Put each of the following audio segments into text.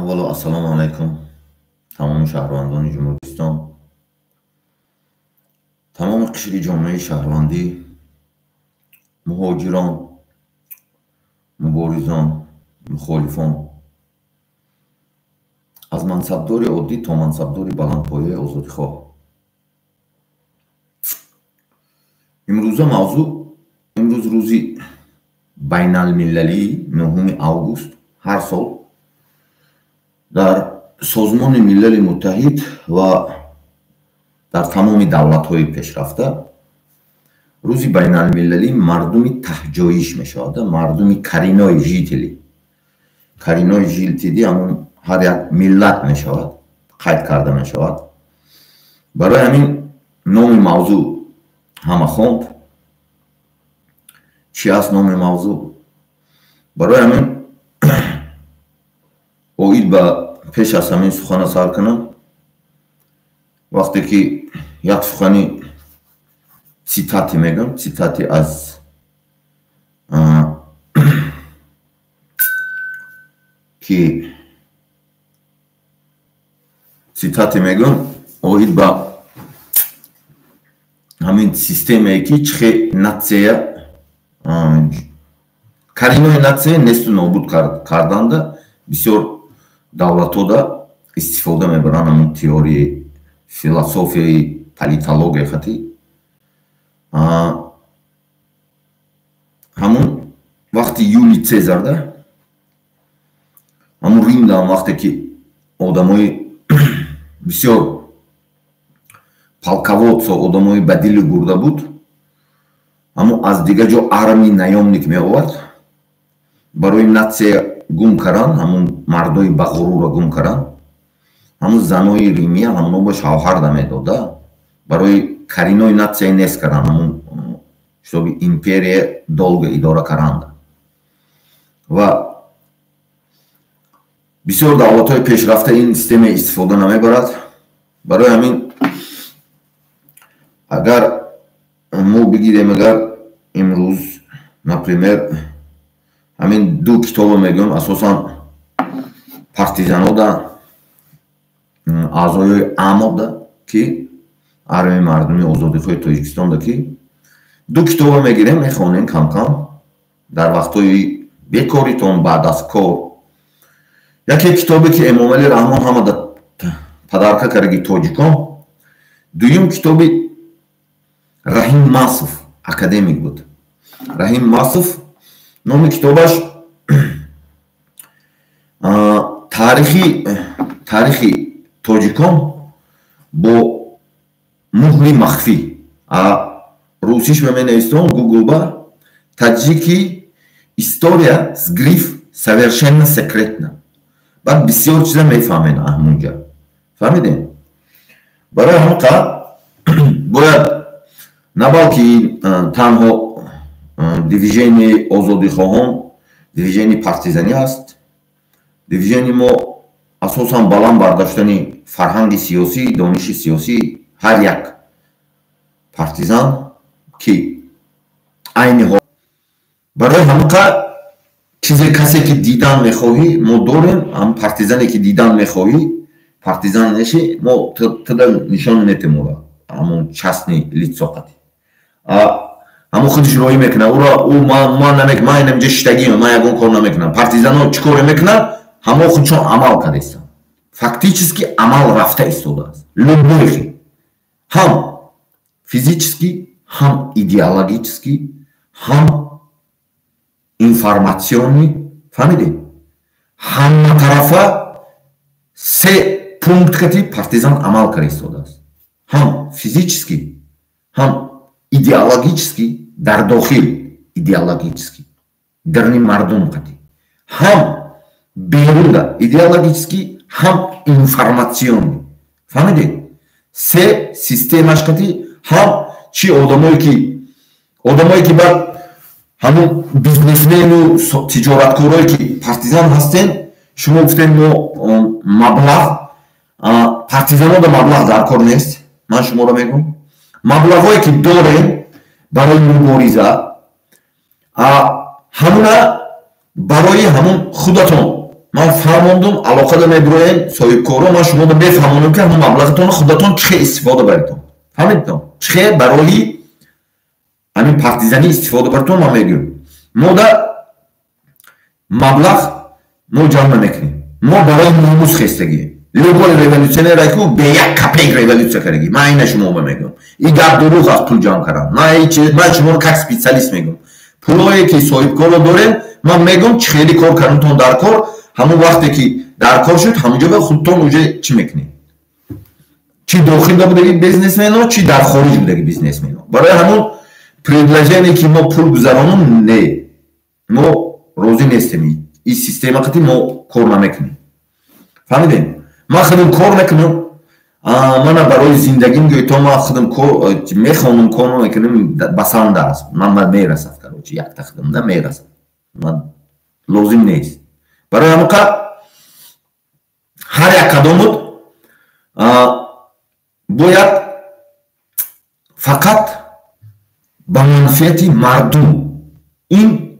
Аввало, ассалому алайкум тамоми шаҳрвандони Ҷумҳуристон, тамоми қишри ҷомеаи шаҳрвандӣ, муҳоҷирон, муборизон, мухолифон, аз мансабдори оддӣ то мансабдори баландпояи озодихоҳ. Имрӯза мавзӯъ, имрӯз рӯзи байналмилалии 9 август, ҳар сол дар Созмони Милали Муттаҳид ва дар тамоми давлатҳои пешрафта рӯзи байналмилалии мардуми таҳҷоиш мешавад, мардуми коренной жители. Коренной жители ҳамун ҳар як миллат мешавад, қайд карда мешавад. Барои ҳамин номи мавзӯъ ҳама хонд. Чӣ аст номи мавзӯъ? Барои ҳамин оид ба пеш аз ҳамин сухана сар кунам, вақте ки як сухани цитати мегӯям, цитати аз ки цитати мегӯям оид ба ҳамин системае ки чихе нация, коренной нация несту нобуд карданда бисёр давлатҳода истифода мебаранд ҳамун теорияи философияи политология хати. Ҳамун вақти Юлий Цезарда, ҳамун Римда ҳам вақте ки одамои бисёр полководцо, одамои ба дили гурда буд, ҳамун аз дигар ҷо армии наёмник меовард барои нация гум кардан, ҳамун мардои ба ғурура гум кардан, ҳамун занои римия ҳамуно ба шавҳар намедода барои коренной нация нест кардан, ҳамун ҳисоби империя долго идора каранда. Ва бисёр давлатҳои пешрафта ин система истифода намебарад. Барои ҳамин агар мо бигирем, агар имрӯз, например, ҳамин ду китобо мегӯям, асосан партизанода, аъзоёи АМОда, ки армияи мардуми озодихоҳи Тоҷикистонда, ки ду китобо мегирем, мехонем кам-кам дар вақтҳои бекоритон, баъд аз кор. Яке китобе ки Эмомалӣ Раҳмон ҳамада падарка кардаги тоҷикон, дуюм китоби Раҳим Масов, академик буд. Раҳим Масов номи китобаш таърихи тоҷикон бо муҳри махфӣ. Русиш ба менавистон гуглба таджики история с гриф совершенно секретно. Баъд бисёр чиза мефаҳмед ҳамунҷа. Фаҳмидем? Барои ҳамин қадр бояд на балки танҳо движении озодихоҳон, движении партизанӣ аст. Движении мо асосан баланд бардоштани фарҳанги сиёсӣ, дониши сиёсӣ ҳар як партизан, ки айни ҳол барои ҳамин қадр чизе касе ки дидан мехоҳӣ, мо дорем, ҳам партизане ки дидан мехоҳӣ, партизан неши, мо туда нишон метем ӯро, ҳамон частный лицо қати. Ҳамон худаш роҳӣ мекунад, ӯро ӯ ман намекунам, ман инамҷа шиштагиам, ман ягон кор намекунам. Партизанҳо чӣ коре мекунанд? Ҳамон худшон амал карда истанд. Фактически амал рафта истодааст. Любой хел. Ҳам физически, ҳам идеологически, ҳам информационный, фаҳмидед? Ҳама тарафа се пункт кати партизан амал карда истодааст. Ҳам физически, ҳам идеологически, дар дохил идеологически, дарни мардум қати, ҳам берунда идеологически, ҳам информационный. Фаҳмидед? Се системаш қати, ҳам чи одамое ки баъд ҳамун бизнесмену тиҷораткорое ки партизан ҳастен, шумо гуфтем мо маблағ, партизанода маблағ дар кор нест, ман шуморо мегӯям. Маблағҳое ки дорем барои мубориза, ҳамуна барои ҳамун худатон Ман фаҳмондум, алоқада мебироем, соҳибкоро ман шуморо мефаҳмонам, ки ҳамон маблағатонро худатон чӣ хел истифода баритон. Фаҳмидтон? Чӣ хел барои ҳамин партизанӣ истифода баритон ман мегӯям. Мо да маблағ мо ҷамъ намекунем. Мо барои номус хестагием. Любой революционер ку бе як копейк революция кардаги. Ман ина шумо мегӯям. И гап дурӯғ аст пул ҷамъ кардан. Ман шуморо как специалист мегӯям. Пулое ки соҳибкорро дорем, ман мегӯям чӣ хели кор кардантон дар кор, ҳамон вақте ки дар кор шуд, ҳамонҷо ба худтон уже чӣ мекунед? Чӣ дохил будаги бизнесмено, чӣ дар хориҷ будаги бизнесмено. Барои ҳамон предложение ки мо пул гузаронум, не. Мо розӣ нестем. Ин система қати мо кор намекунем. Фаҳмидем? Ман худам кор мекунам. Мана барои зиндагим гӯй то ман худам мехонам, кор мекунам, басанда аст. Ман мерасад, короче, якта худам да мерасад. Ман лозим нест. Барои ҳамон ҳар як кадомут бояд фақат ба манфиати мардум. Ин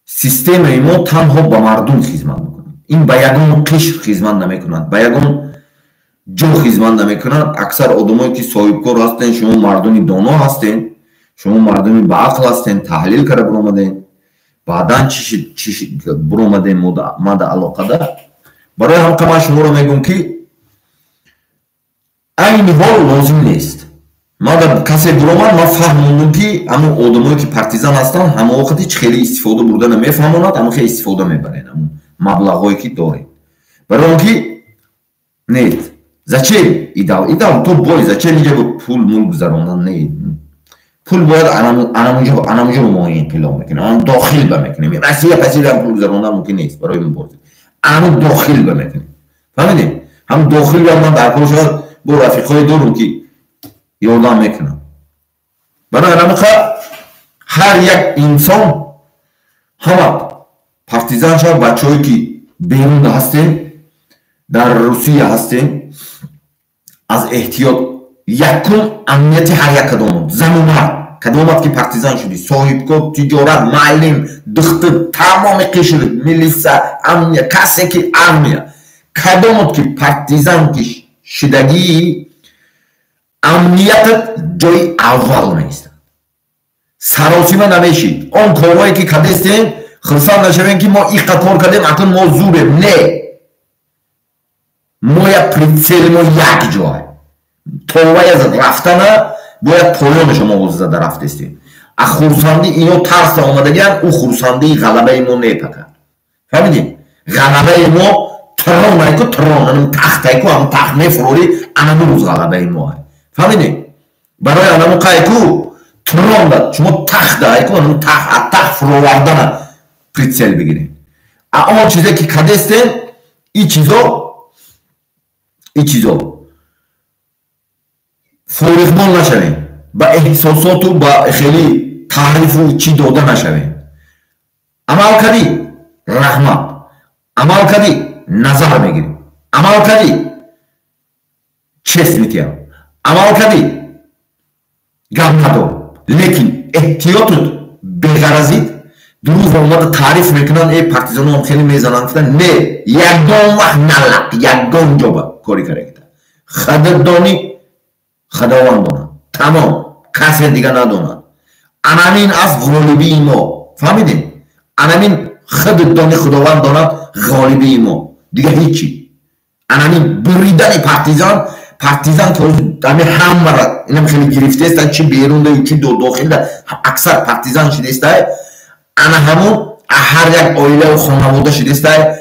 системаи мо танҳо ба мардум хизмат мекунад. Ин ба ягон қишр хизмат намекунад, ба ягон ҷо хизмат намекунад. Аксар одамое ки соҳибкор ҳастен, шумо мардуми доно ҳастен, шумо мардуми баақл ҳастен, таҳлил карда биромаден, баъдан чӣ биромадем мада алоқада. Барои ҳамқа ман шуморо мегӯям, ки айни ҳол лозим нест. Мада касе биромад, ман фаҳмондум, ки ҳамон одамое ки партизан ҳастанд, ҳамон вақти чӣ хеле истифода бурдана мефаҳмонад, ҳамон хеле истифода мебарен ҳамон маблағҳое ки дорем. Барои он ки нет, зачем идал идал то бой, зачем инҷа пул мул гузарондан? Не, пул бояд анамунҷо мо инқилоб мекунем, ан дохил ба мекунем. Россия пасида пул гузарондан мумкин нест барои мубориза, ану дохил ба мекунем. Фаҳмидем? Ҳам дохил ба ман дар кор шавад, бо рафиқҳое дорум, ки ёрдам мекунам. Барои анамиқа ҳар як инсон, ҳама партизан шавад, бачаҳое ки берун ҳастем, дар Русия ҳастем, аз эҳтиёт. Якум амнияти ҳар як кадомон, зану мард, кадомат ки партизан шудӣ, соҳибкор, тиҷорат, муаллим, духтур, тамоми қишр, милиса, амния, касе ки армия, кадомот ки партизан ки шидагии, амниятат ҷои аввал меистад. Саросима намешид. Он корҳое ки кадестем, хурсанд нашавем, ки мо иқа кор кардем, акнун мо зурем. Не, мо як прицел и мо як ҷой товая рафтана бояд поёнашо мо ҳозир зада рафтестем. А хурсандӣ ино тарса омадагиан, ӯ хурсандии ғалабаи мо непакад. Фаҳмидем? Ғалабаи мо трон айку, трон, анам тахт айку, ам тахт мефурорӣ, анаmu рӯз ғалабаи мо ай. Фаҳмидем? Барои анаmu қайку трон да шумо тахт айку, анаму тахт, тахт фуровардана прицел бигирем. А он чизе ки кадестем, и чизо фориғбол нашавем, ба эҳсосоту ба хеле таърифу чӣ дода нашавем. Амал кардӣ, раҳмат, амал кардӣ, назар мегирем, амал кардӣ, честь метиҳам, амал кардӣ, гап надор, лекин эҳтиётут беғаразид. Дурӯғ омада таъриф мекунанд, э, партизанон хеле мезананд, гуфтан не, ягон вақт налақ, ягон ҷоба кори карагита. Худат донӣ, Худованд донад, тамом, касе дига надонад. Анамин аст ғолибии мо. Фаҳмидем? Анамин худат дони, Худованд донад, ғолибии мо, дига ҳичи. Анамин буридани партизан, партизан ки ами ҳамара инам хеле гирифтаеста, чи берунда, чи дохилда, аксар партизан шидестай, ана ҳамун ҳар як оилаву хонавода шидестай.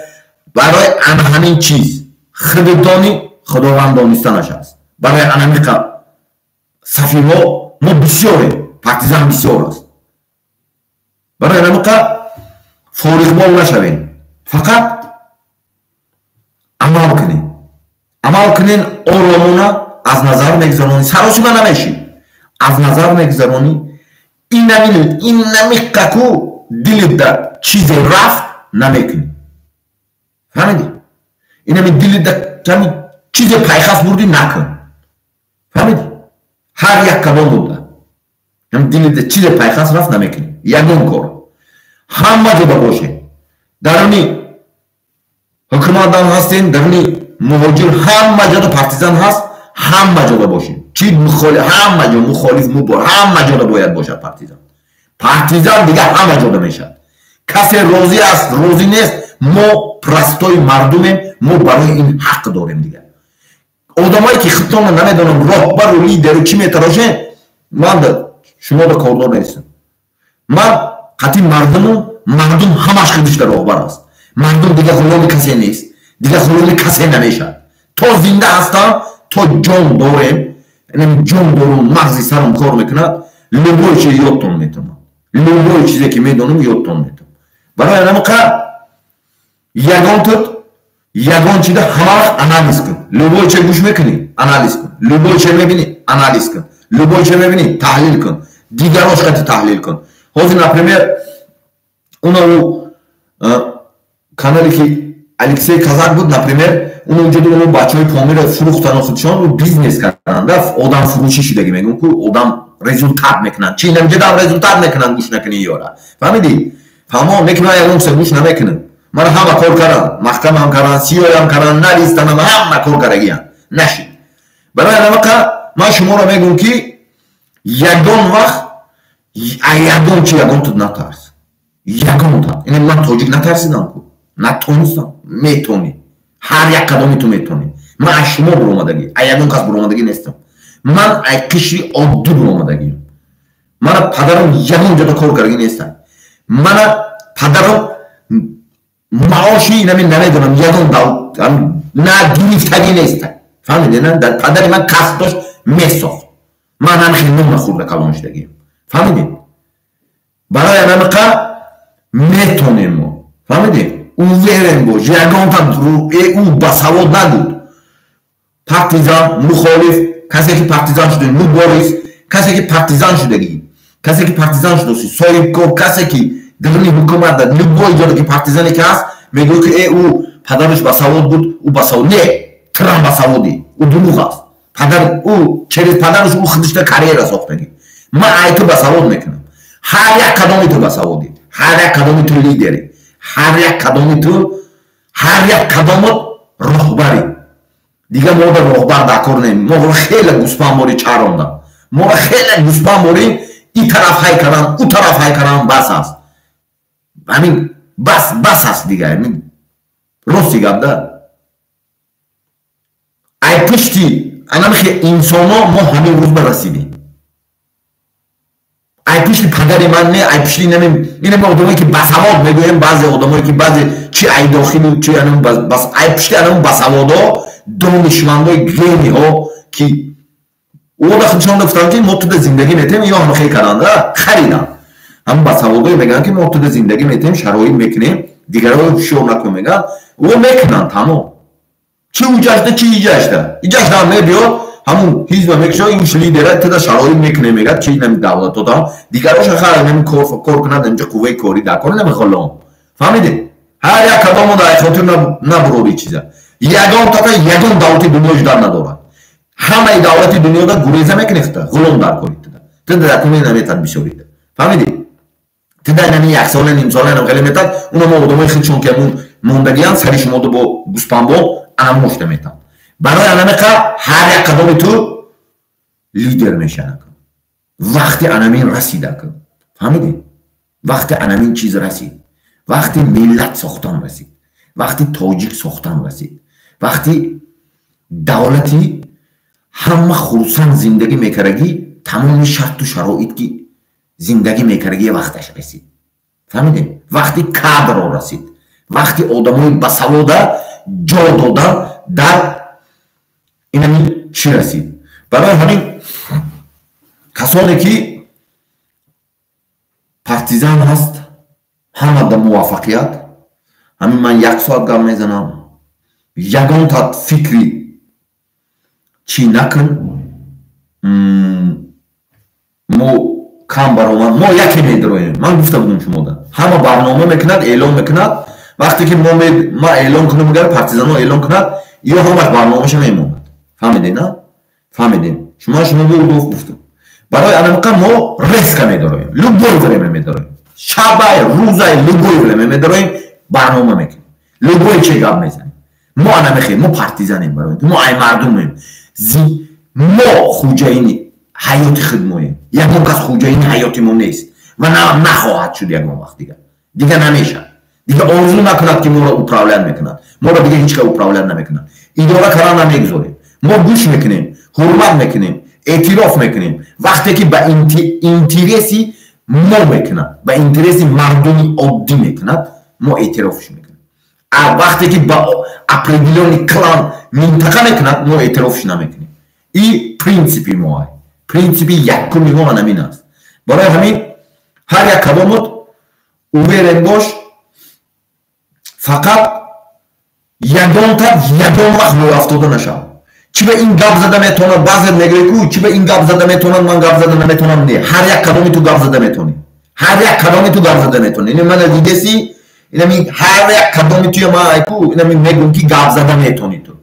Барои ана ҳамин чиз худат дони, Худованд донистанаш аст. Барои анамиқа сафи мо бисёрем, партизан бисёр аст. Барои анамиқа фориғбол нашавем, фақат амал кунем, амал кунем, оромона аз назар мегузаронӣ, саросима намешӣ, аз назар мегузаронӣ. Инамиқаку дилида чизе рафт, намекунӣ. Фаҳмидӣ? Инами дилида ками чизе пайхас бурдӣ, накун. Фаҳмидӣ? Ҳар як кадом буда дилида чизе пайхас рафт, намекунӣ ягон кор. Ҳама ҷода боше, даруни Ҳукуматам ҳастем, даруни муҳоҷир ҳама ҷода партизан ҳаст, ҳама ҷода бошем. Чи мухолиф, ҳама ҷо мухолиф мубор, ҳама ҷода бояд бошад партизан. Партизан дига ҳама ҷода мешавад. Касе розӣ аст, розӣ нест, мо простой мардумем, мо барои ин ҳақ дорем дига. Одамое ки худтонро намедонам роҳбару лидеру чӣ метарошем, ман шумо ба кордор нестам. Ман қатъи мардуму мардум ҳамаш худиш дар роҳбар аст. Мардум дига ғуломи касе нест, дига ғуломи касе намешавад. То зинда ҳастам, то ҷон дорем, ҷон дорум, мағзи сарам кор мекунад, любой чиз ёдтон метавонам. Любой чизе ки медонам, ёдтон метавонам. Барои анамақа ягон тут ягон чида ҳама вақт анализ кун. Любой че гӯш мекунӣ, анализ кун. Любой че мебинӣ, анализ кун. Любой че мебинӣ, таҳлил кун. Дигарош қати таҳлил кун. Ҳозир, например, уна у канале ки Алексей Казак буд, например, он унҷо уно бачаҳои Помиро фурӯхтану худшон у бизнес карданд, одам фурӯшӣ шудаги, мегӯм ку одам результат мекунанд. Чи инамҷадам результат мекунанд, гӯш накунӣ ёра. Фаҳмидӣ? Фаҳмо, неки ман ягон чиза гӯш намекунам. Мана ҳама кор кардам, маҳкамаам кардам, сиёям кардам, навистанам, ҳама кор кардагиям. Нашид. Барои анамақа ман шуморо мегӯм ки ягон вақт ягон чи ягон тут натарс. Ягон та. Ин ман тоҷик натарсидам ку. Натонистам. Метонӣ. Ҳар як қадами ту метонӣ. Ман аз шумо буромадагӣ, аз ягон кас буромадагӣ нестам. Ман аз қишри оддӣ буромадагиам. Мана падарам ягон ҷода кор кардагӣ нестам. Мана падарам маоши инами намедонам ягон на гирифтагӣ нестам. Фаҳмидед, на? Дар падари ман касб дошт, месохт. Ман ҳам хеле нон нахӯрда калон шудагиам. Фаҳмидед? Барои анамиқа метонем мо. Фаҳмидед? Уверен бош, ягонта ӯ басавод набуд. Партизан, мухолиф, касе ки партизан шуда, мубориз, касе ки партизан шудагӣ, касе ки партизан шудоси, соҳибкор, касе ки даруни ҳукумат, любой ҷода ки партизане ки ҳаст, мегӯяд ки ӯ падараш басавод буд, ӯ басавод не, трам басаводӣ, ӯ дурӯғ аст. Падар ӯ через падараш ӯ худишта карьера сохтагӣ. Ман ай ту басавод мекунам. Ҳар як кадоми ту басаводӣ, ҳар як кадоми ту лидерӣ, ҳар як кадоми ту, ҳар як кадомот роҳбарӣ. Дига мо ба роҳбар дар кор нем. Мо хеле гӯспанборӣ чарондам. Мо хеле гӯспанборӣ ин тараф ҳай кардам, ӯ тараф ҳай кардам, бас аст. Ҳамин бас бас аст дига. Ҳамин рости гап да. Ай пушти анамихе инсоно мо ҳамин рӯз ба расидем. Ай пушти падари ман не, ай пушти инами одамое ки басавод мегӯем, баъзе одамое ки баъзе чи ай дохилу чи анам бас, ай пушти анам басаводо, донишмандои гениҳо ки ода худшон гуфтанд ки мо туда зиндагӣ метем, ё ҳама хел карданда харидан. Ҳам басаводое мегӯянд ки мо туда зиндагӣ метем, шароит мекунем, дигарро ҳушёр накун мегӯянд, ӯ мекунанд тамом. Чи уҷашда, чи иҷашда. Иҷашда мебиёд, ҳамун ҳизба мекушад, ин лидера туда шароит мекунем мегӯяд, чи инами давлатода дигароша хар инами кор кунад, инҷа қувваи корӣ дар кор намехолам. Фаҳмидед? Ҳар як кадомо дар хотир набурори чиза. Ягон тата ягон давлати дунё ждан надорад. Ҳамаи давлати дунёда гуреза мекунӣ хута, ғулом дар кори туда. Туда дар куни наметад бисёрида. Фаҳмидед? Туда инами як сола, ним сола инам хеле метад, уно мо одамои худшон ки ҳамун мондагиянд, сари шумода бо гӯспанбо анамошта метанд. Барои анамиқа ҳар як қадоми ту лидер мешавад. Вақти анамин расида. Фаҳмидед? Вақти анамин чиз расид. Вақти миллат сохтан расид. Вақти тоҷик сохтан расид. Вақти давлати ҳама хурсанд зиндагӣ мекардагӣ, тамоми шарту шароит ки зиндагӣ мекардагӣ вақташ расид. Фаҳмидед? Вақти кадро расид. Вақти одамои басавода ҷо додан дар инами чӣ расид. Барои ҳамин касоне ки партизан ҳаст, ҳама дар муваффақият. Ҳамин ман як соат гап мезанам, ягон та фикри чӣ накун. Мо кам баромад, мо яке медроем. Ман гуфта будам шумода, ҳама барнома мекунад, эълон мекунад. Вақте ки мо ман эълон кунам, агар партизанҳо эълон кунад, ё ҳамаш барномаша мемонад. Фаҳмидед, на? Фаҳмидед? Шумо гуфтам. Барои анамиқа мо резко медороем, любой время медороем, шабай, рӯзай, любой время медороем, барнома мекунем. Любой че гап мезанем. Мо намехоҳем, мо партизанем барои. Мо ай мардумем. Мо хуҷаини ҳаёти худ моем. Ягон кас хуҷаини ҳаёти мо нест ва нахоҳад шуд ягон вақт дигар. Дигар намешавад. Дигар орзу накунад, ки моро управлять мекунад. Моро дигар ҳеҷ кас управлять намекунад. Идора кардан намегузорем. Мо гӯш мекунем, ҳурмат мекунем, эътироф мекунем. Вақте ки ба интереси мо мекунад, ба интереси мардуми оддӣ мекунад, мо эътирофш мекунем. А вақте ки ба определённый клан, минтақа мекунад, мо эътирофш намекунем. И принципи мо, принципи якуми мо ҳамин аст. Барои ҳамин ҳар як кадомот уверен бош, фақат ягонта ягон вақт рӯафтода нашав. Чи ба ин гап зада метавонад? Баъзе мегӯяд ку, чи ба ин гап зада метавонад, ман гап зада наметавонам? Не, ҳар як кадоми ту гап зада метавонӣ, ҳар як кадоми ту гап зада метавонӣ. Ина мана дидеси, инами ҳар як кадоми туя ман айку инами мегӯм, ки гап зада метавонӣ ту,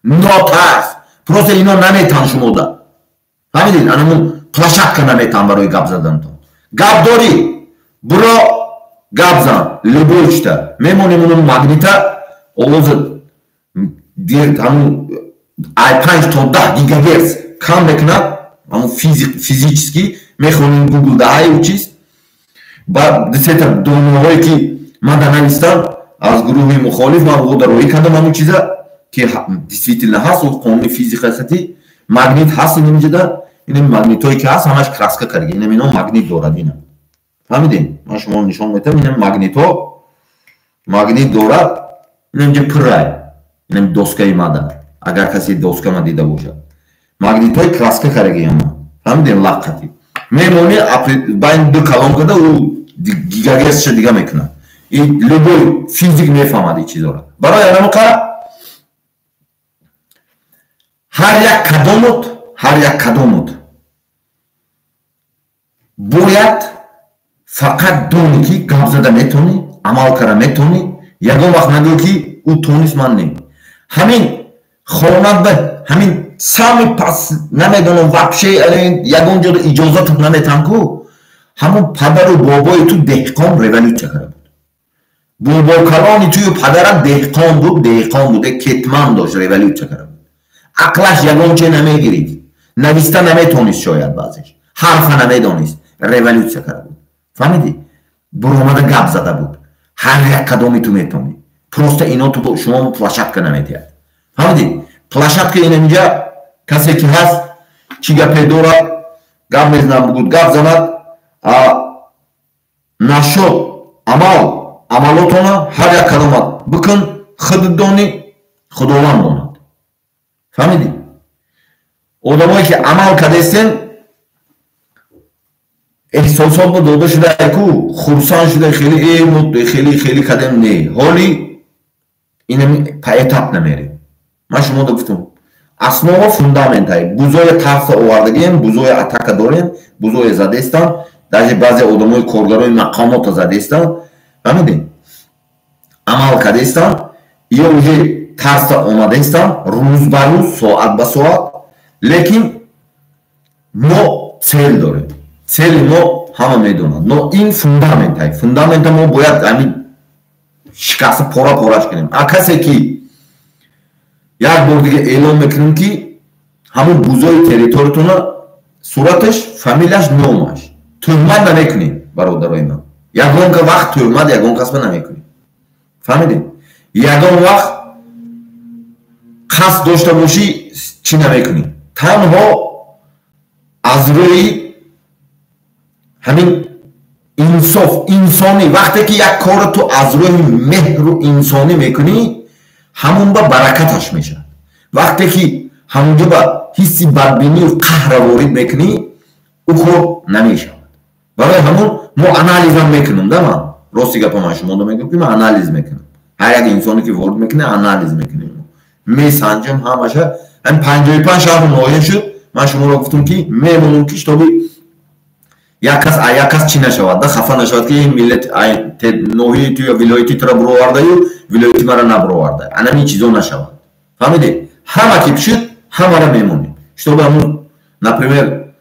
нотарс. Просто ино наметан шумода, фаҳмидед? Анамун площадка наметан барои гап задантон. Гап дорӣ, буро гап зан, любой чита мемонем. Уну магнита овоза ҳамун ай 5 то 10 гигагерц кам мекунад. Ҳамун физически мехонем, Гугл даҳаю чиз ба дусета донаҳое, ки ман да навистам аз гурӯҳи мухолиф, ман ода роҳӣ кардам ҳамун чиза, ки действительно ҳаст. Қонуни физика хати магнит ҳаст. Инҷода ин магнитҳое, ки ҳаст, ҳамаш краска карда. Инам ино магнит дорад, ина, фаҳмидем? Ман шумо нишон метавам. Инам магнитҳо магнит дорад. Инам ҷа пуррай, инам доскаи мада, агар касе доскама дида бошад, магнитҳои краска карагиама, фаҳмидем? Лаққати мемони байни ду колонкада, ӯ гигагерцша дига мекунад. И любой физик мефаҳмад ин чизоро. Барои анамоқа ҳар як кадомот, ҳар як кадомот бояд фақат дони, ки гап зада метавонӣ, амал карда метавонӣ. Ягон вақт нагӯ, ки ӯ тонист, ман не. Ҳамин хонат ба ҳамин сами пас намедонам, вообще ягон ҷода иҷозатат наметам ку. Ҳамон падару бобои ту деҳқон революсия карда буд. Бобокалони тую падарат деҳқон буд, деҳқон буд, кетман дошт, революсия карда буд. Ақлаш ягон че намегирифт, нависта наметонист, шояд баъзеш ҳарфа намедонист, революсия карда буд, фаҳмидӣ? Буромада гап зада буд. Ҳар як кадоми ту метавонӣ, просто ино ту шумо площадка наметиҳад, фаҳмидӣ? Площадка ин инҷа касе ки ҳаст, чӣ гапе дорад, гап мезанад, бугуд гап занад. Нашод амал, амалотона ҳар як кадомат бикун, худ донӣ, Худованд донад, фаҳмидӣ? Одамое ки амал кардестен, эҳсосот ба дода шуда ку, хурсанд шуда, хеле хеле хеле кардем. Не, ҳоли инами поэтапно намерем. Ман шумо гуфтам, основа фундамент ай бузоя тарса овардагием, бузоя атака дорем, бузоя задестан, даже баъзе одамои коргарои мақомота задестан, фаҳмидем? Амал кардестан, ё уже тарса омадестан, рӯз ба рӯз, соат ба соат. Лекин мо цель дорем, цели мо ҳама медонад. Но ин фундамент ай фундамента мо бояд ҳамин шикаста пора пораш кунем. А касе ки, як бор дига эълон мекунем, ки ҳамун бузои территориятона сураташ, фамилияш, номаш, тӯҳмат намекунем, бародарои ман. Ягон вақт тӯҳмат ягон касба намекунем, фаҳмидем? Ягон вақт қасд дошта бошӣ, чӣ намекунӣ. Танҳо аз рӯи ҳамин инсоф, инсонӣ. Вақте ки як корро ту аз рӯи меҳру инсонӣ мекунӣ, ҳамун ба баракаташ мешавад. Вақте ки ҳамунҷо ба ҳисси бадбинию қаҳра ворид мекунӣ, ӯ кор намешавад. Барои ҳамун мо анализам мекунем да. Ман рости гапа, ман шумода мегӯям, ки ман анализ мекунам. Ҳар як инсоне ки ворид мекунад, анализ мекунем, месанҷам ҳамаша. Ҳамин 55 шаҳру ноҳия шуд, ман шуморо гуфтам, ки мемонам, ки чтобы як кас як кас чӣ нашавад да, хафа нашавад, ки ин миллат ноҳияи ту ё вилояти туро буровардаю, вилояти маро набуроварда. Анамин чизо нашавад, фаҳмидед? Ҳама ки шуд, ҳамаро мемонем, чтобы ҳамун, например.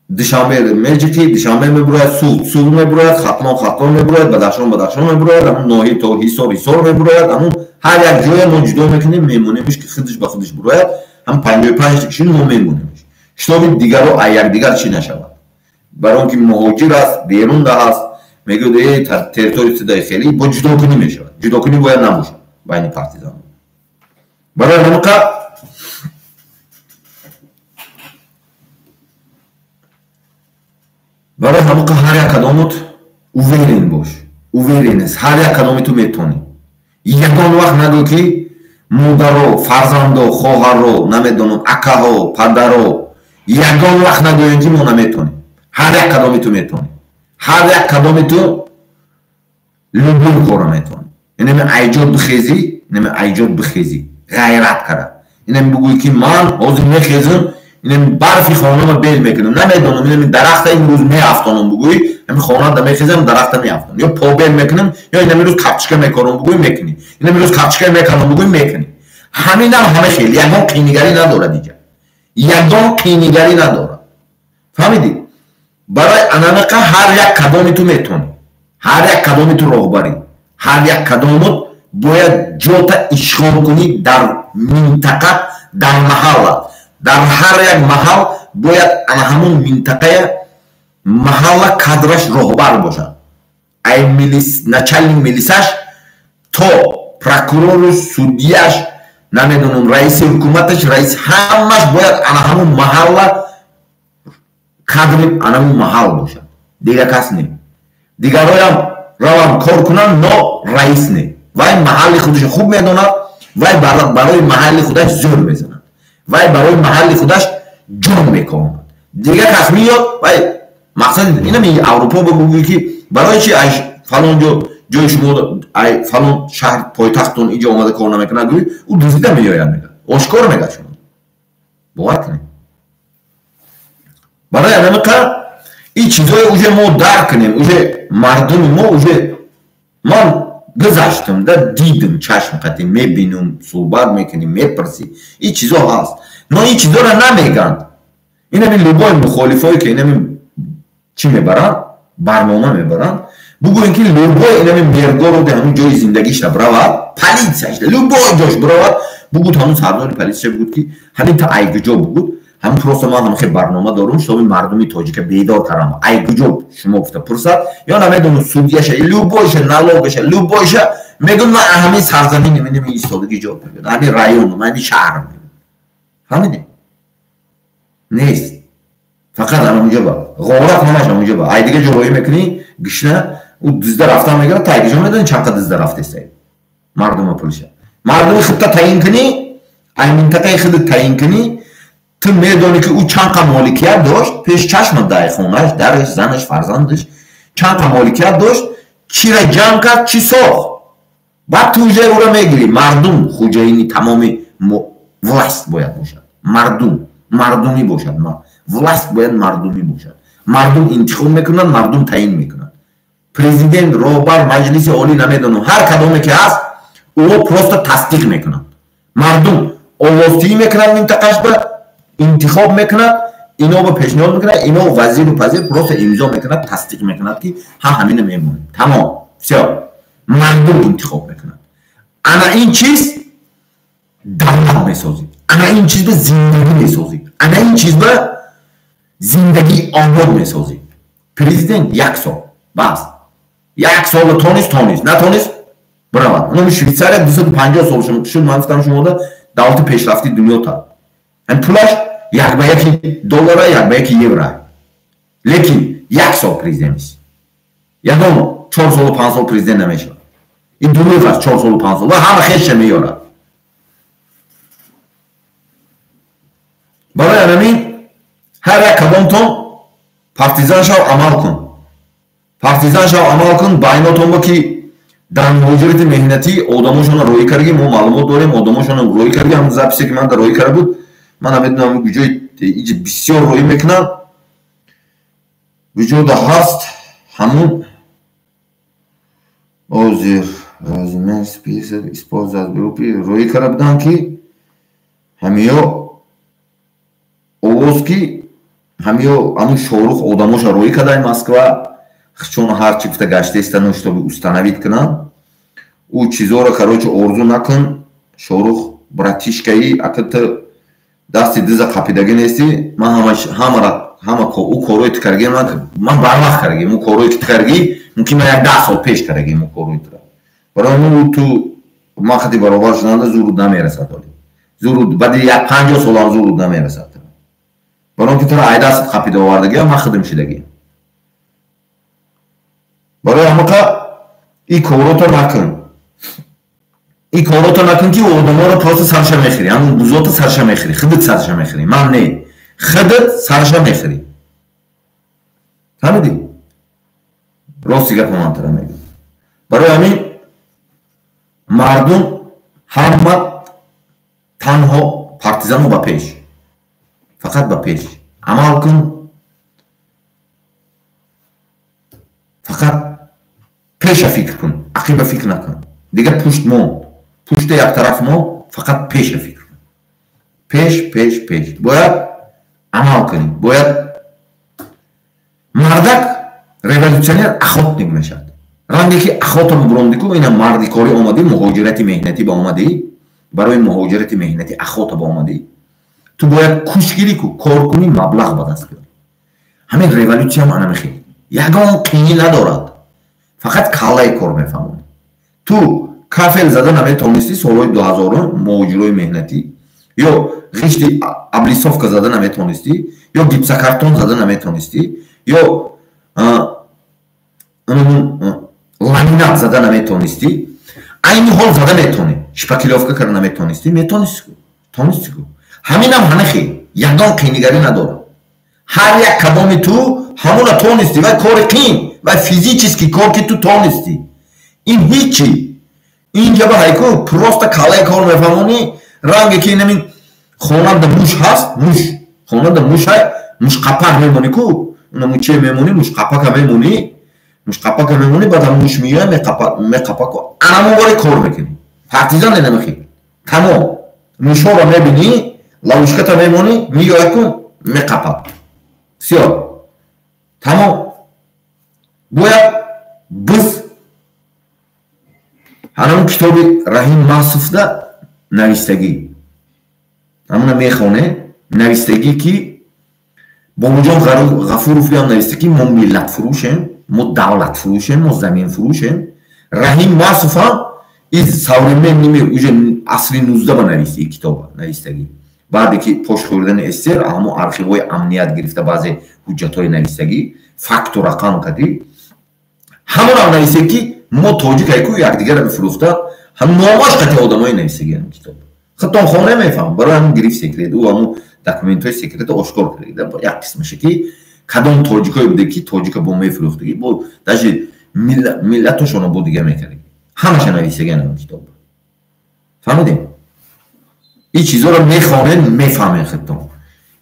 Душанбе меҷиқи, Душанбе мебурояд, Суғд Суғд мебурояд, Хатлон Хатлон мебурояд, Бадахшон Бадахшон мебурояд, ҳамун ноҳия то Ҳисор Ҳисор мебурояд, ҳамун ҳар як ҷоя мо ҷудо мекунем, мемонемш ки худаш ба худаш бурояд, ҳам 55 киши мо мемонемш. Шитоби дигаро аз якдигар чӣ нашавад. Барои он ки муҳоҷир аст, берунда аст, мегӯяд э территория тидаи хеле бо ҷудокунӣ мешавад. Ҷудокунӣ бояд набошад байни партизанҳо. Барои ҳамин барои ҳамоқа ҳар як кадомот уверен бош, уверенность, ҳар як кадоми ту метонӣ. Ягон вақт нагӯ ки модаро, фарзандо, хоҳаро, намедонам, акаҳо, падаро, ягон вақт нагӯем ки мо наметонем. Ҳар як кадоми ту метонӣ. Ҳар як кадоми ту любой корро метонӣ. Инами айҷод бихезӣ, инами айҷод бихезӣ, ғайрат кара. Инами бигӯӣ ки ман ҳозир мехезам, инами барфи хонама бел мекунам, намедонам, инами дарахта имрӯз меафтонам бигӯӣ, ҳамин хонада мехезам, дарахта меафтонам. Ё побел мекунам, ё инами рӯз капчика мекорам бигӯӣ, мекунӣ. Инами рӯз капчика мекунам бигӯӣ, мекунӣ. Ҳаминам ҳама хел, ягон қийнигарӣ надорад инҷа. Ягон қийнигарӣ надорад. Фаҳмидӣ? Барои ананақа ҳар як кадоми ту метонӣ. Ҳар як кадоми ту роҳбарӣ. Ҳар як кадомот бояд ҷота ишғол кунӣ дар минтақа, дар маҳалла. Дар ҳар як маҳал бояд ана ҳамон минтақая маҳалла кадраш роҳбар бошад. Ай милис, начальник милисаш то прокурору, судьяш, намедонам, раиси ҳукуматаш, раис, ҳамаш бояд ана ҳамон маҳалла кадри ана ҳамон маҳал бошад. Дигар кас не. Дигароям равам кор кунанд, но раис не. Вай маҳалли худашро хуб медонад, вай барои маҳалли худаш зӯр мезанад. Вай барои маҳалли худаш ҷон мекунад. Дигар кас меёд, вай мақсад инами Аврупо бигӯӣ ки барои чи ай фалон ҷо ҷои шумо ай фалон шаҳр пойтахтон инҷо омада кор намекунад, гӯӣ ӯ дуздида меояд, мегӯяд. Ошкор мегӯяд шумо. Бовар кунед. Барои ҳамин ин чизҳое уже мо дарк кунем, уже мардуми мо уже ман гузаштам, да дидам чашм қатӣ мебинам, суҳбат мекунем, мепурсӣ. Ин чизҳо ҳаст. Но ин чизҳоро намегӯянд. Инами любой мухолифое ки инами чӣ мебаранд, барнома мебаранд, бугӯем ки любой инами Миргороди ҳамун ҷои зиндагиша биравад, полисияш, любой ҷош биравад, бугӯд ҳамун сардори полисия бугӯд ки ҳамин та ай куҷо бугӯд, ҳамин просто ман ҳам хел барнома дорум, шумо мардуми тоҷика бедор карам. Ай куҷо шумо гуфта пурсад, ё намедонам судьяша, любойша, налогоша, любойша, мегӯям ман ҳамин сарзамини минами истодагӣ ҷо мегӯям, ҳамин районом, ҳамин шаҳрам. Фаҳмидед? Нест. Фақат ҳамонҷо ба. Ғорат ҳамаш ҳамонҷо ба. Ай дига ҷо роӣ мекунӣ, гишна, ӯ дизда рафтан мегирад, та ай куҷо медонӣ чанд қадр дизда рафтестай. Мардума пулша. Мардуми худта таъин кунӣ, ай минтақаи худат таъин кунӣ, ту медонӣ ки ӯ чанд қа моликият дошт, пеш чашмат дай хонаш, дараш, занаш, фарзандаш, чанд қа моликият дошт, чира ҷамъ кард, чӣ сохт. Баъд ту уже ӯро мегирӣ. Мардум хуҷаини тамоми власть бояд бошад. Мардум, мардумӣ бошад. Власть бояд мардумӣ бошад. Мардум интихоб мекунад, мардум таъин мекунад. Президент, роҳбар, маҷлиси олӣ намедонам, ҳар кадоме ки ҳаст, ӯро просто тасдиқ мекунад. Мардум овоздиҳӣ мекунад минтақаш ба, интихоб мекунад, ино ба пешниҳод мекунад, ино вазиру пазир просто имзо мекунад, тасдиқ мекунад ки ҳа ҳамина мемонем. Тамом. Всё. Мардум интихоб мекунад. Ана ин чиз давлат месозид. Ана ин чиз ба зиндагӣ месозид. Ана ин чиз ба зиндагии обод месозид. Президент як сол. Бас. Як сол тонист, тонист. Натонист, биравад. Номи Швейтсария 250 сол шуд, ман гуфтам шумода давлати пешрафти дунё та. Ҳам пулаш як ба яки доллара, як ба яки евро. Лекин як сол президент аст. Ягон 4 солу 5 сол президент намешавад. Ин дурӯғ аст 4 солу 5 сол. Ва ҳама хеша меёрад. Барои ҳамин ҳар як кадомтон партизан шав, амал кун. Партизан шав, амал кун, байнотон бо ки дар муҳоҷирати меҳнатӣ одамошонро роӣ кардаги, мо маълумот дорем, одамошонро роӣ кардаги, ҳамун записе ки ман дар роӣ карда буд, ман намедонам куҷои иҷ бисёр роӣ мекунанд, куҷода ҳаст ҳамун озир разумер список использовать группы роӣ карда буданд ки ҳамиё овоз ки Ҳамиё ҳамун Шорух одамоша роӣ кардай Москва, чун ҳарчи гуфта гаштаистану, чтобы установить кунанд. Ӯ чизоро, короче, орзу накун. Шорух, братишкаи, ака, ту дасти диза қапидагӣ нестӣ. Ман ҳамара, ҳама ӯ корҳои ту каргӣ, ман барвақт каргим. Ӯ корҳое ки ту каргӣ, мумкин ман як 10 сол пеш каргим ӯ корҳои тура. Барои ҳамин ту ман хати баробар шуданда зуруд намерасад. Оли зуруд баъди як 50 солам зуруд намерасад, барои он ки туро айдастат қапида овардагиам, ман хидм шидагиам. Барои ҳамақа и корото накун, и корото накун, ки одаморо просто сарша мехӯрӣ. Ҳамун бузото сарша мехӯрӣ, худат сарша мехӯрӣ, ман не, худат сарша мехӯрӣ. Фаҳмидӣ? Рости гапа ман тура мегӯям. Барои ҳамин мардум ҳама танҳо партизано ба пеш, фақат ба пеш амал кун, фақат пеша фикр кун, ақиба фикр накун. Дигар пушт монд, пушта як тараф монд, фақат пеша фикр кун. Пеш, пеш, пеш бояд амал кунӣ. Бояд мардак революционер охотник мешавад. Ранге ки охота мебурондику, ина мардикорӣ омадӣ, муҳоҷирати меҳнатӣ ба омадӣ, барои муҳоҷирати меҳнатӣ охота ба омадӣ. Ту бояд кӯш гирӣ ку, кор кунӣ, маблағ ба даст биёрӣ. Ҳамин революсияам ана мехел, ягон қинӣ надорад, фақат каллаи кор мефаҳмонӣ. Ту кафел зада наметавонистӣ солҳои 2000-ум, муҳоҷирои меҳнатӣ, ё ғишти облицовка зада наметавонистӣ, ё гипсокартон зада наметавонистӣ, ё ламинат зада наметавонистӣ. Айни ҳол зада метавонӣ. Шпаклёвка карда наметавонистӣ, метавонистӣ, тавонистӣ. Ҳаминам ҳанахе, ягон қийнигарӣ надорад. Ҳар як кадоми ту ҳамона тонистӣ. Вай кори қин, вай физический кор, ки ту тонистӣ, ин ҳичи. Инҷа ба ҳайку просто каллаи кор мефаҳмонӣ. Ранге ки инамин хонанда муш ҳаст, муш хонанда муш ҳай, мушқапак мемонӣ ку, муче мемонӣ, мушқапака мемонӣ, мушқапака мемонӣ, баъд муш меояд, меқапа ку. Анамон кор мекунӣ. Партизан инамихи тамом мушҳоро мебинӣ, ловушката мемонӣ, меояд ку, меқапад, всё, тамом. Бояд биз ҳанамун китоби Раҳим Масуфда навистагӣ, ҳамуна мехоне, навистагӣ, ки Бобоҷон Ғафуровиам нависта, ки мо миллатфурӯшем, мо давлатфурӯшем, мо заминфурӯшем. Раҳим Масуфам из современный мир, уже асри 19 ба нависти китоба навистагӣ, баъде ки пош хӯрдани СССР, ҳамон архивҳои амният гирифта, баъзе ҳуҷҷатҳои навистагӣ, факту рақам кадӣ, ҳамонам нависта, ки мо тоҷикайку якдигарро мефурӯхта. Ҳам номаш қати одамои навистагӣ ҳам китоб худтон хона мефаҳм. Барои ҳамин гриф секрет, ӯ ҳамун документҳои секрета ошкор карда, як қисмаша, ки кадом тоҷикое буде, ки тоҷика бо мефурӯхтагӣ, бо даже миллатошонро бо дига мекардагӣ, ҳамаша навистагӣ ҳамин китоб. Фаҳмидем? Ин чизоро мехонед, мефаҳмед худтон.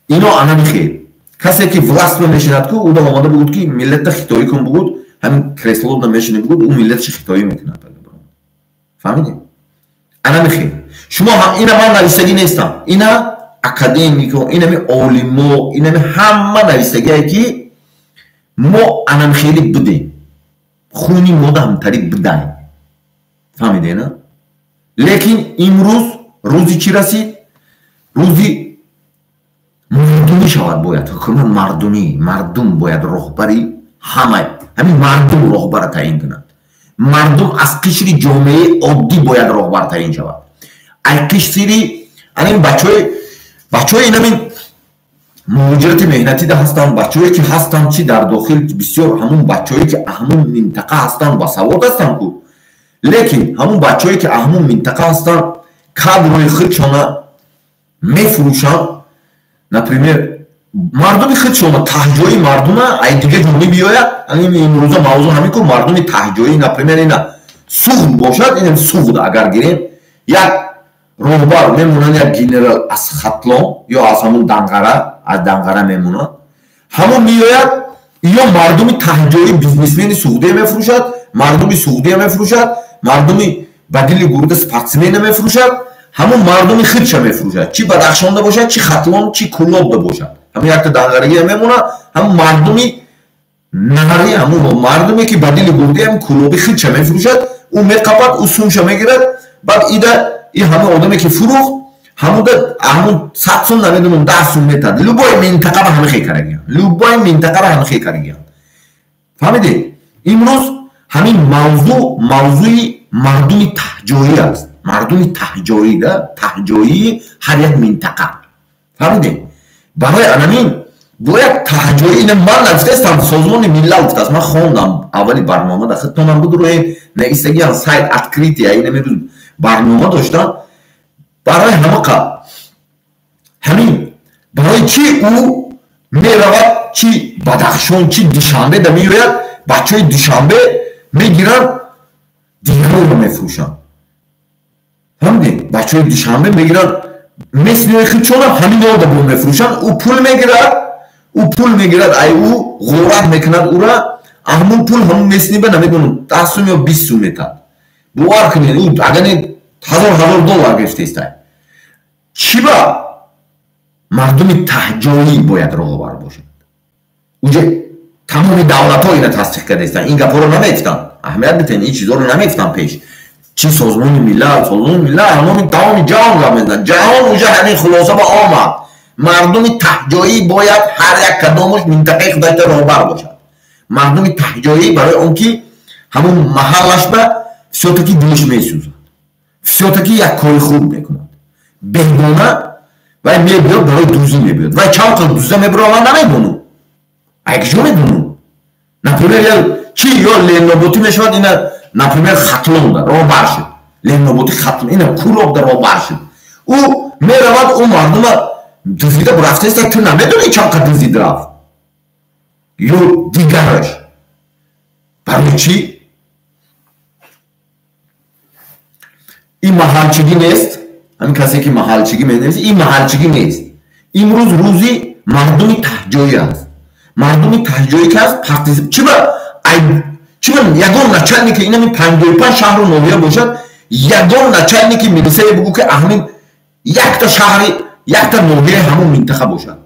Ино ана мехел, касе ки власть мешинад ку, ӯ омада бугуд, ки миллата хитоӣ кун, бугуд, ҳамин креслода мешини, бугуд, ӯ миллатши хитоӣ мекунад. Фаҳмидем? Ана мехел шумо ҳам ина ман навистагӣ нестам, ина академико, инами олимо, инами ҳама навистагие, ки мо анамхели будем, хуни мода ҳамтари будаем. Фаҳмидена? Лекин имрӯз рӯзи чӣ расид? Рӯзи мардумӣ шавад бояд ҳукумат, мардумӣ. Мардум бояд роҳбари ҳама, ҳамин мардум роҳбара таъин кунад. Мардум аз қишри ҷомеаи оддӣ бояд роҳбар таъин шавад. Ай қишри анин бачаҳои инамин муҳоҷирати меҳнатида ҳастанд, бачаҳое ки ҳастанд, чи дар дохил, бисёр ҳамун бачаҳое ки ҳамун минтақа ҳастанд, басавод ҳастанд ку. Лекин ҳамун бачаҳое ки ҳамун минтақа ҳастанд, кадрои худшона мефурӯшанд. Например, мардуми худшона, таҳҷои мардума ай дига ҷо мебиёяд. Имрӯза мавзӯъ ҳамин ку, мардуми таҳҷоӣ. Например, ина Суғд бошад, инам Суғд агар гирем, як роҳбар мемонад, як генерал аз Хатлон ё аз ҳамун Данғара, аз Данғара мемонад. Ҳамон меояд, ё мардуми таҳҷоӣ, бизнесмени суғдия мефурӯшад, мардуми суғдия мефурӯшад, мардуми ба дили гурда спортсмена мефурӯшад. ҳамун мардуми худша мефурӯшад, чӣ Бадахшонда бошад, чӣ Хатлон, чӣ Кӯлобда бошад, ҳамун якта Данғарагия мемонад, ҳамун мардуми нари, ҳамун мардуме ки ба дили гурдӣ ҳамун кӯлоби худша мефурӯшад, ӯ меқапад, ӯ сумша мегирад, баъд ида и ҳама одаме ки фурӯхт, ҳамуда ҳамун 100 сум намедонам 10 сум метад. Любой минтақа ба ҳама хел карагиян, любой минтақаро ҳама хел карагиян. Фаҳмидед? Имрӯз ҳамин мавзӯъ мавзӯи мардуми таҳҷоӣ аст, мардуми таҳҷоӣ да таҳҷоии ҳар як минтақа. Фаҳмидед? Барои анамин бояд таҳҷоӣ, ина ман нагуфтаистам, Созмони Миллал гуфтааст, ман хондам аввали барнома да худтонам бидуроед, навистагиам сайт открытия, ина мерӯз барнома доштам барои ҳамақа. Ҳамин барои чӣ ӯ меравад, чӣ Бадахшон, чӣ Душанбе да меояд, бачаҳои Душанбе мегиранд, дигаронро мефурӯшанд. Фаҳмидед? Бачаҳои Душанбе мегиранд местниҳои худшона ҳаминҳоро да бо мефурӯшанд, ӯ пул мегирад, ӯ пул мегирад, ай ӯ ғорат мекунад ӯра, ҳамун пул ҳамун местни ба намедонам 10 сум ё 20 сум метад. Бовар кунед, ӯ агар не ҳазор доллар гирифтаистай. Чӣ ба мардуми таҳҷоӣ бояд роҳбар бошад? Уҷа тамоми давлатҳо ина тасдиқ кардаистанд, ин гапҳоро намегуфтанд, аҳамият битен, ин чизҳоро намегуфтанд пеш. Чӣ Созмони Миллал, Созмони Миллал ҳамони тамоми ҷаҳон гап мезанад, ҷаҳон уҷа ҳамин хулоса ба омад. Мардуми таҳҷоӣ бояд ҳар як кадомаш минтақаи худашда роҳбар бошад. Мардуми таҳҷоӣ барои он ки ҳамун маҳаллаш ба всё-таки дилиш месӯзад, всё-таки як кори хуб мекунад. Бегона вай мебиёд, барои дузӣ мебиёд, вай чанд қад дузда мебиёд, ман намедонам, ай куҷо медонам. Например, чӣ ё Ленноботӣ мешавад, ина например Хатлонда роҳбар шуд, Ленноботӣ Хатлон, ина Кӯлобда роҳбар шуд, ӯ меравад, ӯ мардума дузида рафтаиста, ту намедонӣ чанд қад дузид рафт ё дигараш. Барои чӣ? Ин маҳалчигӣ нест, ҳамин касе ки маҳалчигӣ менависад, ин маҳалчигӣ нест. Имрӯз рӯзи мардуми таҳҷоӣ аст. Мардуми таҳҷоӣ ки аст, чӣ ба ягон начальники инами 55 шаҳру ноҳия бошад, ягон начальники милисае бугӯ ки ҳамин якта шаҳри, якта ноҳияи ҳамон минтақа бошад.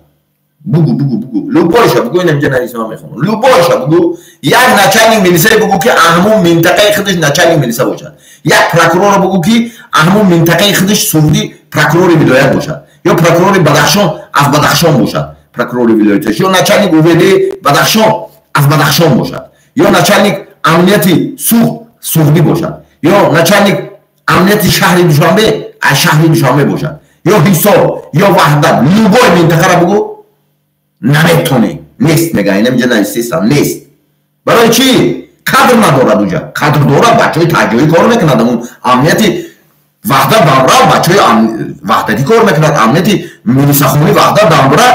Бугӯ, бугӯ, бугӯ, любойша бугӯ, ина инҷа нависам ман мехонам. Любойша бугӯ, як начальник милисае бугӯ ки ҳамон минтақаи худаш начальник милиса бошад. Як прокурорро бугӯ ки ҳамон минтақаи худаш суғдӣ прокурори вилоят бошад, ё прокурори Бадахшон аз Бадахшон бошад, прокурори вилояташ, ё начальник УВД Бадахшон аз Бадахшон бошад, ё начальник амнияти Суғд суғдӣ бошад, ё начальник амнияти шаҳри Душанбе аз шаҳри Душанбе бошад, ё Ҳисор, ё Ваҳдат, любой минтақаро бугӯ, наметонӣ, нест мега, ина инҷа нависистам, нест. Барои чӣ? Кадр надорад уҷа. Кадр дорад, бачаҳои таҳҷоӣ кор мекунад, ҳамун амнияти Ваҳдат дамра бачаҳои ваҳдатӣ кор мекунад, амнияти милисахонии Ваҳдат дамра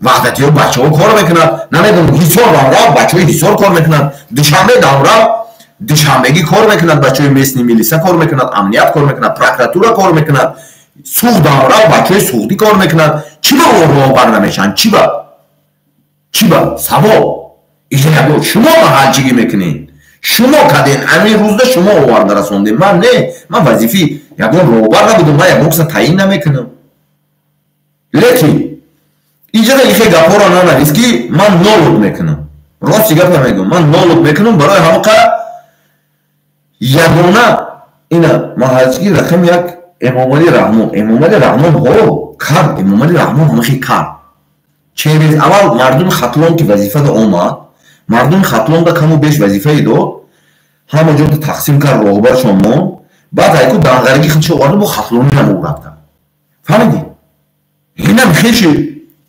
ваҳдатиҳо бачаҳо кор мекунад, намедонам Ҳисор дамра бачаҳои Ҳисор кор мекунад, Душанбе дамра душанбегӣ кор мекунад, бачаҳои местни милиса кор мекунад, амният кор мекунад, прокуратура кор мекунад, Суғд дамра бачаҳои суғдӣ кор мекунад. Чӣ ба роҳбар намешаванд? Чӣ ба? Чӣ ба? Савол. Иҷа ягон шумо маҳалчигӣ мекунед, шумо кардед, ҳамин рӯзда шумо оварда расондед, ман не, ман вазифаи ягон роҳбар набудам, ман ягон каса таъин намекунам. Лекин иҷада ихе гапҳоро нанавис ки ман нолуд мекунам. Рости гап намегӯям, ман нолуд мекунам. Барои ҳамақа ягона ина маҳалчигӣ рақами як Эмомалӣ Раҳмон. Эмомалӣ Раҳмон ҳо кард, Эмомалӣ Раҳмон ҳамахе кард. Через аввал мардуми Хатлон ки вазифада омад, мардуми Хатлонда каму беш вазифае дод, ҳама ҷода тақсим кард, роҳбаршон монд. Баъд айку Данғаригӣ худшо овард, бо хатлонӣ ҳам овард кард. Фаҳмидӣ? Инам хеши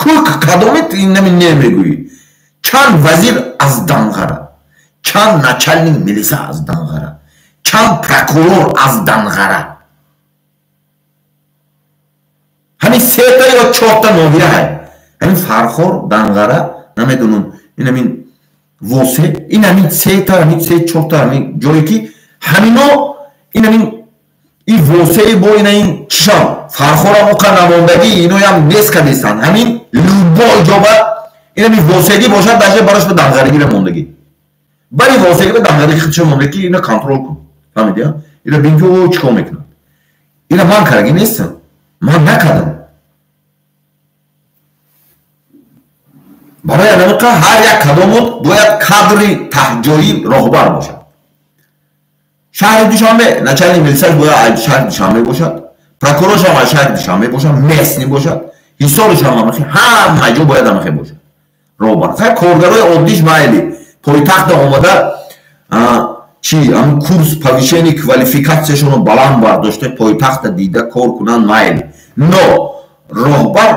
кӯк кадомит инами немегӯӣ. Чанд вазир аз Данғара, чанд начальник милиса аз Данғара, чанд прокурор аз Данғара. Ҳамин сета ё чорта ноҳия ҳай. Ҳамин Фархор, Данғара, намедонам, ин ҳамин Восе, ин ҳамин сета, ҳамин се чорта ҳамин ҷое ки ҳамино ин ҳамин ин Восеи бо ина ин чишам Фархорам оқа намондагӣ иноям нест кардестанд. Ҳамин любой ҷоба ин ҳамин Восегӣ бошад, даже барош ба Данғаригӣ намондагӣ. Бари Восегӣ ба Данғаригӣ худшо мондагӣ, ки ина контрол кун. Фаҳмидӣ? Ина бин ки ӯ чӣ кор мекунад. Ина ман кардаги нестам, ман накардам. Барои анамиқа ҳар як кадомон бояд кадри таҳҷоӣ роҳбар бошад. Шаҳри Душанбе начальник милисияш бояд шаҳри Душанбе бошад, прокуроршам аз шаҳри Душанбе бошад, местный бошад, ҳисоршам ҳамахе, ҳама ҷо бояд ҳамахе бошад роҳбар. Хай коргарои оддиш майли пойтахта омада чи ҳамн курс повышение квалификатсияшонро баланд бардошта пойтахта дида кор кунанд майли. Но роҳбар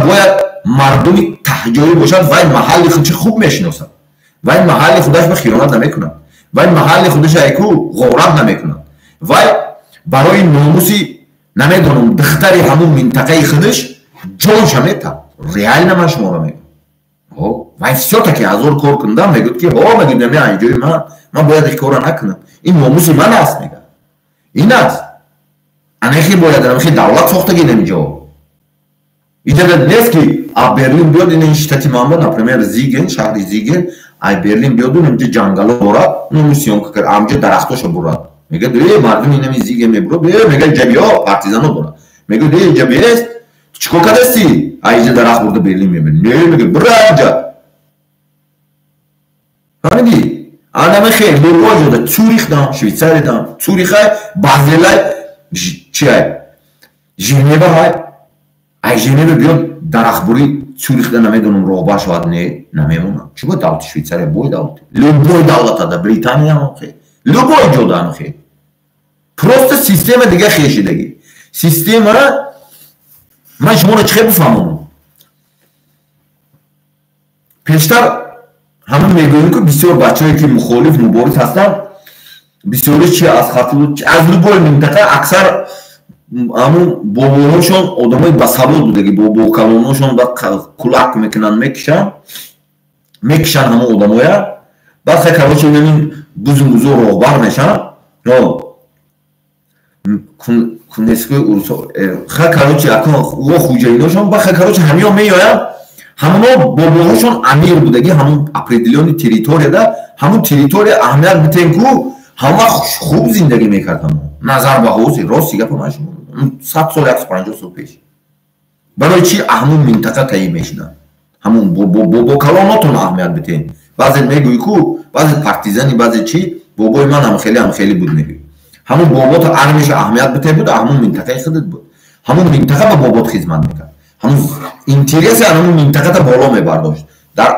бояд мардуми таҳҷоӣ бошад, вай маҳалли худши хуб мешиносад, вай маҳалли худаш ба хиёнат намекунад, вай маҳалли худаш айку ғорат намекунад, вай барои номуси намедонам духтари ҳамун минтақаи худаш ҷонша метавад. Реально ман шуморо мегӯям. Вай всё-таки ҳазор кор кунда мегӯяд ки ҳо мегӯям инҷои ман бояд ин корро накунам, ин номуси ман аст, мегӯяд. Ин аст. Анахи бояд анахи давлат сохтагӣ инҷо. Иҷозат нест ки а Берлин биёд ин штати ман, например, Зиген, шаҳри Зиген, ай Берлин биёд инҷо ҷангало дорад, ному съёмка кард, амҷо дарахтошо бурад. Мегӯяд э мардум инами Зиген мебурад, э мегӯяд инҷа биё, партизано дорад. Мегӯяд э инҷа биест, ту чӣ кор кардасти? Ай инҷа дарахт бурда Берлин мебарӣ. Не, мегӯяд бира инҷа. Фаҳмидӣ? Анаме хел любой ҷода Цюрих дам, Швейцария дам, Цюрихай, Базелай, чи ай? Женева ҳай. Ай Женева биёд дарахтбурӣ Цюрихда намедонам роҳбар шавад, не, намемонад. Чӣ бо давлати Швейцария, бой давлати. Любой давлатада, Британия ҳам хел. Любой ҷода ҳам хел. Просто система дига хешидагӣ. Система ман шуморо чӣ хел бифаҳмонам? Пештар ҳама мегӯем ки бисёр бачаҳое ки мухолиф мубориз ҳастанд, бисёри чи аз хатл аз любой минтақа аксар ҳамун бобоҳошон одамои басавод будаги, бобокалоношон ба кулак мекунанд, мекишанд ҳамон одамоя. Баъд хай короче инамин бузу музу роҳбар мешаванд. Кунескои урусо хай короче акун о хуҷаиношон ба хай короче ҳамиё меоянд, ҳамоно бобоҳошон амир будаги, ҳамон определённый территорияда, ҳамон территория аҳамият битен ку ҳама хуб зиндагӣ мекард ҳамон. Назар ба ҳозир рости гапа ман шумо 100 сол 150 сол пеш. Барои чи ҳамон минтақа таъин мешуданд? Ҳамон бобокалонотон аҳамият битен. Баъзе мегӯӣ ку, баъзе партизани, баъзе чи, бобои ман ҳам хеле ҳам хеле буд мегӯӣ. Ҳамон бобото армияша аҳамият бите буд, ҳамон минтақаи худат буд. Ҳамон минтақа ба бобот хизмат мекард. Ҳамон интереси ҳамон минтақата боло мебардошт. Дар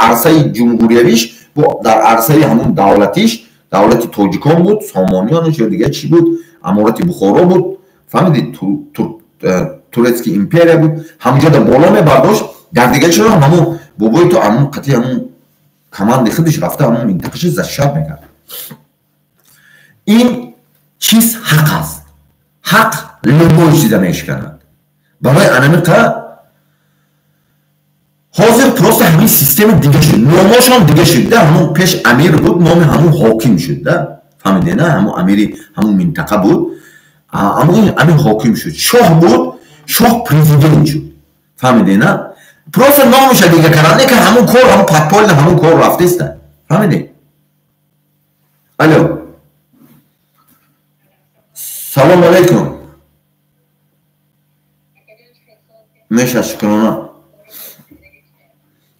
арсаи ҷумҳуриявиш, дар арсаи ҳамон давлатиш, давлати тоҷикон буд, сомониёнш ё дигар чӣ буд, аморати Бухоро буд, фаҳмидӣ, турецкий империя буд, ҳамҷода боло мебардошт. Дар дигар чиро ҳамон бобои ту ҳамон қатъи ҳамон командаи худаш рафта ҳамон минтақаша защищать мекард. Ин чиз ҳақ аст. Ҳақ любой чиза мешиканад. Барои анамиқа ҳозир просто ҳамин система дига шуд, номошон дига шуд да, ҳамон пеш амир буд, номи ҳамон ҳоким шуд да, фаҳмиде на, ҳамон амири ҳамон минтақа буд, ҳамон амир ҳоким шуд, шоҳ буд, шоҳ президент шуд, фаҳмиде на, просто номаша дига кард, не ки ҳамон кор, ҳамон подпольно ҳамон кор рафтеста, фаҳмиде? Алло, салом алейкум. Меша шукрона.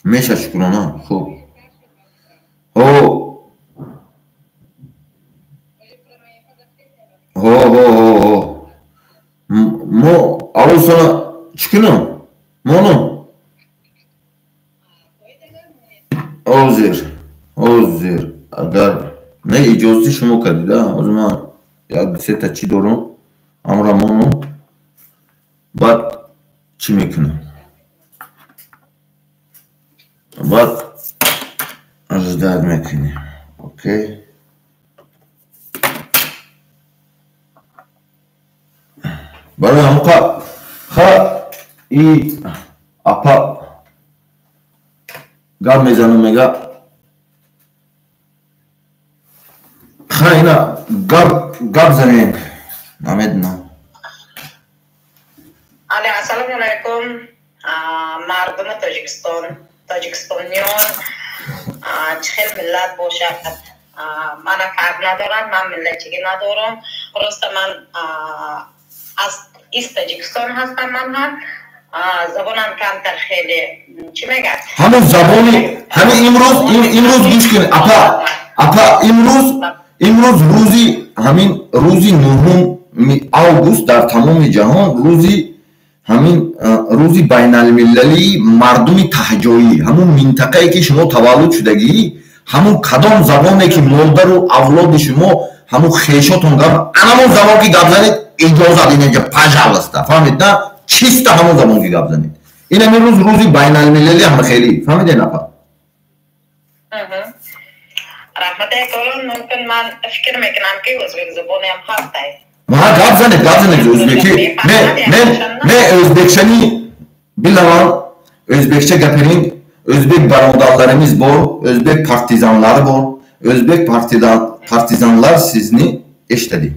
Меша шукрона. Хуб. Ҳо. Ҳо ҳо ҳо ҳо. Мо аввалсона чӣ кунам? Монам? Ҳозир. Ҳозир. Агар не иҷозати шумо кардида, ҳозир ман як сета чӣ дорам, амра монам. Баъд чӣ мекунам? Баъд ожидать мекунем. Окей. Барои ҳамқа ха и апа гап мезанам, мега ха ина гап занем, намедонам. Алло, ассалому алайкум, мардуми Тоҷикистон, тоҷикистониён, чӣ хел миллат бошад, мана фарқ надорад, ман миллатчигӣ надорам. Просто ман аз из Тоҷикистон ҳастам, ман ҳам забонам камтар хеле чӣ мегӯяд. Ҳамон забони ҳамин имрӯз, имрӯз гӯш кунед, апа, апа, имрӯз рӯзи ҳамин рӯзи 9 август дар тамоми ҷаҳон рӯзи ҳамин рӯзи байналмилалии мардуми таҳҷоӣ, ҳамун минтақае ки шумо таваллуд шудагӣ, ҳамун кадом забоне ки модару авлоди шумо, ҳамун хешотон гап, анамон забон ки гап занед, иҷозат инҷа, пожалуйста, фаҳмид на? Чисто ҳамон забон ки гап занед. Ин ҳамин рӯз рӯзи байналмилалӣ ҳама хеле фаҳмиден, апа. Раҳмат, акалон. Мумкин ман фикр мекунам, ки ӯзбек забониам ҳастай. Ма гап занед, гап занед ӯзбекӣ. Мен o'zbekchani bilaman, o'zbekcha gapiring. O'zbek birodarlarimiz bor, o'zbek partizanlari bor, o'zbek partizanlar sizni eshitadi,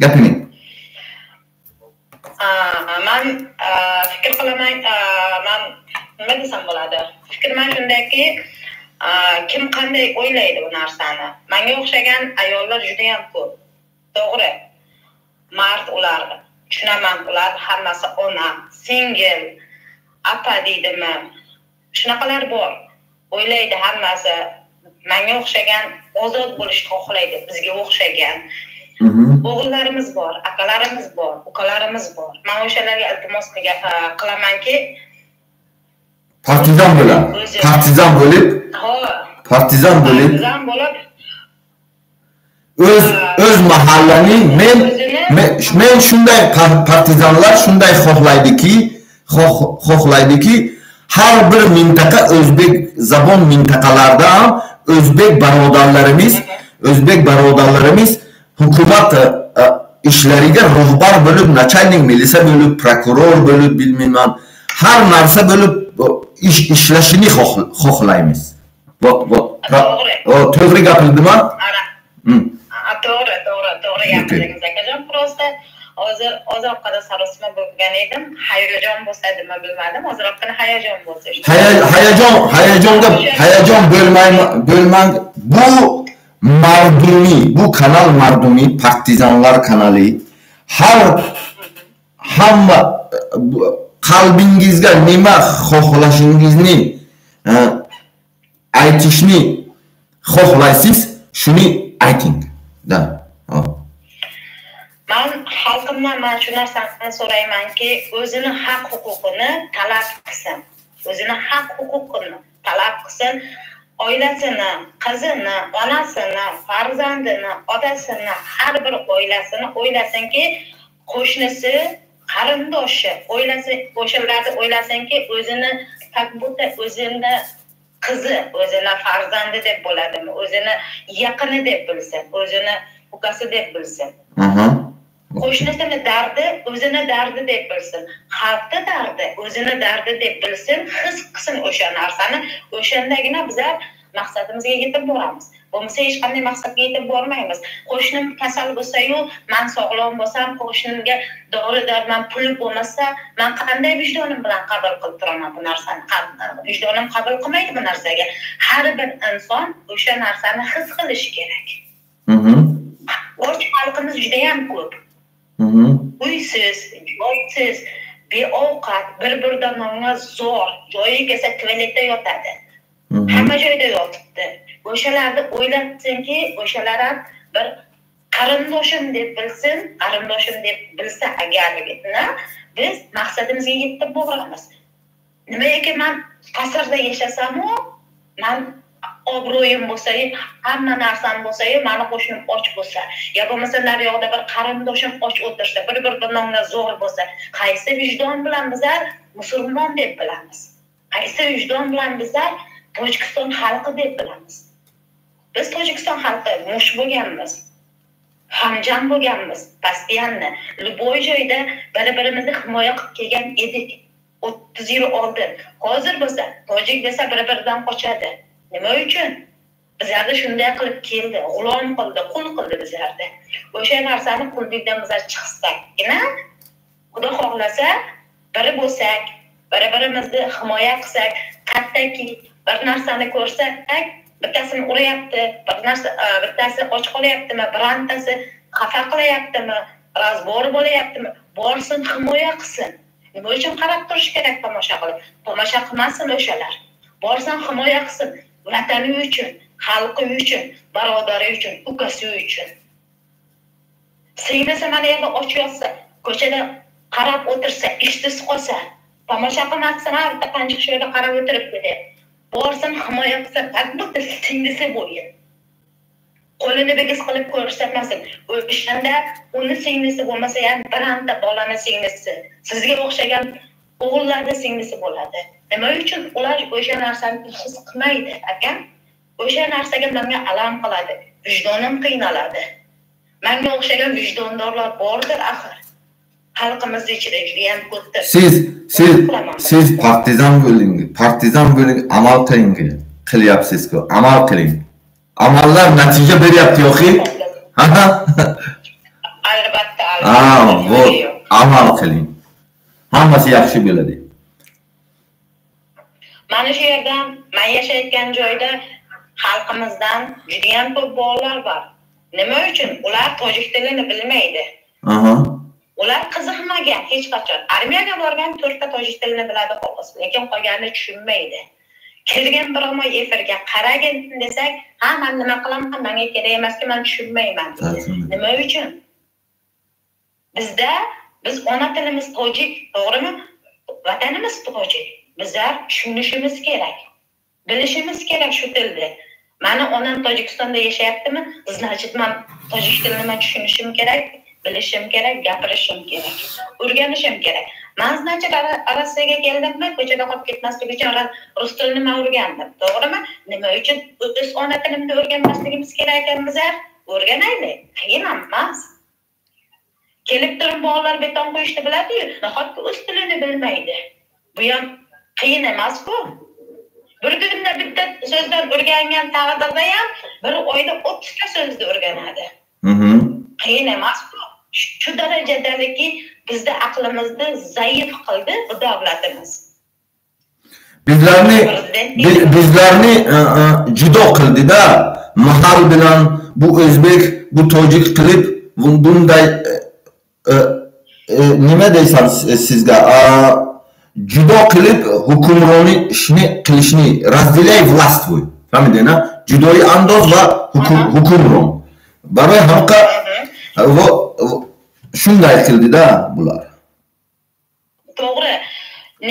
gapiring. Man fikr qilaman, man nima desam bo'ladi, fikrim shundayki, kim qanday o'ylaydi bu narsani. Manga o'xshagan ayollar judayam ko'p. To'g'ri, mard ular, tushunaman, ular hammasi ona, singil, apa deydimi, shunaqalar bor, o'ylaydi hammasi manga o'xshagan, ozod bo'lishni xohlaydi. Bizga o'xshagan o'g'illarimiz bor, akalarimiz bor, ukalarimiz bor. Man o'shalarga iltimos qilamanki, Partizan bo'ladi, partizan bo'lib, partizan bo'lib, partizan bo'lib, o'z mahallaning men shunday partizanlar shunday xohlaydiki, har bir mintaqa, o'zbek zabon mintaqalarda ham o'zbek birodarlarimiz hukumat ishlariga rohbar bo'lib, начальник milisa bo'lib, prokuror bo'lib, bilmayman, har narsa bo'lib ish ishlashini xohlaymiz. Вот, вот. To'g'ri gapirdimmi? To'g'ri gapirdingiz, akajon. Просто hozir ozroqgina sarosima bo'lgan edim, hayajon bo'lsadimi, bilmadim, ozroqgina hayajon bo'lsa. Hayajonga hayajon bo'lmang. Bu mardumi, bu kanal mardumi partizanlar kanali. Har hamma qalbingizga nima xohlashingizni aytishni xohlaysiz, shuni ayting да. Man xalqimdan man shu narsani so'raymanki, o'zini haq huquqini talab qilsin, o'zini haq huquqini talab qilsin, oilasini, qizini, onasini, farzandini, otasini, har bir oilasini o'ylasinki, qo'shnisi, qarindoshi o'ylasin, o'shalarni o'ylasinki, o'zini как будто o'zini qizi, o'zini farzandi deb bo'ladimi, o'zini yaqini deb bilsin, o'zini ukasi deb bilsin, qo'shnisini dardi o'zini dardi deb bilsin, xalqni dardi o'zini dardi deb bilsin, his qilsin o'sha narsani. O'shandagina bizlar maqsadimizga yetib boramiz, bo'lmasa hech qanday maqsadga yetib bormaymiz. Qo'shnim kasal bo'lsayu, man sog'lom bo'lsam, qo'shnimga dori darmon puli bo'lmasa, man qanday vijdonim bilan qabul qilib turaman bu narsani? Vijdonim qabul qilmaydi bu narsaga. Har bir inson o'sha narsani his qilishi kerak. Och xalqimiz judayam ko'p, uysiz, joysiz, beovqat, bir biridan nonga zo'r, joyi kelsa tualetda yotadi, hamma joyda yotibdi. O'shalarni o'ylatsinki, o'shalar ham bir qarindoshim deb bilsin. Qarindoshim deb bilsa agarligini, biz maqsadimizga yetib boramiz. Nimagaki man qasrda yashasamu, man obro'yim bo'lsayu, hamma narsam bo'lsayu, mani qo'shnim och bo'lsa yo bo'lmasa naryoqda bir qarindoshim och o'tirsa, bir bir nonga zo'r bo'lsa, qaysi vijdon bilan bizlar musulmon deb bilamiz? Qaysi vijdon bilan bizlar Tojikiston xalqi deb bilamiz? Biz Tojikiston xalqi mush bo'lganmiz, hamjam bo'lganmiz, постоянно любой joyda bir birimizni himoya qilib kelgan edik 30 yil oldin. Hozir bo'lsa tojik desa, bir biridan qochadi. Nima uchun? Bizlarni shunday qilib keldi, g'ulom qildi, qul qildi bizlarni. O'sha narsani qullikdan bizlar chiqsakgina, Xudo xohlasa, biri bo'lsak, bir birimizni himoya qilsak, qayerdaki bir narsani ko'rsak, bittasini uryapti, bir narsa, bittasi och qolyaptimi, birontasi Xafa qilyaptimi, разбор bo'layaptimi, borsin himoya qilsin. Nima uchun qarab turish kerak tomosha qilib? Tomosha qilmasin o'shalar. Borsin himoya qilsin vatani uchun, xalqi uchun, birodari uchun, ukasi uchun. Singlisi mana yerda och yotsa, ko'chada qarab o'tirsa, ishsiz qolsa, tomosha qilmasin, ha, bitta qancha shu yerda qarab o'tiribdi deb. Borsin himoya qilsin, как будто singlisi bo'lgan. Qo'lini bigiz qilib ko'rsatmasin. O'shanda uni singlisi bo'lmasa ham birorta bolani singlisi, sizga o'xshagan o'g'illarning singlisi bo'ladi. Nima uchun ular o'sha narsani his qilmaydi, akam? O'sha narsaga menga alam qiladi, vijdonim qiynaladi. Menga o'xshagan vijdondorlar bordir axir. Xalqimiz ichida juda ham ko'pdir. Siz partizan bo'ling, partizan bo'ling, amal qiling, qilyapsiz-ku, amal qiling. Amallar natija beryapti yo'qi? Ha? Albatta, albatta. Amal qiling. Hammasi yaxshi bo'ladi. Mana shu yerda, men yashayotgan joyda xalqimizdan juda ham ko'p bolalar bor. Nima uchun? Ular tojik tilini bilmaydi. Ular qiziqmagan hech qachon. Armiyaga borgan 4 ta tojik tilini biladi xolos, lekin qolganini tushunmaydi. Kelgan bir oy efirga qaragin desak, ha, men nima qilaman, menga kerak emaski, men tushunmayman deydi. Nima uchun? Bizda biz ona tilimiz tojik, to'g'rimi? Vatanimiz tojik. Bizlar tushunishimiz kerak. Bilishimiz kerak shu tilni. Mani onam Tojikistonda yashayaptimi? Значит, men tojik tilini men tushunishim kerak, bilishim kerak, gapirishim kerak, o'rganishim kerak. Men значит Rossiyaga keldimmi, ko'chada qolib ketmaslik uchun rus tilini men o'rgandim, to'g'rimi? Nima uchun o'z ona tilimni o'rganmasligimiz kerak ekan bizlar? O'rganaylik, qiyin emas. Kelib turib bolalar beton qo'yishni biladi-yu, nahotki o'z tilini bilmaydi. Bu ham qiyin emas-ku. Bir kunda bitta so'zdan o'rgangan taqdirda ham bir oyda 30 ta so'zni o'rganadi. Qiyin emas-ku. Shu darajadaki bizda aqlimizni zaif qildi bu davlatimiz. Bizlarni judo qildi-da, mahal bilan bu o'zbek, bu tojik qilib bunday nima deysan sizga? Judo qilib hukmronlik ishni qilishni, разделяй властвуй. Fahmidingmi? Judoyi andoz va hukmron. Baribir hamqa shunday qildi-da bular. To'g'ri.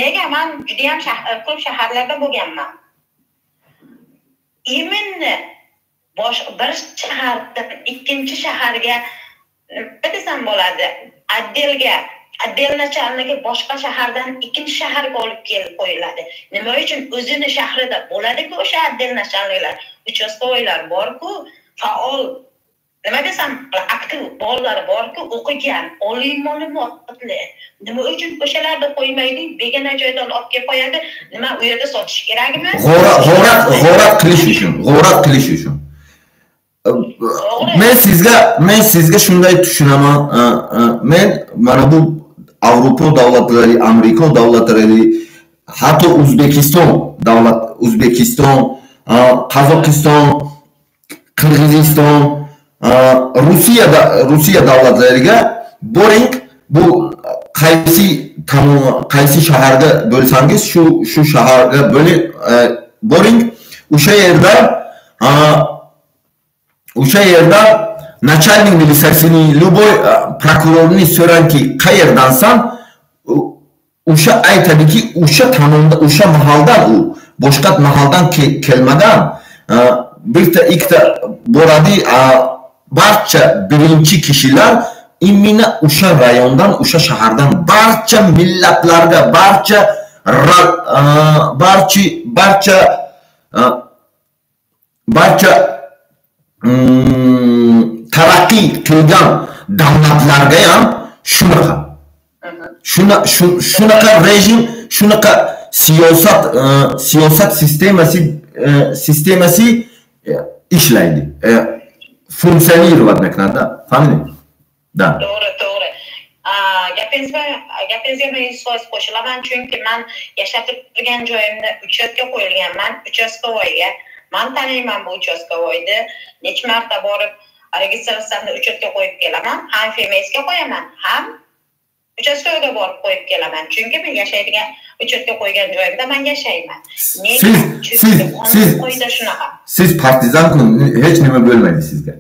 Nega men juda ham ko'p shaharlarda bo'lganman. Именно bir shahardan ikkinchi shaharga nima desam bo'ladi? Отделga, отдел начальники boshqa shahardan ikkinchi shaharga olib kelib qo'yiladi. Nima uchun? O'zini shahrida bo'ladi-ku o'sha отдел начальникlar, uchastkovoylar bor-ku, faol, nima desam, aktiv bolalar bor-ku, o'qigan, oliy ma'lumotli. Nima uchun o'shalarni qo'ymaydi, begona joydan olib kelib qo'yadi? Nima u yerda sotish kerakmi? G'orat qilish uchun, g'orat qilish uchun. Men sizga shunday tushunaman. Men mana bu Avrupa davlatlari, Amerika davlatlari, hatto O'zbekiston davlat, O'zbekiston, Qozog'iston, Qirg'iziston, Rossiya davlatlariga boring, bu qaysi shaharga bo'lsangiz, shu shaharga boring, o'sha yerda начальник militsiyasini, любой prokurorni so'rangki, qayerdansan, o'sha aytadiki, o'sha tomonda, o'sha mahaldan, u boshqa mahaldan kelmagan, bitta ikkita boradi, barcha birinchi kishilar именно o'sha rayondan, o'sha shahardan, barcha millatlarga, barcha taraqqiy qilgan davlatlarga ham shunaqa. Shunaqa rejim, shunaqa siyosat sistemasi ishlaydi. Funksionировать mekanda, fahmiding? Da. To'g'ri, to'g'ri. Gapingizga men 100% qo'shilaman, chunki men yashab turgan joyimda uchastka qo'yilganman, uchastkovoyga. Men taniyman bu uchastkovoyni. Necha marta borib Registratsiyamni uchastka qo'yib kelaman, ham FMSga qo'yaman, ham uchastkaga borib qo'yib kelaman. Chunki men yashaydigan uchastka qo'ygan joyimda men yashayman. Nega? Chunki qonun qoida shunaqa. Siz partizan hech nima bo'lmaydi sizga.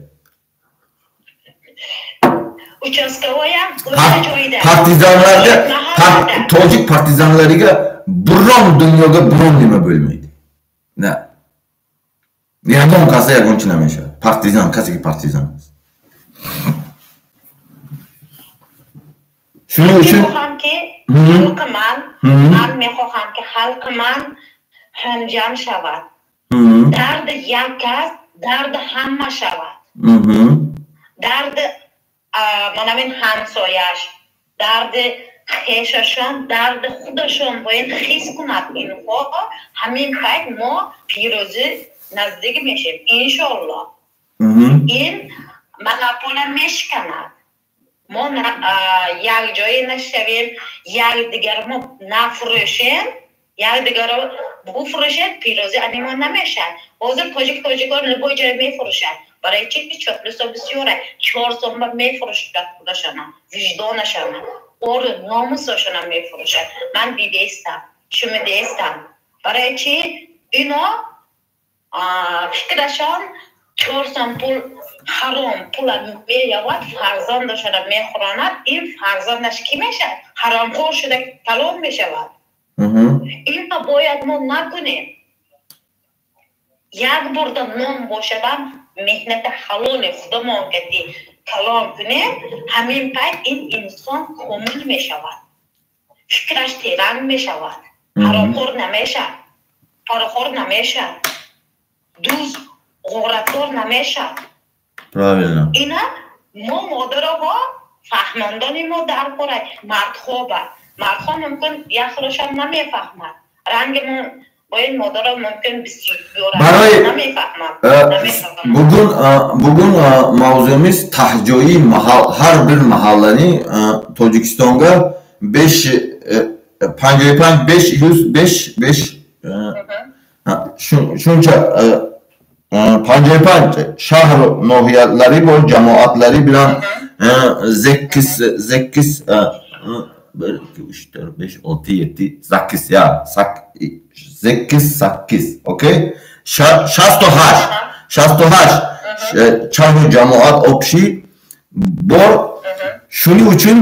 Uchastkovoy ham o'sha joyda. Partizanlarga, tojik partizanlariga biron dunyoga biron nima bo'lmaydi. Na. Ягон каса ягон чи намешавад. Партизан, касе ки партизан аст. Shuning uchun mehоҳам-ки xalqiman, man mehоҳам-ки xalqiman hamjam шавад. Дарди як кас, дарди ҳамма шавад. Дарди mana men ҳамсояш, дарди хешашон, дарди худашон бояд ҳис кунад инҳо. Ҳамин payt мо пирӯзӣ наздик мешем, иншоаллоҳ. Ин монополия мешканад. Мо якҷоя нашавем, якдигармо нафурӯшем, якдигарро буфурӯшем, пирӯзӣ ани мо намешавад. Ҳозир тоҷик тоҷикон любой ҷой мефурӯшад. Барои чи? Чоплусо бисёре, 4 сомба мефурӯшад худашона, виҷдонашона, ору номусашона мефурӯшад. Ман дидестам, шунидестам. Барои чи? Ино фикрашон 4 сом пул ҳаром пула меёвад, фарзандашона мехӯронад. Ин фарзандаш кӣ мешавад? Ҳаромхӯр шуда калон мешавад. Инро бояд мо накунем. Як бурда нон бошадам, меҳнати ҳалоли худамон кати калон кунем, ҳамин пайт ин инсон комил мешавад, фикраш теранг мешавад, ҳаромхӯр намешавад, порахӯр намешавад, дуз ғораткор намешавад. Правильно. Ина мо модароҳо фаҳмондони мо дар кора мардҳо ба мардҳо мумкин як хелашон намефаҳмад. Ранги мо бо ин модаро мумкин бисёр намефаҳмад. Бугун мавзӯимиз таҳҷоии ҳар бир маҳаллани Тоҷикистонга 55 505 5 shuncha 55 шаҳр ноҳиялари бо ҷамоатлари билан 8 8 1 2 3 4 5 6 7 8 ya 8 8 okey 68 68 шаҳру ҷамоат обши bor. Shuning uchun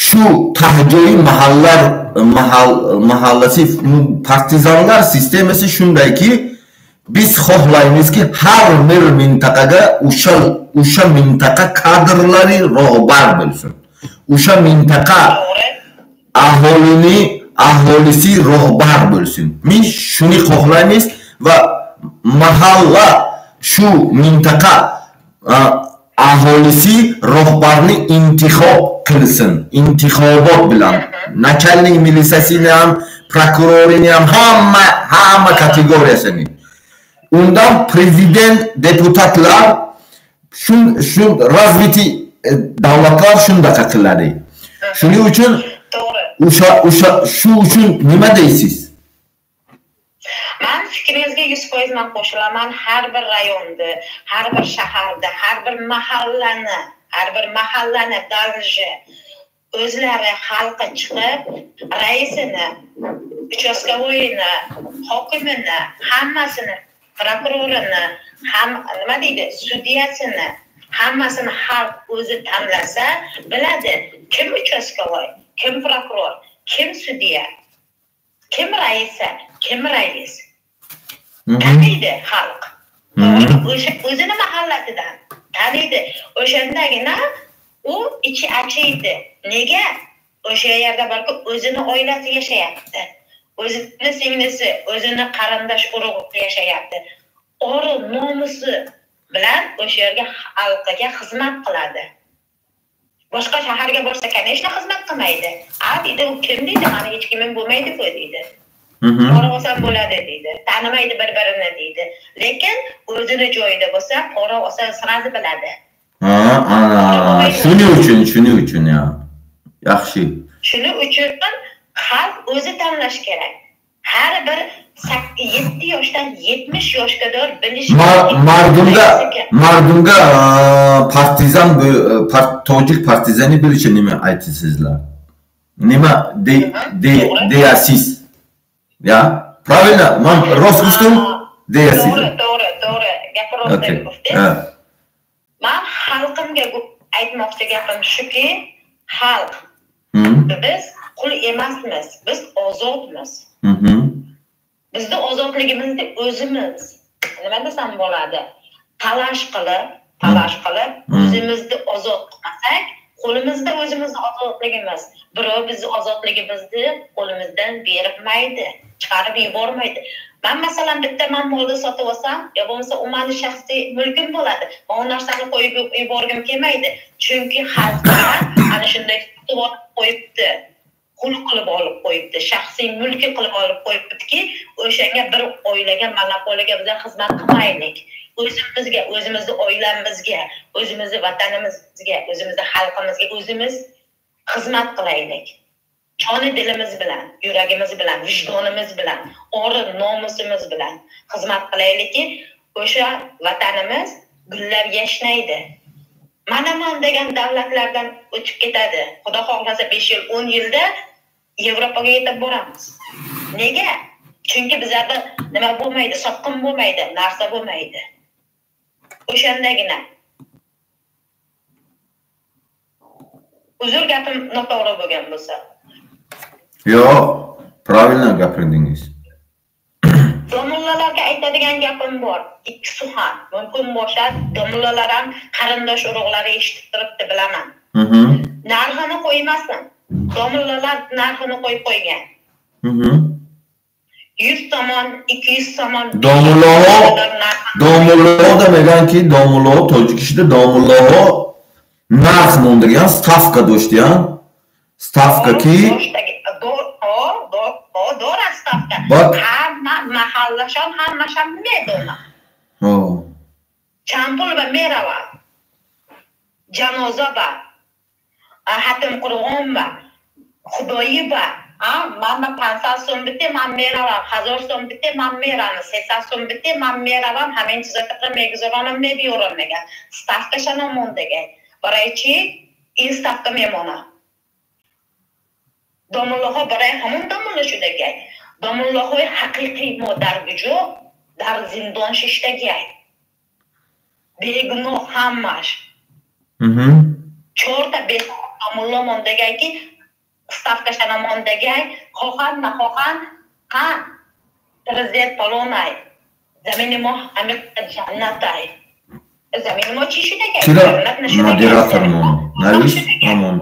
shu tahjoyi mahallar mahallasi partizanlar sistemasi shundayki, biz xohlaymizki har bir mintaqaga o'sha mintaqa kadrlari rohbar bo'lsin. O'sha mintaqa aholisi rohbar bo'lsin. Biz shuni xohlaymiz va mahalla shu mintaqa aholisi rohbarni intixob qilsin. Intixobot bilan начальник militsiyasini ham, prokurorini ham, hamma kategoriyasini. Undan prezident, deputatlar shu развитие davlatlar shundaqa qiladi. Shuning uchun o'sha shu uchun nima deysiz? Man fikringizga 100% man qo'shilaman. Har bir rayonda, har bir shaharda, har bir mahallani, dalji o'zlari xalqi chiqib, raisini, uchastkovoyini, hokimini, hammasini, prokurorini, ham nima deydi, sudyasini, hammasini xalq o'zi tanlasa, biladi kim uchastkovoy, kim prokuror, kim sudya, kim raisa, kim rais. Taniydi xalq. O'sha o'zini mahallasidan taniydi. O'shandagina u ichi achiydi. Nega? O'sha yerda balki o'zini oilasi yashayapti. O'zini singlisi, o'zini qarindosh urug'i yashayapti. Ori nomusi bilan o'sha yerga xalqqa xizmat qiladi. Boshqa shaharga borsa, конечно, xizmat qilmaydi. A deydi, u kim deydi, mani hech kimim bo'lmaydi-ku deydi. Pora olsam bo'ladi deydi. Tanimaydi bir-birini deydi. Lekin o'zini joyida bo'lsa, pora olsa sразу biladi. Ha, ana, shuning uchun ya. Yaxshi. Shuning uchun xalq o'zi tanlash kerak. Har bir 7 yoshdan 70 yoshga qadar bilish. Mardumga partizan, tojik partizani bilishi nima aytasizlar? Nima deyasiz? Ya, правильно? Man rost guftum? Deyasiz. To'g'ri, to'g'ri. Gap rost guftingiz. Man xalqimga aytmoqchi gapim shuki, xalq biz qul emasmiz, biz ozodmiz. Bizni ozodligimizni o'zimiz nima desam bo'ladi, talash qilib o'zimizni ozod qilmasak, qo'limizda o'zimizni ozodligimiz, birov bizni ozodligimizni qo'limizdan bermaydi, chiqarib yubormaydi. Man masalan bitta man molni sotib olsam, yo bo'lmasa u meni shaxsiy mulkim bo'ladi. Men u narsani qo'yib yuborgim kelmaydi, chunki xalqlar ana shunday tutib olib qo'yibdi. Qul qilib olib qo'yibdi, shaxsiy mulki qilib olib qo'yibdiki, o'shanga bir oilaga, monopoliyaga biz xizmat qilmaylik. O'zimizga, o'zimizni oilamizga, o'zimizni vatanimizga, o'zimizni xalqimizga o'zimiz xizmat qilaylik. Joni dilimiz bilan, yuragimiz bilan, vijdonimiz bilan, ori nomusimiz bilan xizmat qilaylikki, o'sha vatanimiz gullab yashnaydi. Manaman degan davlatlardan o'tib ketadi. Xudo xohlasa 5 yil, 10 yilda Yevropaga yetib boramiz. Nega? Chunki bizlarda nima bo'lmaydi, sotqin bo'lmaydi, narsa bo'lmaydi. O'shandagina. Uzr, gapim noto'g'ri bo'lgan bo'lsa. Yo'q, правильно gapirdingiz. Domlalarga aytadigan gapim bor. Ikki suxan. Mumkin bo'lsa, domlalar ham qarindosh urug'lari eshitib turibdi, bilaman. Narxini qo'ymasin. Domlalar narxini qo'yib qo'ygan. 100 tomon, 200 tomon. Domlalar deganki, domlalar tojikishda domlalar narx mondigan, stavka do'shdiyan. Stavka ki stavka. Hamma mahallashon, hammasham medona. Chand pul va merava. Janoza ba. Hatim Qur'on ba. Xudoyi ba. Man 500 so'm bitte man meravam, 1000 so'm bitte man meravam, 800 so'm bitte man meravam, hamin chizatni meguzaronam mebiyoram degan. Stavka shanomon degan. Baraychi in stavka memona. Domlaho baray hamon domla shu degan. Domlahoy haqiqiy mo dar gujo dar zindon shishtagay. Begunoh hammash. 4ta 5 domla mon deganki stavka shanamon degan, xohan naxohan ha prezident palonay. Zamini mo amir jannatay. Zamini mo chi shu degan. Moderator mon. Navis amon.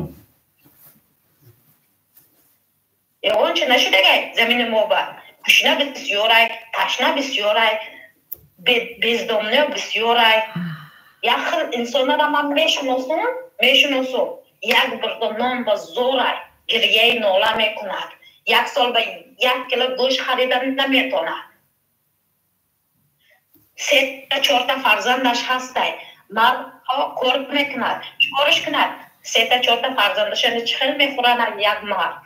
Yo'qoncha nashu degan zamini mo ba. Kushna bisyoray, tashna bisyoray, bezdomni bisyoray. Як хел инсонро ман мешиносам, як бурда нон ба зӯрай гиряи нола мекунад. Як сол ба як кило гӯшт харидан наметавонад. 3-4 фарзандаш ҳастай. Мардҳо кор мекунад, чикориш кунад? 3-4 фарзандашро чӣ хел мехӯранад як мард?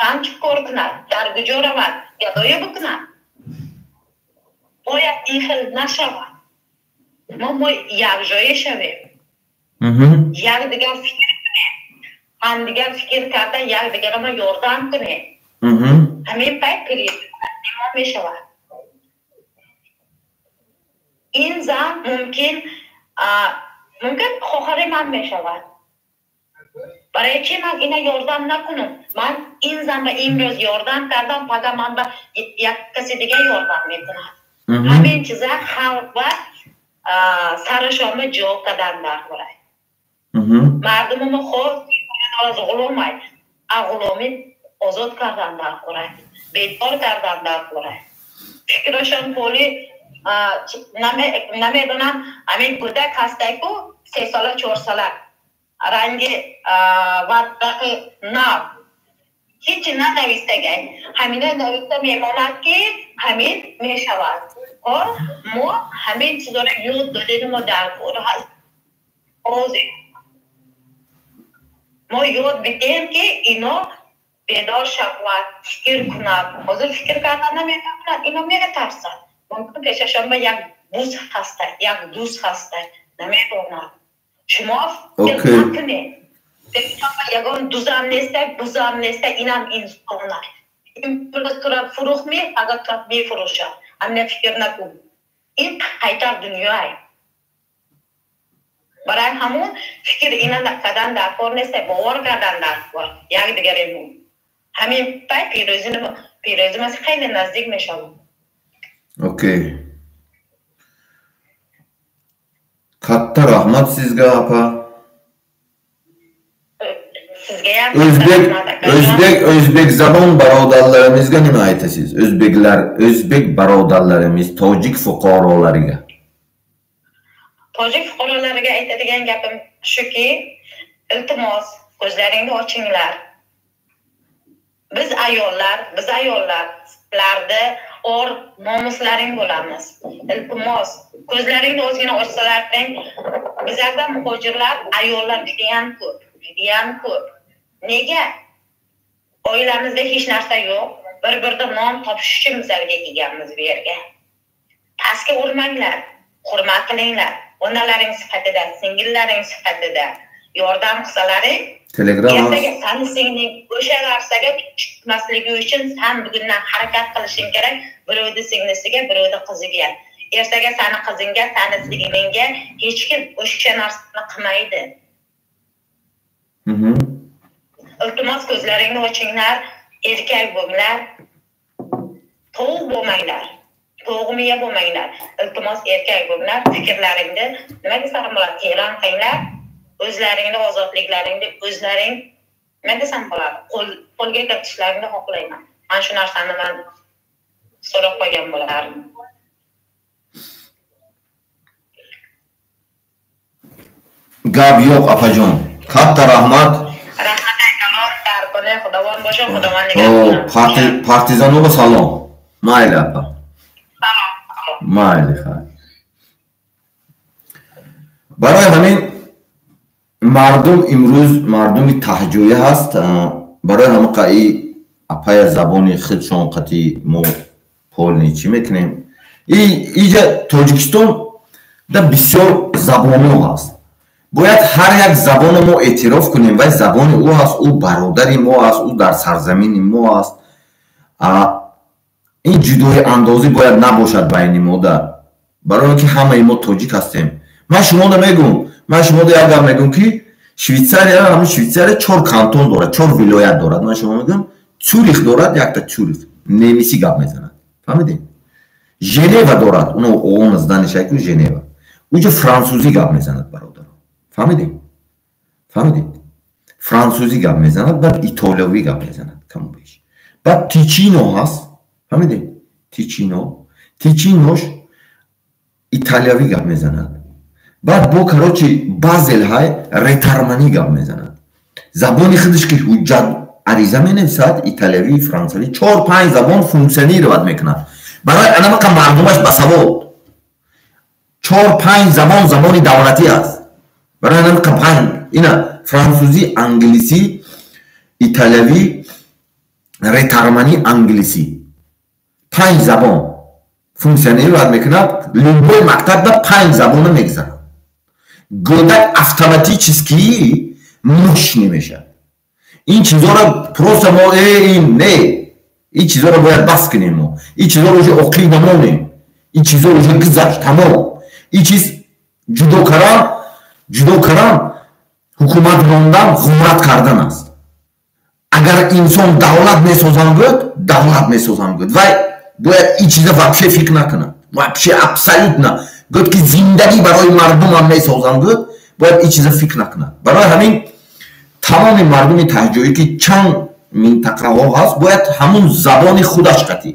Зан чӣ кор кунад? Дар куҷо равад? Гадоя бикунад? Бояд ин хел нашавад. Мо якҷоя шавем. Якдигар фикр кунем. Ҳамдигар фикр карда якдигарро мо ёрдам кунем. Ҳамин пайт президент мо мешавад. Ин зан мумкин хоҳари ман мешавад. Барои чӣ ман ина ёрдам накунам? Ман ин зан ба имрӯз ёрдам кардам, пага ман ба як каси дига ёрдам мекунам. Ҳамин чиза халқ ба сарашонро ҷо кардан дар бораи. Мардуми мо хоҳ аз ғуломай, аз ғуломӣ озод кардан дар бораи, бедор кардан дар бораи. Фикрашон поли намедонам, ҳамин кӯдак ҳастайку 3 сола 4 сола ранги варақи нав ҳеҷ нанавистагай, ҳамина нависта мемонад ки ҳамин мешавад. Мо ҳамин чизоро ёд додем, мо дар кор ҳаст. Мо ёд бидем ки ино Бедор шавад, фикр кунад. Ҳозир фикр кардан наметавонад, ино метарсад. Мумкин пешашон ба як буз ҳаста, як дӯст ҳаста, намедонад. Шумо фикр накунед. Пешашон ба ягон дузам неста, бузам неста, инам инсона. Имрӯз тура фурӯх ме, агар тура мефурӯшад. Амина фикр накун. Ин қайтар дунёй. Барои ҳамон фикр ина кардан дар кор нест, бовар кардан дар кор якдигаремон. Ҳамин пай пирӯзимаз хеле наздик мешавад. Окей. Катта раҳмат сизга, апа. Sizgayam O'zbek zabon birodarlarimizga nima aytasiz? O'zbeklar, o'zbek birodarlarimiz, tojik fuqarolariga. Tojik fuqarolariga aytadigan gapim shuki, iltimos, ko'zlaringni ochinglar. Biz ayollar sizlarni or nomuslaring bo'lamiz. Iltimos, ko'zlaringni ozgina ochsalaring, bizlarda muhojirlar, ayollar judayam ko'p, judayam ko'p. Nega? Oilamizda hech narsa yo'q. Bir-birida non topish uchun bizlarga kelganmiz bu yerga. Pastga urmanglar, hurmat qilinglar. Onalaring sifatida, singillaring sifatida yordam qilsalaring, Telegram ertaga sani singling o'sha narsaga tushmasligi uchun san bugundan harakat qilishing kerak. Birovni singlisiga, birovni qiziga. Ertaga sani qizingga, sani singlingga hech kim o'sha narsani qilmaydi. Iltimos, ko'zlaringni ochinglar, erkak bo'linglar, tovuq bo'lmanglar, to'g'miya bo'lmanglar. Iltimos, erkak bo'linglar, fikrlaringni nima desam bo'ladi, e'lon qilinglar, o'zlaringni ozodliklaringni o'zlaring nima desam bo'ladi, qo'lga kiritishlaringni xohlayman. Mana shu narsani men so'rab qo'ygan bo'lardim. Gap yo'q, apajon. Katta rahmat. Rahmat aytaman, darkoni Xudovon bo'lsin, Xudovon nigahbon. Partizanova salom. Mayli, apa. Salom. Mayli, xayr. Барои ҳамин мардум имрӯз мардуми таҳҷӯя ҳаст. Барои ҳама қаи апая забони худшон қати мо полни чӣ мекунем. Иҷа Тоҷикистон да бисёр забонҳо ҳаст. Бояд ҳар як забоно мо эътироф кунем, вай забони ӯ ҳаст, ӯ бародари мо ҳаст, ӯ дар сарзамини мо ҳаст. Ин ҷудои андозӣ бояд набошад байни мо да. Барои он ки ҳамаи мо тоҷик ҳастем. Ман шумода мегӯм, ман шумода як гап мегӯм, ки Швейтсария, ҳамин Швейтсария 4 кантон дорад, 4 вилоят дорад. Ман шумо мегӯм, Цюрих дорад, якта Цюрих, немисӣ гап мезанад. Фаҳмидед? Женева дорад, уно он зданишайку Женева. Уҷо франсузӣ гап мезанад, бародаро. Фаҳмидед? Фаҳмидед? Франсузӣ гап мезанад, баъд итолиявӣ гап мезанад, каму беш. Баъд Тичино ҳаст, фаҳмидед? Тичино, Тичинош италиявӣ гап мезанад. Баъд бо короче Базел ҳай ретарманӣ гап мезанад. Забони худаш ки ҳуҷҷат ариза менависад, италиявӣ, франсавӣ, 4-5 забон функсионировать мекунад. Барои анамақа мардумаш басавод. 4-5 забон забони давлатӣ аст. Барои анамақа панҷ ина франсузӣ, англисӣ, италиявӣ, ретарманӣ, англисӣ. 5 забон функсионировать мекунад. Любой мактабда 5 забона мегузарад. Гӯдак автоматически муш намешавад. Ин чизоро просто мо ин не, ин чизоро бояд бас кунем мо. Ин чизоро уже оқил намонем. Ин чизоро уже гузашт, тамом. Ин чиз ҷудо кардан, ҳукумат рондан, ғурат кардан аст. Агар инсон давлат месозам гӯяд, давлат месозам гӯяд. Вай бояд ин чиза вообще фикр накунад. Вообще абсолютно. Гӯяд ки зиндагӣ барои мардумам месозам гӯяд, бояд ин чиза фикр накунад. Барои ҳамин тамоми мардуми таҳҷоӣ ки чанд минтақаҳо ҳаст, бояд ҳамун забони худаш қатӣ,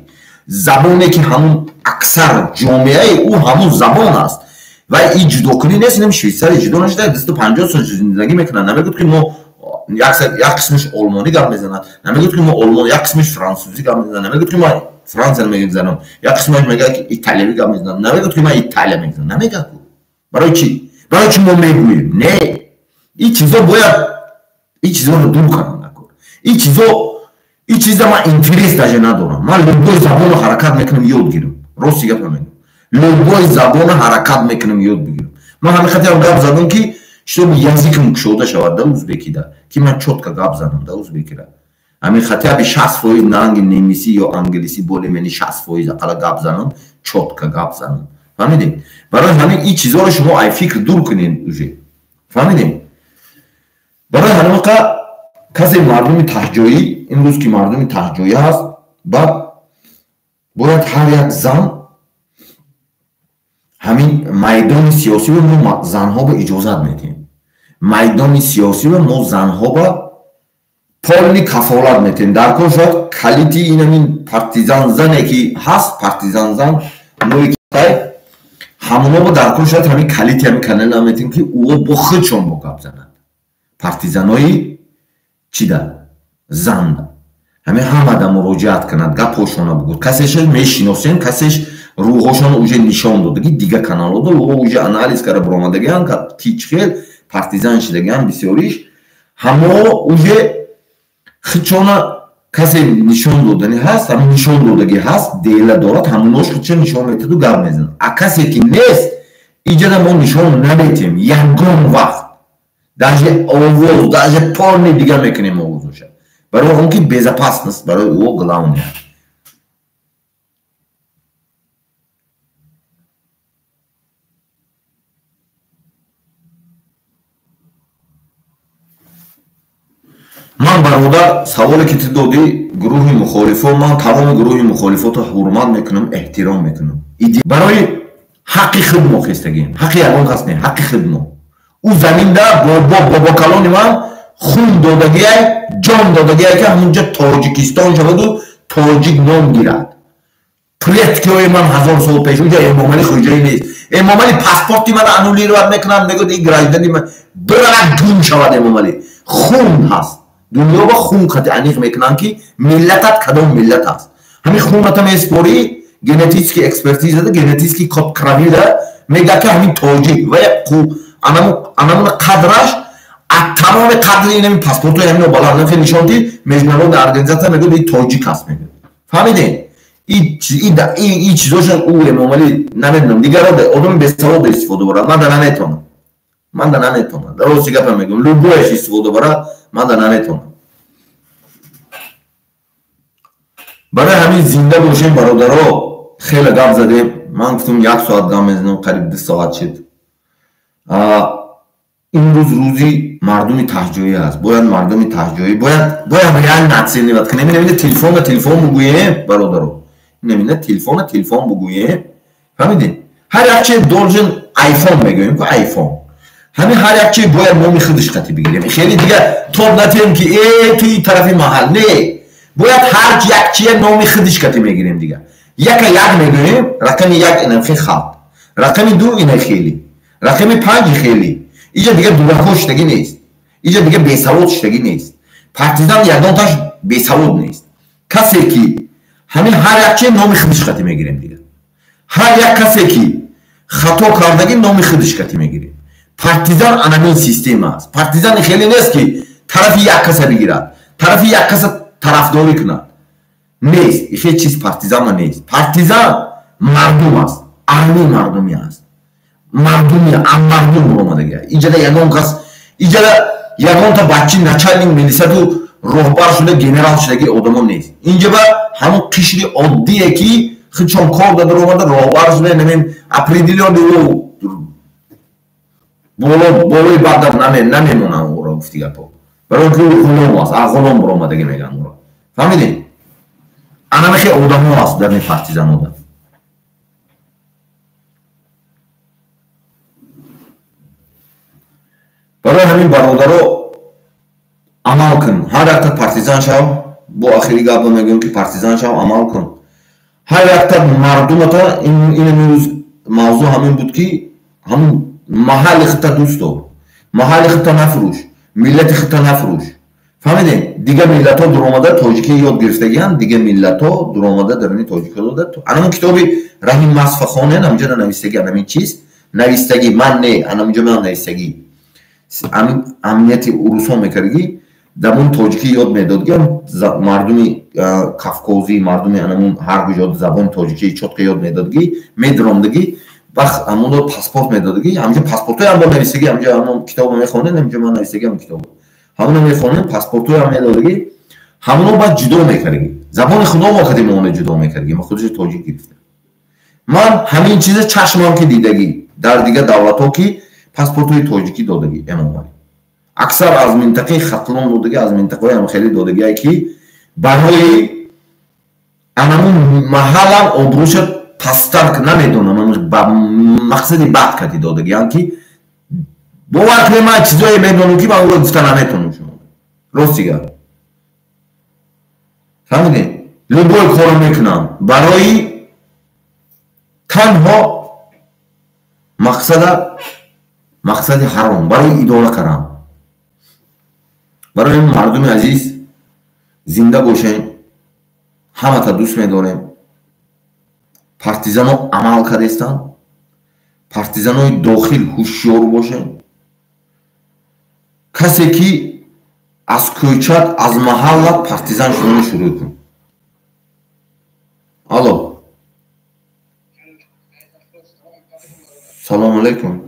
забоне ки ҳамун аксар ҷомеаи ӯ ҳамун забон аст. Ва ин ҷудокунӣ нест, инам Швейтсария ҷудо нашуда, 250 сол зиндагӣ мекунад. Намегӯяд ки мо як қисмаш олмонӣ гап мезанад, намегӯяд ки мо олмон, як қисмаш франсузӣ гап мезанад, намегӯяд ки мо Франция мегузарам, як қисмаш мегӯяд ки италиявӣ гап мезанад, намегӯяд ки ман Италия мегузарам, намегӯяд. Барои чӣ? Барои чӣ мо мегӯем? Не, ин чизо бояд, ин чизоро дур кардан накун. Ин чизо Ин чиза ман интерес даже надорам. Ман любой забонро ҳаракат мекунам ёд гирам. Рости гапа мегӯям. Любой забонро ҳаракат мекунам ёд бигирам. Ман ҳамин хати ҳам гап задам ки чтобы языкам кушода шавад да узбекида, ки ман чётко гап занам да узбекира. Ҳамин хати аби 60% на немисӣ ё англисӣ более-менее 60% ақалла гап занам, чётко гап занам. Фаҳмидем? Барои ҳамин ин чизҳоро шумо ай фикр дур кунед уже. Фаҳмидем? Барои ҳамин касе мардуми таҳҷоӣ, имрӯз ки мардуми таҳҷоӣ ҳаст, баъд бояд ҳар як зан ҳамин майдони сиёсиро мо занҳо ба иҷозат медиҳем. Майдони сиёсиро мо занҳо ба полни кафолат медиҳем. Дар кор шояд калити ин ҳамин партизан зане ки ҳаст, партизан зан нои ҳамоно ба дар кор шояд ҳамин калити ҳамин канал медиҳем ки ӯ бо худшон бо гап занад. Партизанои чида? Занда. Ҳамин ҳамада муроҷиат кунад, гапҳошона бугӯд. Касеш мешиносем, касеш рӯҳошон уже нишон додаги, дига каналҳо ӯ уже анализ карда баромадагиан, ки чӣ хел партизан шидагиан бисёриш, ҳамо уже худшона касе нишон додани ҳаст, ҳамин нишон додагӣ ҳаст, дела дорад, ҳамонош худша нишон метаду гап мезанад. А касе ки нест, иҷада мо нишон наметем ягон вақт. Даже овоз, даже полни дига мекунем овозоша. Барои он ки безопасность барои ӯ главное. Ман бародар, саволе ки ту додӣ, гурӯҳи мухолифо, ман тамоми гурӯҳи мухолифотро ҳурмат мекунам, эҳтиром мекунам. Барои ҳаққи худ мо хестагием, ҳаққи ягон кас не, ҳаққи худ мо. Ӯ заминда бобокалони ман хун додагиай, ҷон додагиай, ки ҳамунҷа Тоҷикистон шаваду тоҷик ном гирад. Предкиҳои ман 1000 сол пеш унҷа Эмомалӣ хоҷаӣ нест. Эмомалӣ паспорти маро аннулировать мекунад, мегӯяд ин гражданини ман бирад гум шавад. Эмомалӣ хун ҳаст. Дунё ба хун қати аниқ мекунанд ки миллатат кадом миллат аст. Ҳамин хуната меспорӣ, генетический экспертизада, генетический код кровида мегӯяд ки ҳамин тоҷик ва анамуна қадраш аз тамоми қадри ин ҳамин паспортҳои ҳамино баланд хеле нишон дид, международная организация мегӯяд ин тоҷик аст мегӯяд. Фаҳмидем? Ин чизошон ӯ Эмомалӣ намедонам, дигаро одами бесавод истифода барад, ман да наметавонам. Ман да наметавонам. Рости гапа мегӯям, любояш истифода барад, ман да наметавонам. Барои ҳамин зинда бошем бародаро, хеле гап задем. Ман гуфтам 1 соат гап мезанам, қариб 2 соат шид. Имрӯз рӯзи мардуми таҳҷоӣ аст. Бояд мардуми таҳҷоӣ бояд реально оценивать кунем. Ин телефонро телефон бугӯем бародаро. Ин телефонро телефон бугӯем. Фаҳмидед? Ҳар як чи должен айфон мегӯем ку айфон. Ҳамин ҳар як чи бояд номи худаш қати бигирем. Хеле дига тоб натиҳем ки туи тарафи маҳал. Не. Бояд ҳар як чия номи худаш қати мегирем дига. Яка як мегӯем, рақами 1 инам хел халқ. Рақами 2 ина хели. Рақами 5 хели. Иҷа дига дурако шидагӣ нест. Иҷа дига бесавод шидагӣ нест. Партизан ягонташ бесавод нест. Касе ки ҳамин ҳар як чи номи худаш қати мегирем дига. Ҳар як касе ки хато кардагӣ номи худаш қати мегирем. Партизан анамин система аст. Партизан хеле нест ки тарафи як каса бигирад, тарафи як каса тарафдорӣ кунад. Нест. Хеле чиз партизанма нест. Партизан мардум аст, армияи мардумӣ аст. Мардуми мардум омадагӣ. Иҷада ягон кас, иҷада ягонта бачи начальник милисаду роҳбар шуда, генерал шудагӣ одамо нест. Инҷа ба ҳамон қишри оддие ки худшон кор дада омада роҳбар шуда, намем определённый болои бардам намемонам ӯро гуфти гапо. Барои он ки ӯ ғулом аст, аз ғулом баромадагӣ мегӯянд ӯро. Фаҳмидед? Анаме хеле одамо аст дар ин партизанода. Барои ҳамин бародаро амал кун. Ҳар якта партизан шав. Бо охири гапа мегӯям ки партизан шав, амал кун. Ҳар якта мардумата ин имрӯз мавзӯъ ҳамин буд ки ҳамун маҳалли худта дӯст дор, маҳалли худта нафурӯш, миллати худта нафурӯш. Фаҳмидед? Дигар миллатҳо дуромада тоҷикӣ ёд гирифтагианд, дигар миллатҳо дуромада даруни тоҷикҳо дода. Анамун китоби Раҳим Масфа хонен, ҳаминҷо навистагӣ анамин чиз навистагӣ, ман не, анаминҷо ман навистагӣ. Амнияти урусон мекардагӣ, дар он тоҷикӣ ёд медодгиам мардуми кавкозӣ, мардуми анамун ҳар куҷо забони тоҷикӣ чётко ёд медодагӣ, медиромдагӣ, вақт ҳамоно паспорт медодагӣ, ҳамҷо паспортҳоям бо нависагӣ, ҳамҷо ҳамон китобо мехонем, ҳамҷо ман нависагӣ ҳам китобо. Ҳамоно мехонем, паспортҳоям медодагӣ, ҳамоно баъд ҷудо мекардагӣ. Забони худомо кади моно ҷудо мекардагӣ, ма худашо тоҷик гирифта. Ман ҳамин чиза чашмам ки дидагӣ дар дигар давлатҳо ки паспортҳои тоҷикӣ додагӣ Эмомалӣ. Аксар аз минтақаи Хатлон додагӣ, аз минтақаҳои ҳам хеле додагие ки барои анамун маҳалам обрӯша пасттар намедонам, ба мақсади бад кади додагиам ки бовар кунед, ман чизое медонам ки ман ӯро гуфта наметавонам шумо. Рости гап. Фаҳмидед? Любой корро мекунам барои танҳо мақсади ҳаром, барои идора кардан. Барои мардуми азиз зинда бошем, ҳамата дӯст медорем. Партизано амал кардестанд, партизанои дохил ҳушёр бошем. Касе ки аз кӯчат, аз маҳаллат партизан шудани шурӯъ кун. Алло, салому алайкум.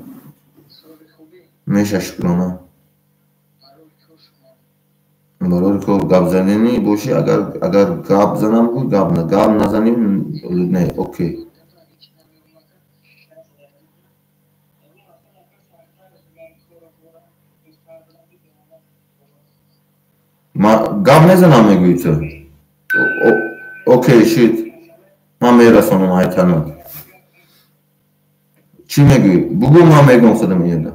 Меша, шукрона. Барори кор гап занӣ бошӣ, агар гап занам гӯ, гап на, гап назаним не, окей. Гап мезанам мегӯӣ ту? Окей, шит. Ман мерасонам айтанат. Чӣ мегӯӣ? Бугӯ, ман мегӯям худам иёда.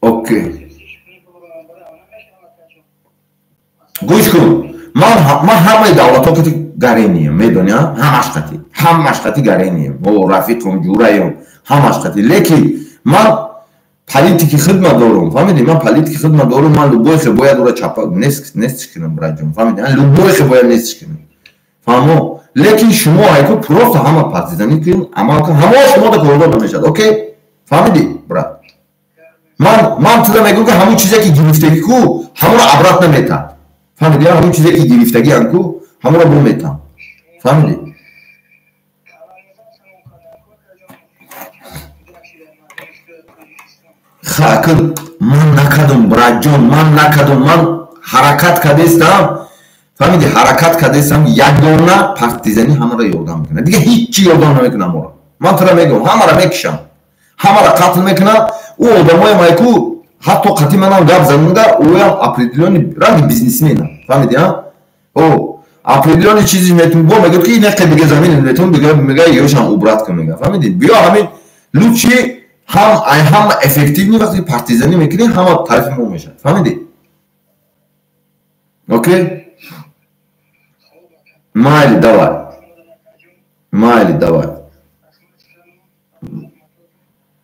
Окей. Гӯш кун. Ман ҳамаи давлатҳо кати гарениям, медонӣ, ҳамаш қати, ҳамаш қати гарениям. О, рафиқам, ҷураям, ҳамаш қати. Лекин ман политики хидма дорум, фаҳмидӣ? Ман политики хидма дорум, ман любой хе бояд ӯро чапа нестиш кунам, братҷон, фаҳмидӣ? Ман любой хе бояд нестиш кунам. Фаҳмо? Лекин шумо айку просто ҳама партизанӣ кун, амал кун, ҳамао шумо да кордор намешавад. Окей? Фаҳмидӣ, брат? Ман туда мегӯям ки ҳамон чизе ки гирифтагӣ ку, ҳамонро обратно метам. Фаҳмидӣ? Ҳамон чизе ки гирифтагиам ку, ҳамонро бо метам. Фаҳмидӣ? Ха, ман накардам, братҷон, ман накардам, ман ҳаракат кардестам. Фаҳмидӣ? Ҳаракат кардестам, ягона партизанӣ ҳамаро ёрдам мекунад. Дига ҳеҷ чи ёрдам намекунам моро. Ман тура мегӯям, ҳамаро мекушам, ҳамаро қатл мекунам. Ӯ одамоям айку ҳатто қати манам гап зануда, ӯям определённый ранги бизнесмена. Фаҳмидӣ, а? О, определённый чизи метун бо мегӯяд ки инақе дига замин метун, дига мега ёшам убрат кун мега. Фаҳмидӣ? Биё ҳамин лучи ҳам ай ҳама эффективни вақте партизанӣ мекунӣ, ҳама тарафи мо мешавад. Фаҳмидӣ? Окей? Майли, давай. Майли, давай.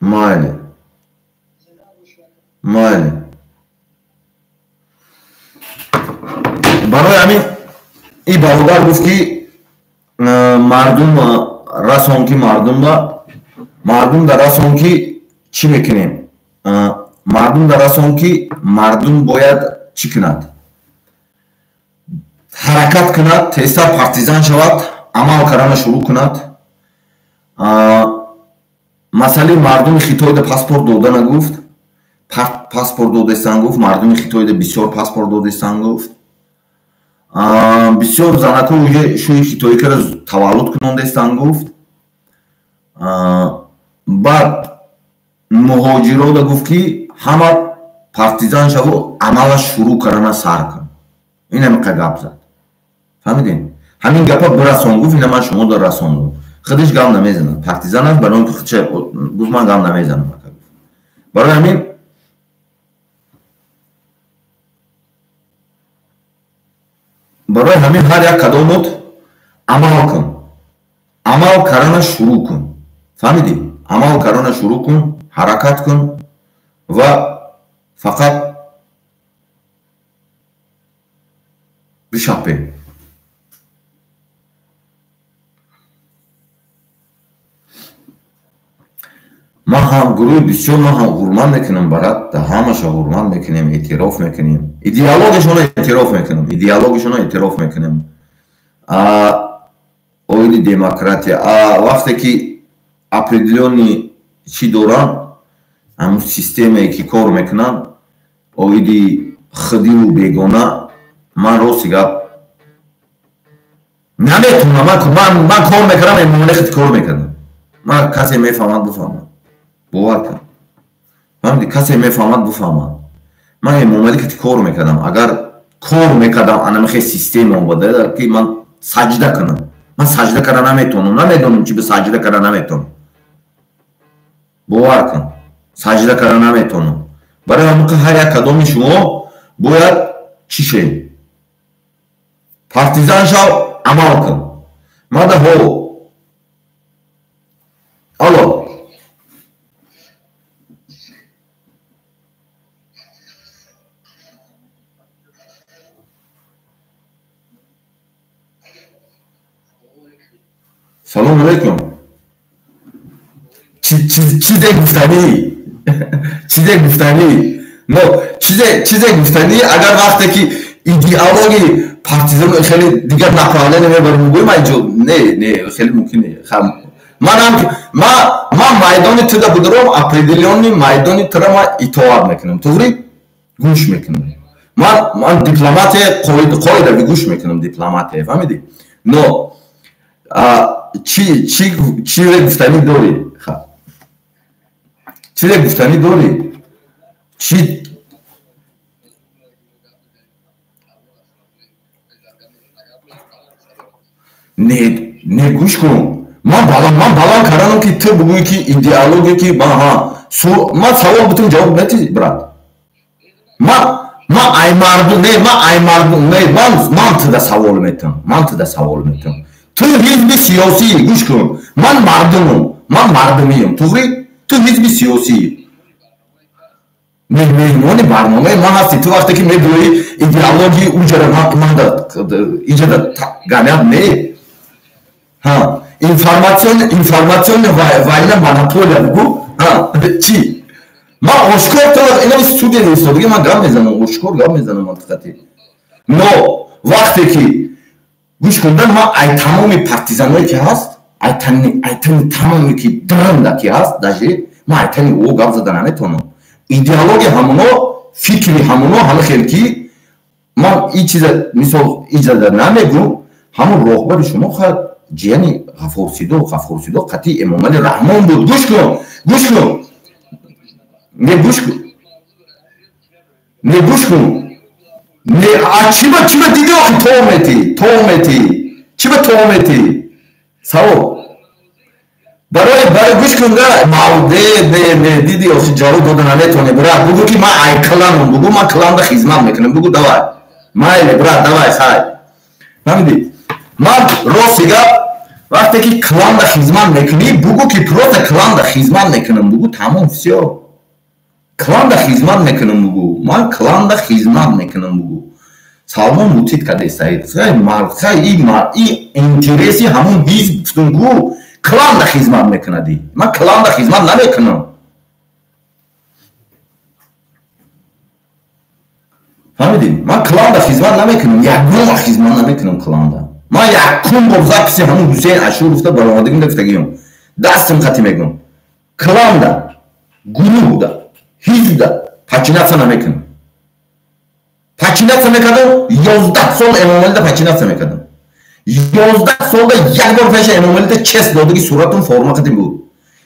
Майли. Майли. Барои ҳамин и бародар гуфт ки мардум расон ки мардум да расон ки чӣ мекунем? Мардум да расон ки мардум бояд чӣ кунад? Ҳаракат кунад, тезтар партизан шавад, амал кардана шурӯъ кунад. Масъалаи мардуми Хитойда паспорт додана гуфт. Паспорт додестан гуфт, мардуми Хитойда бисёр паспорт додестан гуфт. Бисёр занако уже шӯи хитоикара таваллуд кунондестан гуфт. Баъд муҳоҷирода гуфт ки ҳама партизан шаву амала шурӯъ кардана сар кун. Ин ҳамиқа гап зад. Фаҳмидем? Ҳамин гапа бирасон гуфт, ина ман шумо да расондум. Худаш гап намезанад. Партизан аст, барои он ки худша гуфт ман гап намезанам. Барои ҳамин ҳар як кадомот амал кун. Амал кардана шурӯъ кун. Фаҳмидӣ? Амал кардана шурӯъ кун, ҳаракат кун ва Фақат бишапем. Ман ҳам гурӯҳи бисёр, ман ҳам ҳурмат мекунам, барат, ҳамаша ҳурмат мекунем, эътироф мекунем. Идеологияшонро эътироф мекунам, идеологияшонро эътироф мекунем. Оиди демократия. Вақте ки определённый чӣ доранд, ҳамун системае ки кор мекунанд, оиди худиву бегона, ман рости гап наметавонам. Ман кор мекардам, эмомалӣ хати кор мекардам. Ман касе мефаҳмад, бифаҳмад. Бовар кун. Фаҳмидӣ? Касе мефаҳмад, бифаҳмад. Ман эмомалӣ хати кор мекардам. Агар кор мекардам, анамихе система омада ки ман саҷда кунам. Ман саҷда карда наметавонам. Намедонам чи ба саҷда карда наметавонам. Бовар кун. Саҷда карда наметавонам. Барои ҳамин ҳар як кадоми шумо бояд чӣ шавед? Партизан шав, амал кун. Мада ҳо. Алло. Салом алейкум. Чизе гуфтанӣ? Чизе гуфтанӣ? Но чизе гуфтанӣ, агар вақте ки идеологии партизан хеле дигар направление мебарем, мегӯем айҷо не, не, хеле мумкин не. Манам ман майдони туда бударом, определённый майдони тура ман итоат мекунам. Туғри? Гӯш мекунам. Ман дипломатия қоидави гӯш мекунам, дипломатия, фаҳмидӣ? Но чизе гуфтанӣ дорӣ? Чизе гуфтанӣ дорӣ? Чи не, не, гӯш кун. Ман баланд кардам ки ту бигӯӣ ки идеология ки ман ҳа ман савол бутун ҷавоб метиҳӣ, брат. Ман ай мардум не, ман ай мардум не, ман туда савол метиҳам, ман туда савол метиҳам. Ту ҳизби сиёсӣ, гӯш кун. Ман мардумам, ман мардумиям. Туғри? Ту ҳизби сиёсӣ. Меҳмони барномаи ман ҳастӣ. Ту вақте ки мегӯӣ идеологияи уҷара ман иҷада ганят не. Ҳа, информационная война, монополия бугу. Ҳа, чӣ? Ман ошкор то инами студия истодагӣ ман гап мезанам, ошкор гап мезанам мантиқати. Но вақте ки гӯш кундан, ман ай тамоми партизаное ки ҳаст, айтани тамоме ки дранда ки ҳаст, даже ман айтани ӯ гап зада наметавонам. Идеология ҳамоно, фикри ҳамоно, ҳама хел ки ман ин чиза мисол иҷаза намегӯм, ҳамон роҳбари шумо хоҳад ҷияни Ғафурсидо, Ғафурсидо қатъи Эмомалӣ Раҳмон буд. Гӯш кун, гӯш кун. Не, гӯш кун. Не, гӯш кун. Не, а чиба диди охи то мети? Чиба то мети? Савол. Барои гӯш кун, да, мавде, не, не, диди охи ҷавоб дода наметавонӣ, брат. Бугӯ ки ман ай кланам, бугӯ ман кланда хизмат мекунам, бугӯ давай. Майли, брат, давай, сай. Фаҳмидӣ? Ман рости гап, вақте ки кланда хизмат мекунӣ, бугӯ ки просто кланда хизмат мекунам, бугӯ тамом, всё. Кланда хизмат мекунам, бугӯ. Ман кланда хизмат мекунам, бугӯ. Салмон мутит каде Саид. Хай мард, хай и мард, и интереси ҳамон ҳизб гуфтум ку, кланда хизмат мекунади. Ман кланда хизмат намекунам. Фаҳмидӣ? Ман кланда хизмат намекунам, ягон хизмат намекунам кланда. Ман якум бор записи ҳамон Ҳусейн Ашур гуфта баромадагим гуфтагиём. Дастим хати мегӯм. Кланда, гурӯҳда, ҳизбда пачинатса намекунам. Пачинатса мекардам, 11 сол Эмомалида пачинатса мекардам. 11 солда як бор пеши Эмомалида чест додаги суратум форма қати буд.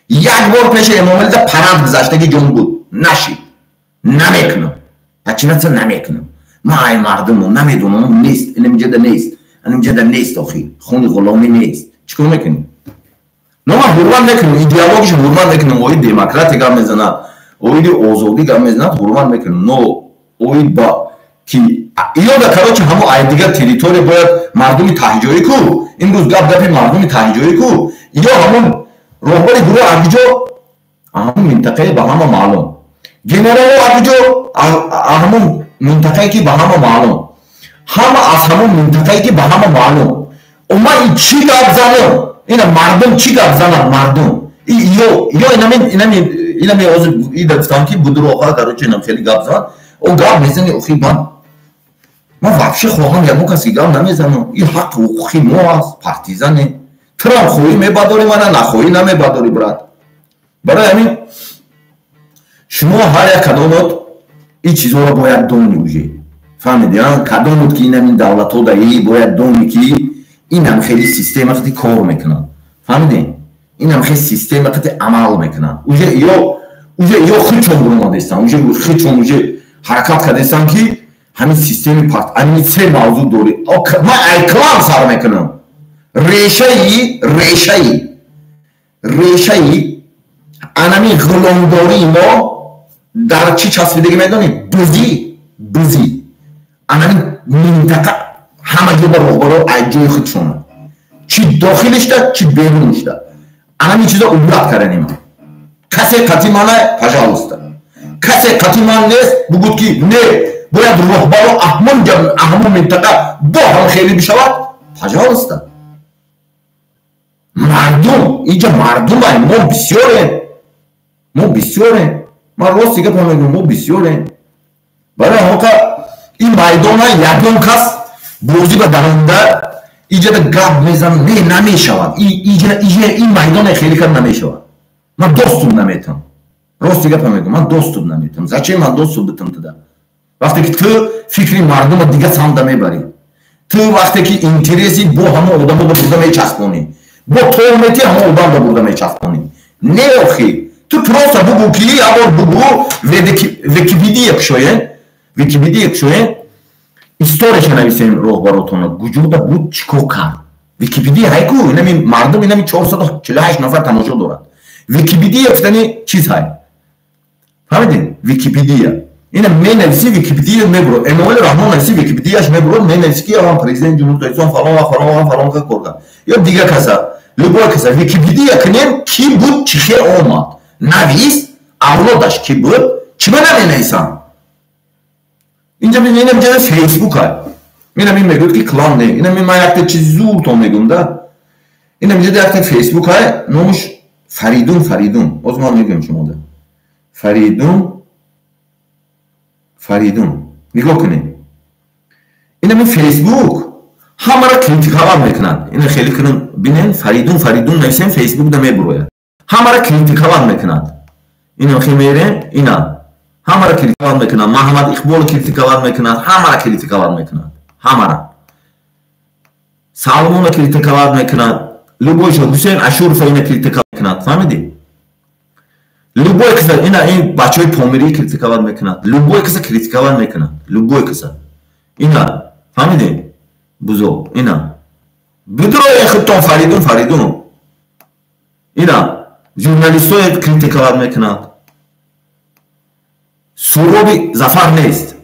Як бор пеши Эмомалида парад гузаштаги ҷон буд. Нашид. Намекунам. Пачинатса намекунам. Ман ай мардумам, намедонам, нест, инамҷада нест. Инамҷада нест охи. Хуни ғуломӣ нест. Чӣ кор мекунӣ? Но ман ҳурмат мекунам, идеологияшо ҳурмат мекунам, оид демократия гап мезанад, оиди озодӣ гап мезанад, ҳурмат мекунам. Но оид ба ки иёда, короче, ҳамо ай дигар территория бояд мардуми таҳҷоӣ ку. Имрӯз гап гапи мардуми таҳҷоӣ ку. Ё ҳамон роҳбари гурӯҳ аргиҷо ҳамон минтақае ба ҳама маълум. Генералҳо акуҷо ҳамон минтақае ки ба ҳама маълум, ҳама аз ҳамон минтақае ки ба ҳама маълум. Ма и чӣ гап занам? Ина мардум чӣ гап занад мардум? Ё инами ҳозир ида гуфтам ки будуроха, короче, инам хеле гап зад. О гап мезани, охи ман вообще хоҳам ягон каси гап намезанам. Ин ҳаққи ҳуқуқи мо аст, партизане. Турам хоҳӣ мебадорӣ мана, нахоҳӣ намебадорӣ, брат. Барои ҳамин шумо ҳар як кадомот ин чизҳоро бояд дони уже. Фаҳмиди, кадомот ки инам ин давлатҳо даи бояд дони ки инам хеле система қати кор мекунад. Фаҳмиди? Инам хеле система қати амал мекунад. Уже ё худшон буромадестан, уже худшон уже ҳаракат кардестан ки ҳамин системи парт, ҳамин се мавзӯъ дорӣ. Ман айклам сар мекунам. Решаи анами ғуломдории мо дар чӣ часпидагӣ медонӣ? Бузӣ. Анами минтақа ҳама ҷо ба роҳбаро аз ҷои худшона. Чӣ дохилишда, чӣ берунишда. Анами чизо убрат карданем. Касе қати мана, пожалуйста. Касе қати ман нест, бугуд ки не, бояд роҳбаро аҳмон минтақа бо ҳам хеле бишавад, пожалуйста. Мардум, инҷа мардумай, мо бисёрем. Мо бисёрем. Ман рости гапа мегӯям, мо бисёрем. Барои ҳамоқа ин майдона ягон кас бозӣ ба даронда иҷада гап мезанад, не, намешавад. Ин майдона хеле кар намешавад. Ман доступ наметам. Рости гапа мегӯям, ман доступ наметам. Зачем ман доступ битам туда? Вақте ки ту фикри мардума дига самта мебарӣ, ту вақте ки интереси бо ҳамон одамо ба бурда мечаспонӣ, бо томети ҳамон одам ба бурда мечаспонӣ. Не, охи, ту просто бугӯ ки ябор бугӯ Википедия кушоен, Википедия кушоен, историяша нависем роҳбаротона, куҷода буд, чӣ кор кард. Википедия ҳайку, инами мардум инами 448 нафар тамошо дорад. Википедия гуфтани чиз ҳай. Фаҳмидед? Википедия. Ина менависи Википедия мебурад. Эмомали Раҳмон нависи Википедияш мебурад, менависи ки аван президент Ҷумҳурии Тоҷикистон фалон ва фалон ва фалон кор кард. Ё дигар каса, любой каса Википедия кунем, ки буд, чӣ хел омад. Навис, авлодаш ки буд, чӣ ба наменависам? Инҷа инам ҷа Фейсбук ай. Инам ин мегӯяд ки клан не. Инам ман якта чизи зуртон мегӯям да. Инам инҷа якта Фейсбук ай, номаш Фаридун Фаридун. Боз ман мегӯям шумо да. Фаридун Фаридун. Нигоҳ кунед. Инам ин Фейсбук ҳамаро критиковать мекунад. Ина хеле кунем бинен Фаридун Фаридун нависем Фейсбук да мебурояд. Ҳамаро критиковать мекунад. Ина хе мерем, ина ҳамаро критиковать мекунад. Маҳаммад Иқбол критиковать мекунад, ҳамаро критиковать мекунад. Ҳамаро. Салмонро критиковать мекунад. Любой шо Ҳусейн Ашуров ина критиковать мекунад. Фаҳмидӣ? Любой каса ина ин бачаҳои помирӣ критиковать мекунад. Любой каса критиковать мекунад. Любой каса. Ина фаҳмидӣ? Бузо ина. Бидрои худтон Фаридун Фаридун. Ина журналистҳое критиковать мекунад. Суроби Зафар нест.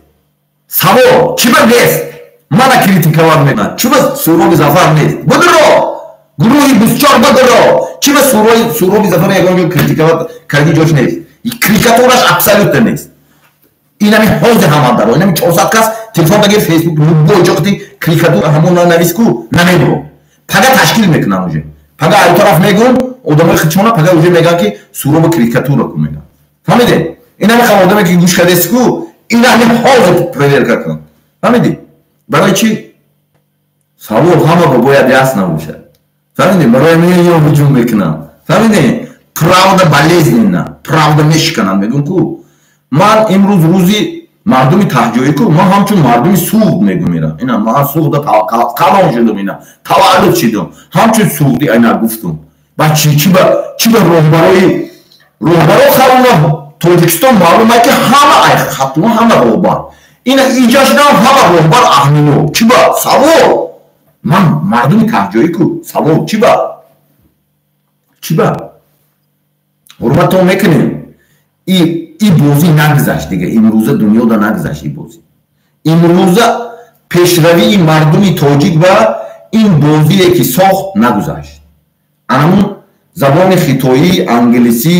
Савол чӣ ба нест? Мана критиковать мекунад. Чӣ ба Суроби Зафар нест? Бидро! Гурӯҳи 24 бидро! Чӣ ба Суроби Зафар ягон ҷо критиковать карди ҷош нест? Карикатураш абсолютно нест. Инами ҳозир ҳама даро. Инами 400 кас телефон дагир Фейсбук любой ҷо қити карикатура ҳамон навис ку намебуро. Пага ташкил мекунам уже. Пага ай тараф мегӯм, одамои худшона пага уже мегӯянд ки Суроба карикатура ку мегӯянд. Фаҳмидед? Инами хам одаме ки гӯш кардест ку, инами ҳозир проверка кун. Фаҳмидӣ? Барои чӣ? Савол ҳама ба бояд ясно бошад. Фаҳмидӣ? Барои ман ё ҳуҷум мекунам. Фаҳмидӣ? Правда болезненна, правда мешиканад, мегӯм ку. Ман имрӯз рӯзи мардуми таҳҷоӣ ку, ман ҳамчун мардуми Суғд мегӯм ира. Ина ман Суғда калон шудум ина, таваллуд шудум. Ҳамчун суғдӣ ина гуфтум. Ба чӣ ба роҳбаро харуна Тоҷикистон маълум ки ҳама ай хатно ҳама роҳбар. Ина иҷа шудам ҳама роҳбар аҳмино. Чӣ ба? Савол. Ман мардуми таҳҷоӣ ку, савол чӣ ба? Чӣ ба? Ҳурматтон мекунем. И бозӣ нагзашт дига, имрӯза дунёда нагзашт и бозӣ. Имрӯза пешравии мардуми тоҷик ба ин бозие ки сохт нагузашт. Анамун забони хитоӣ, англисӣ,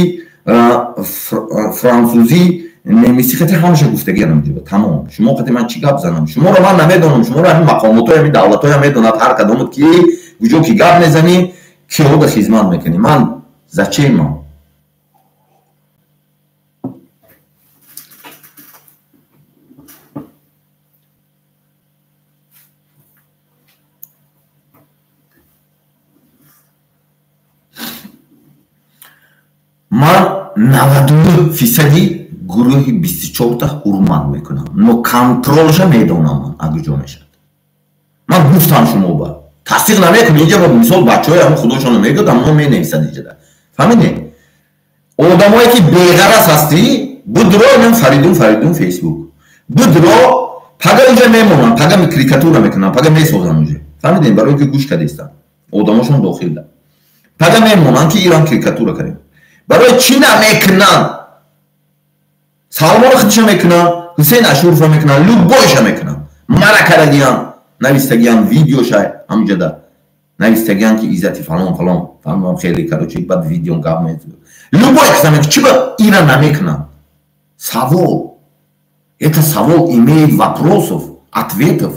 франсузӣ, немиси хати ҳамаша гуфтагиам инҷо тамом. Шумо қати ман чӣ гап занам? Шуморо ман намедонам, шуморо ҳамин мақомотҳои ҳамин давлатҳоя медонад ҳар кадомот ки куҷо ки гап мезанӣ, киҳода хизмат мекунӣ. Ман зачем ман? Ман 99% гурӯҳи 24-та ҳурмат мекунам, но контролша медонам ман аз куҷо мешавад. Ман гуфтам шумо ба тасдиқ намекунӣ, инҷа мисол бачаҳои ҳамон худошонро мегӯяд, аммо менависад инҷа. Фаҳмидӣ? Одамое ки беғараз ҳастӣ, будро инам Фаридун, Фаридун Фейсбук. Будро пага инҷа мемонанд, пага карикатура мекунанд, пага месозанд инҷа. Фаҳмидӣ? Барои ки гӯш кардистанд. Одамошон дохилда. Пага мемонанд ки Ирон карикатура кардем. Барои чӣ намекунанд? Салмони худша мекунанд, Ҳусейн Ашурфа мекунанд, любойша мекунанд. Мара карагиян, навистагиян видеоша ҳамҷода. Навистагиян ки иззати фалон фалон, фалон хеле короче баъд видео гап мезанад. Любой каса мекунад, чӣ ба ира намекунанд? Савол. Это савол имеет вопросов, ответов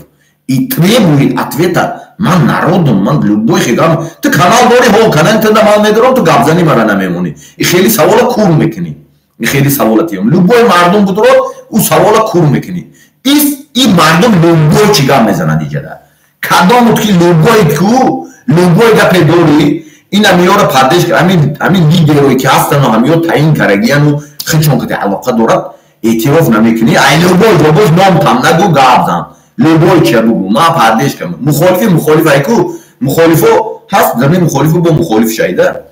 и требует ответа. Ман народом, ман любой хигам. Ту канал дорӣ, ҳо канал туда ман медорам, ту гапзанӣ мара намемонӣ. И хеле савола кур мекунӣ. И хеле савола тиём. Любой мардум будро, ӯ савола кур мекунӣ. И мардум любой чӣ гап мезанад иҷада. Кадомут ки любой ку, любой гапе дорӣ, ина миёра пардеш, ҳамин лидерое ки ҳастану ҳамиё таъин карагияну худшон ки алоқа дорад, эътироф намекунӣ. Ай любой ҷобош ном там нагу, гап зан. Любой чия бугу, ман пардеш кардам. Мухолифи мухолиф айку, мухолифо ҳаст, замин мухолифу бо мухолиф шайда.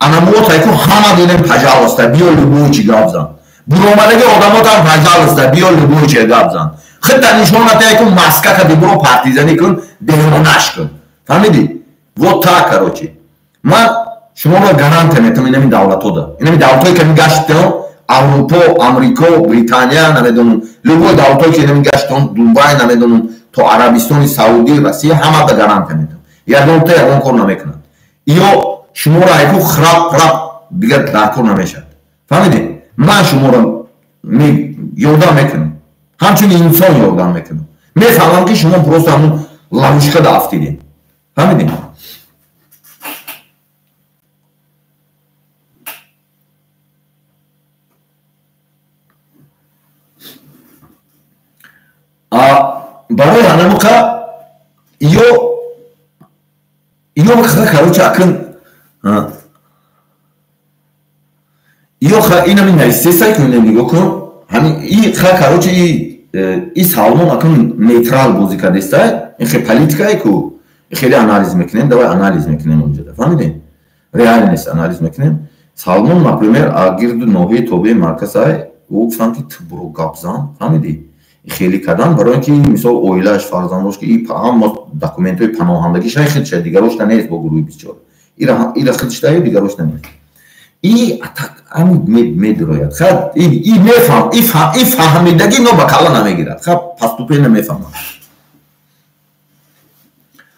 Анамуот айку ҳама динем пожалуйста, биё любой чи гап зан. Буромадаги одамотам пожалуйста, биё любой чи гап зан. Худта нишонат айку маска кади буро партизанӣ кун, девонаш кун. Фаҳмидӣ? Вот так, короче. Ман шуморо гарантия метам инами давлатода. Инами давлатое ки гаштам, Аврупо, Амрико, Британия, намедонам, любой давлатое ки инами гаштам, Дубай, намедонам, то Арабистони Саудӣ, Россия, ҳама ба гарантия метам. Ягонта ягон кор намекунад. Ё шуморо айку храп храп дигар дар кор намешавад. Фаҳмидӣ? Ман шуморо ёрдам мекунам. Ҳамчун инсон ёрдам мекунам. Мефаҳмам ки шумо просто ҳамун ловушкада афтидед. Фаҳмидӣ? Барои ҳанамуқа ё короче акн ё инами нависесай кун нигоҳ кун, ҳамин и ха короче и Салмон акн нейтрал бозӣ кардестай, ин хе политикае ку хеле анализ мекунем, давай анализ мекунем онҷода, фаҳмидем? Реальность анализ мекунем. Салмон, например, гирду ноҳияи тобеи марказай, ӯ гуфтанд ки ту буро гап зан, фаҳмидӣ? Хеле кадан барои ки мисол оилааш, фарзандош ки ҳама документҳои паноҳандагиша худша дигарошта нест бо гурӯҳи 24. Ира худшта дигарошта нест. И ами медрояд. Ха и мефаҳм, и фаҳмидагӣ но ба калла намегирад. Ха поступенно мефаҳмад.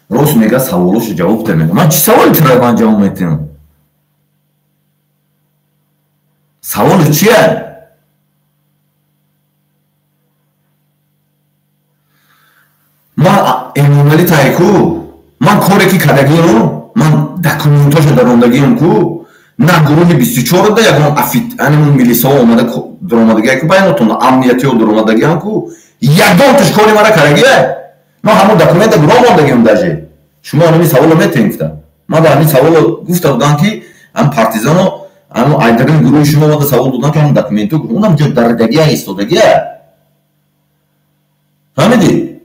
Рост мега саволошо ҷавоб та мега. Ман чӣ саволи тура ман ҷавоб метиҳам? Саволи чия? Ман Эмомалӣ тайку, ман коре ки кардагиам, ман документошо дарондагиам ку, на гурӯҳи 24-да ягон афит, милисаҳо омада даромадагия ку, байнотон амниятиҳо даромадагиам ку, ягонташ кори мара кардагия. Ман ҳамон документа гуроҳ мондагиам даже. Шумо ҳамин саволо метавонед гуфта. Ман дар ҳамин саволо гуфта будам ки ҳам партизано, ҳамон айдарини гурӯҳи шумо омада савол додам ки ҳамон документҳо, унам ҷо дардагия истодагия. Фаҳмидӣ?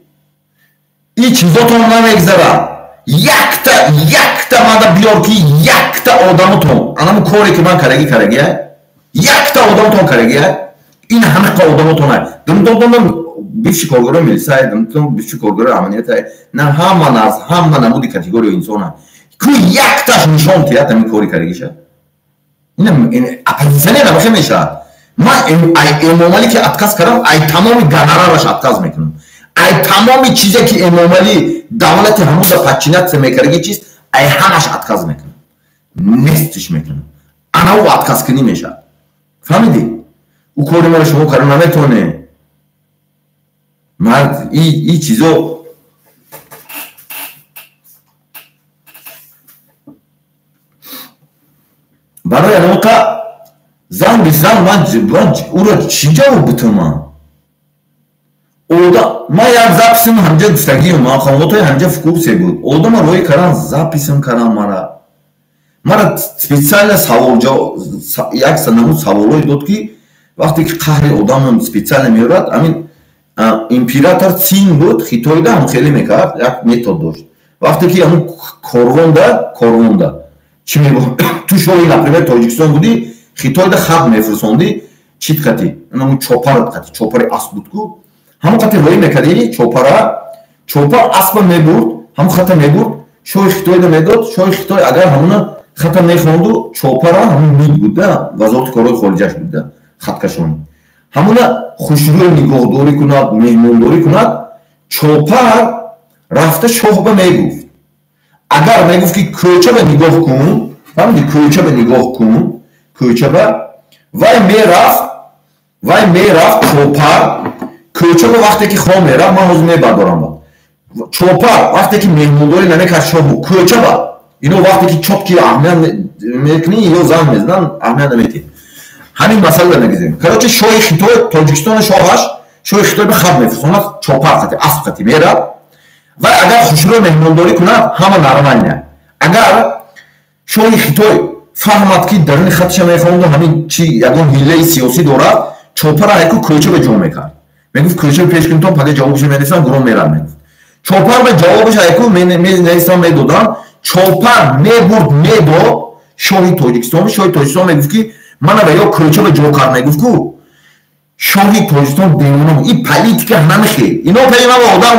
И чизотон намегзарад. Якта мада биёр ки якта одамотон, анамо коре ки ман карагӣ карагия, якта одамотон карагия, ин ҳамақа одамотон ай. Дум бивши коргарои милисай, дум бивши коргарои амниятай, на ҳама наз, ҳама намуди категорияи инсона. Ку якташ нишон тиҳад ҳамин кори карагиша. Ин оппозитсионер намахе мешавад. Ман Эмомалӣ ки отказ кардам, ай тамоми гонорараш отказ мекунам. Ай тамоми чизе ки Эмомалӣ давлати ҳамонда подчиняться мекардаги чиз, ай ҳамаш отказ мекунам. Нестиш мекунам. Ана ӯ отказ кунӣ мешавад. Фаҳмидӣ? Ӯ кори маро шумо карда наметавонед. Мард и чизо барои аноқа зан бизан ман ӯро чӣ ҷавоб бутам ман? Ман як записим ҳамҷа гуфтагиам, ман хонвотои ҳамҷа фукурсе буд. Одама роҳӣ кардан записим кардан мара. Мара специально савол як намуд саволое дод ки вақте ки қаҳри одамам специально меорад, ҳамин император Цин буд, Хитойда ҳам хеле мекард, як метод дошт. Вақте ки ҳамун корвонда чӣ мегуфт? Ту шоҳи, например, Тоҷикистон будӣ, Хитойда хат мефирсондӣ, чит қати, ҳамун чопар қати, чопари асп буд ку, ҳамон қати роҳӣ мекардӣ чопара, чопар аспа мебурд, ҳамон хата мебурд, шоҳи Хитойда медод, шоҳи Хитой агар ҳамуна хата мехонду, чопара ҳамун мид буда, вазорати корҳои хориҷаш буда, хаткашонӣ. Ҳамуна хушрӯй нигоҳдорӣ кунад, меҳмондорӣ кунад, чопар рафта шоҳба мегуфт. Агар мегуфт ки кӯчаба нигоҳ кун, фаҳмидӣ, кӯчаба нигоҳ кун, кӯчаба, вай мерафт чопар, кӯчаба вақте ки хом мерафт, ман ҳозир мебардорам. Чопар вақте ки меҳмондорӣ намекард шоҳу, кӯчаба, ино вақте ки чотки аҳамият мекунӣ, ино зан мезананд, аҳамият наметиҳ. Ҳамин масъаларо мегузарем. Короче, шоҳи Хитой, Тоҷикистони шоҳаш, шоҳи Хитой ба хат мефирсонад, чопар қати, асп қати меравад. Вай агар хушрӯй меҳмондорӣ кунад, ҳама нормально. Агар шоҳи Хитой фаҳмад ки даруни хатиша мехонду ҳамин чи ягон ҳиллаи сиёсӣ дорад, чопара яку кӯча ба ҷо мекард. Мегуфт кӯча пеш кунтон, пага ҷавобашо менависам, гурон мерад мегуфт. Чопар ба ҷавобаша яку менависам медодам, чопар мебурд медод шоҳи Тоҷикистон, шоҳи Тоҷикистон мегуфт ки мана ба ё кӯча ба ҷо кард мегуфт ку шоҳи Тоҷикистон девона. Ин политика намехел. Ино пеш ман одам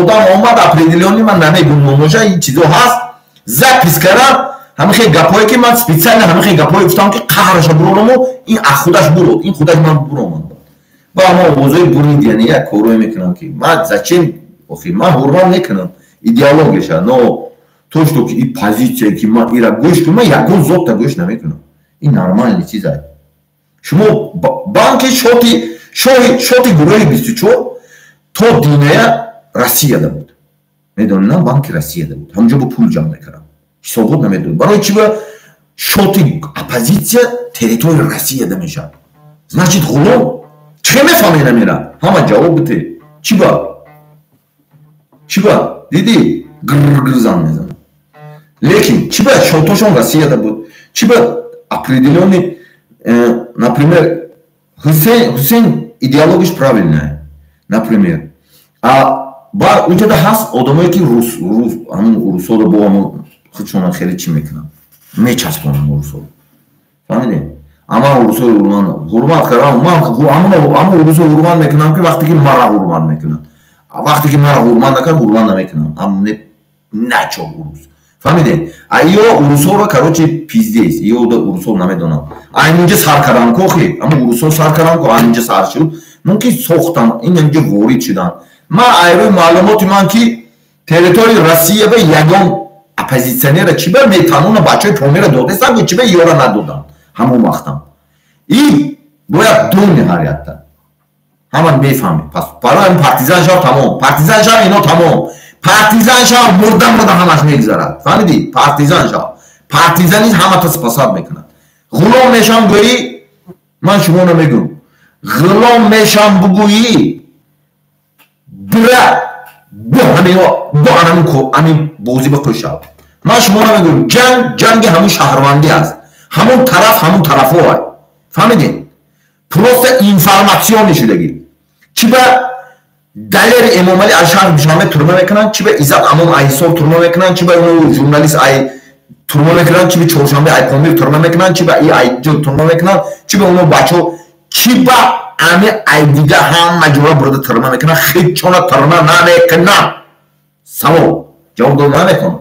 одам омад определённый ман намегум номоша ин чизо ҳаст. Запис кардам ҳамин хел гапҳое ки ман специально ҳамин хел гапҳое гуфтам ки қаҳраша буронаму ин аз худаш бурод, ин худаш ман буромад. Ба ма овозҳои бурид, яъне як корое мекунам ки ман зачем охи ман ҳурмат мекунам идеологияша, но то что ки ин позитсия ки ман ира гӯш кунам, ман ягон зотта гӯш намекунам. Ин нормальный чиз аст. Шумо банки шоти гурӯҳи 24 то диная Россияда буд. Медонед, банки Россияда буд. Ҳамонҷо бо пул ҷамъ мекардам. Ҳисобот намедод. Барои чӣ ба шоти оппозитсия территорияи Россияда мешавад? Значит, ғулом чӣ мефаҳмед амира? Ҳама ҷавоб бите. Чӣ ба? Чӣ ба? Дидӣ? Гр-гр зан мезанад. Лекин чӣ ба шотошон Россияда буд? Чӣ ба определенный, например, Хусейн идеологиш правильная, например. А ба унҷода ҳаст одамое ки рус, ҳамун русоро бо ҳамун худшона хеле чӣ мекунанд, мечаспонанд русоро. Фаҳмидед? Ама русоро ҳурмат кардам, ман ҳамун русоро ҳурмат мекунам ки вақте ки мара ҳурмат мекунанд. Вақте ки мара ҳурмат накард, ҳурмат намекунам. Ам начо рус. Фаҳмидед? А ё урусоро короче пиздец, ё урусо намедонам. А инҷа сар кардан кохи, ама урусо сар кардан ко, инҷа сар шуд. Мумкин сохтан, ин инҷа ворид шудан. Ман айрӯи маълумоти ман ки территорияи Россия ба ягон оппозитсионера чӣ ба метанона бачаҳои Помира додестан, чӣ ба ёра надодан ҳамон вақтам. И бояд дони ҳар якта. Ҳама мефаҳмед. Пас барои партизан шав тамом. Партизан шав ино тамом. Партизан шав мурда мурда ҳамаш мегузарад. Фаҳмидӣ? Партизан шав. Партизанизм ҳамата спасад мекунад. Ғулом мешам гӯӣ, ман шумо намегӯм. Ғулом мешам бугӯӣ, бира бо ҳамин бо ҳамин бозӣ ба қӯшав. Ман шумо намегӯм, ҷанг ҷанги ҳамун шаҳрвандӣ аст. Ҳамун тараф ҳамун тарафҳо. Фаҳмидед? Просто информатсионӣ шудагӣ. Чӣ ба Далери Эмомалӣ аз шаҳри Душанбе турма мекунанд, чӣ ба Иззат Амон Айҳисор турма мекунанд, чӣ ба журналист ай турма мекунанд, чӣ ба Чоршанбе ай Помир турма мекунанд, чӣ ба и айҷо турма мекунанд, чӣ ба оно бачаҳо, чӣ ба ами ай дига ҳама ҷора бурда турма мекунанд, хичона турма намекунанд. Савол ҷавоб дода намекунанд.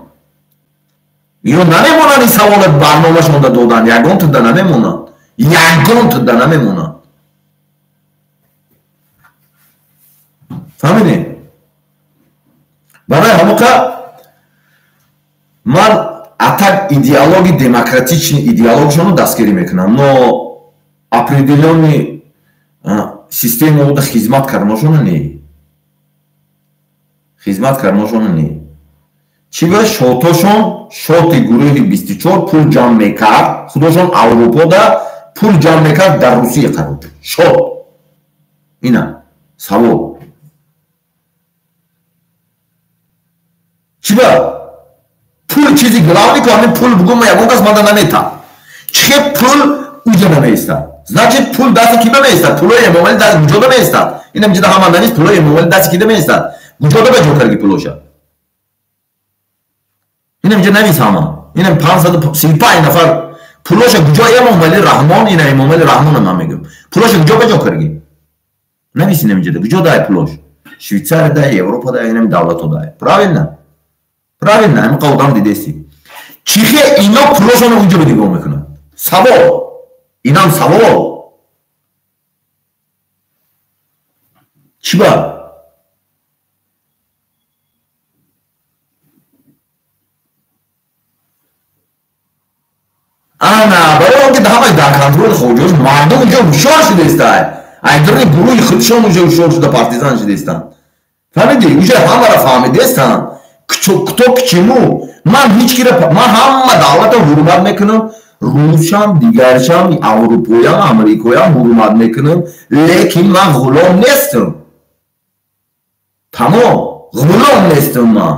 Ино намемонанд ин савола барномашонда додан, ягон туда намемонанд. Ягон туда намемонанд. Фаҳмидед? Барои ҳамоқа ман атак идеологи демократични идеологшонро дастгирӣ мекунам, но определённый Система ода хизмат карданошона не. Хизмат карданошона не. Чӣ ба шотошон, шоти гурӯҳи 24 пул ҷамъ мекард, худошон Аврупода пул ҷамъ мекард, дар Русия қарор. Шот. Ина савол. Чӣ ба пул чизи главный ку ҳамин пул бугум ягон кас мада наметад. Чӣ пул уҷа намеистад? Значит пул дасти ки меистад? Пулои Эмомалӣ даст куҷода меистад? Инам ҷида ҳама нанист, пулои Эмомалӣ дасти кида меистад? Куҷода ба ҷо карги пулоша? Инам ҷа навис ҳама. Инам 535 нафар пулоша куҷо Эмомалӣ Раҳмон, ина Эмомалӣ Раҳмона ман мегӯям. Пулоша куҷо ба ҷо карги? Навис инам ҷида куҷо дай пулош? Швейцария дай, Европа дай, инам давлато дай. Правильно? Правильно, ҳамин қа одам дидести. Чихе ино пулошонро унҷо нигоҳ мекунанд? Савол. Инам савол. Чӣ ба? Ана, барои он ки ҳамаи дар контроли хоҷош мардум унҷо ҳушёр шудаистанд. Айдирни гурӯҳи худшон унҷо ҳушёр шуда партизан шудаистанд. Фаҳмидӣ? Уже ҳамаро фаҳмидаистанд. Кто к чему? Ман ҳеҷ кира, ман ҳама давлатро ҳурмат мекунам, русам, дигаршам, аврупоям, амрикоям ҳурмат мекунам, лекин ман ғулом нестам. Тамом, ғулом нестам ман.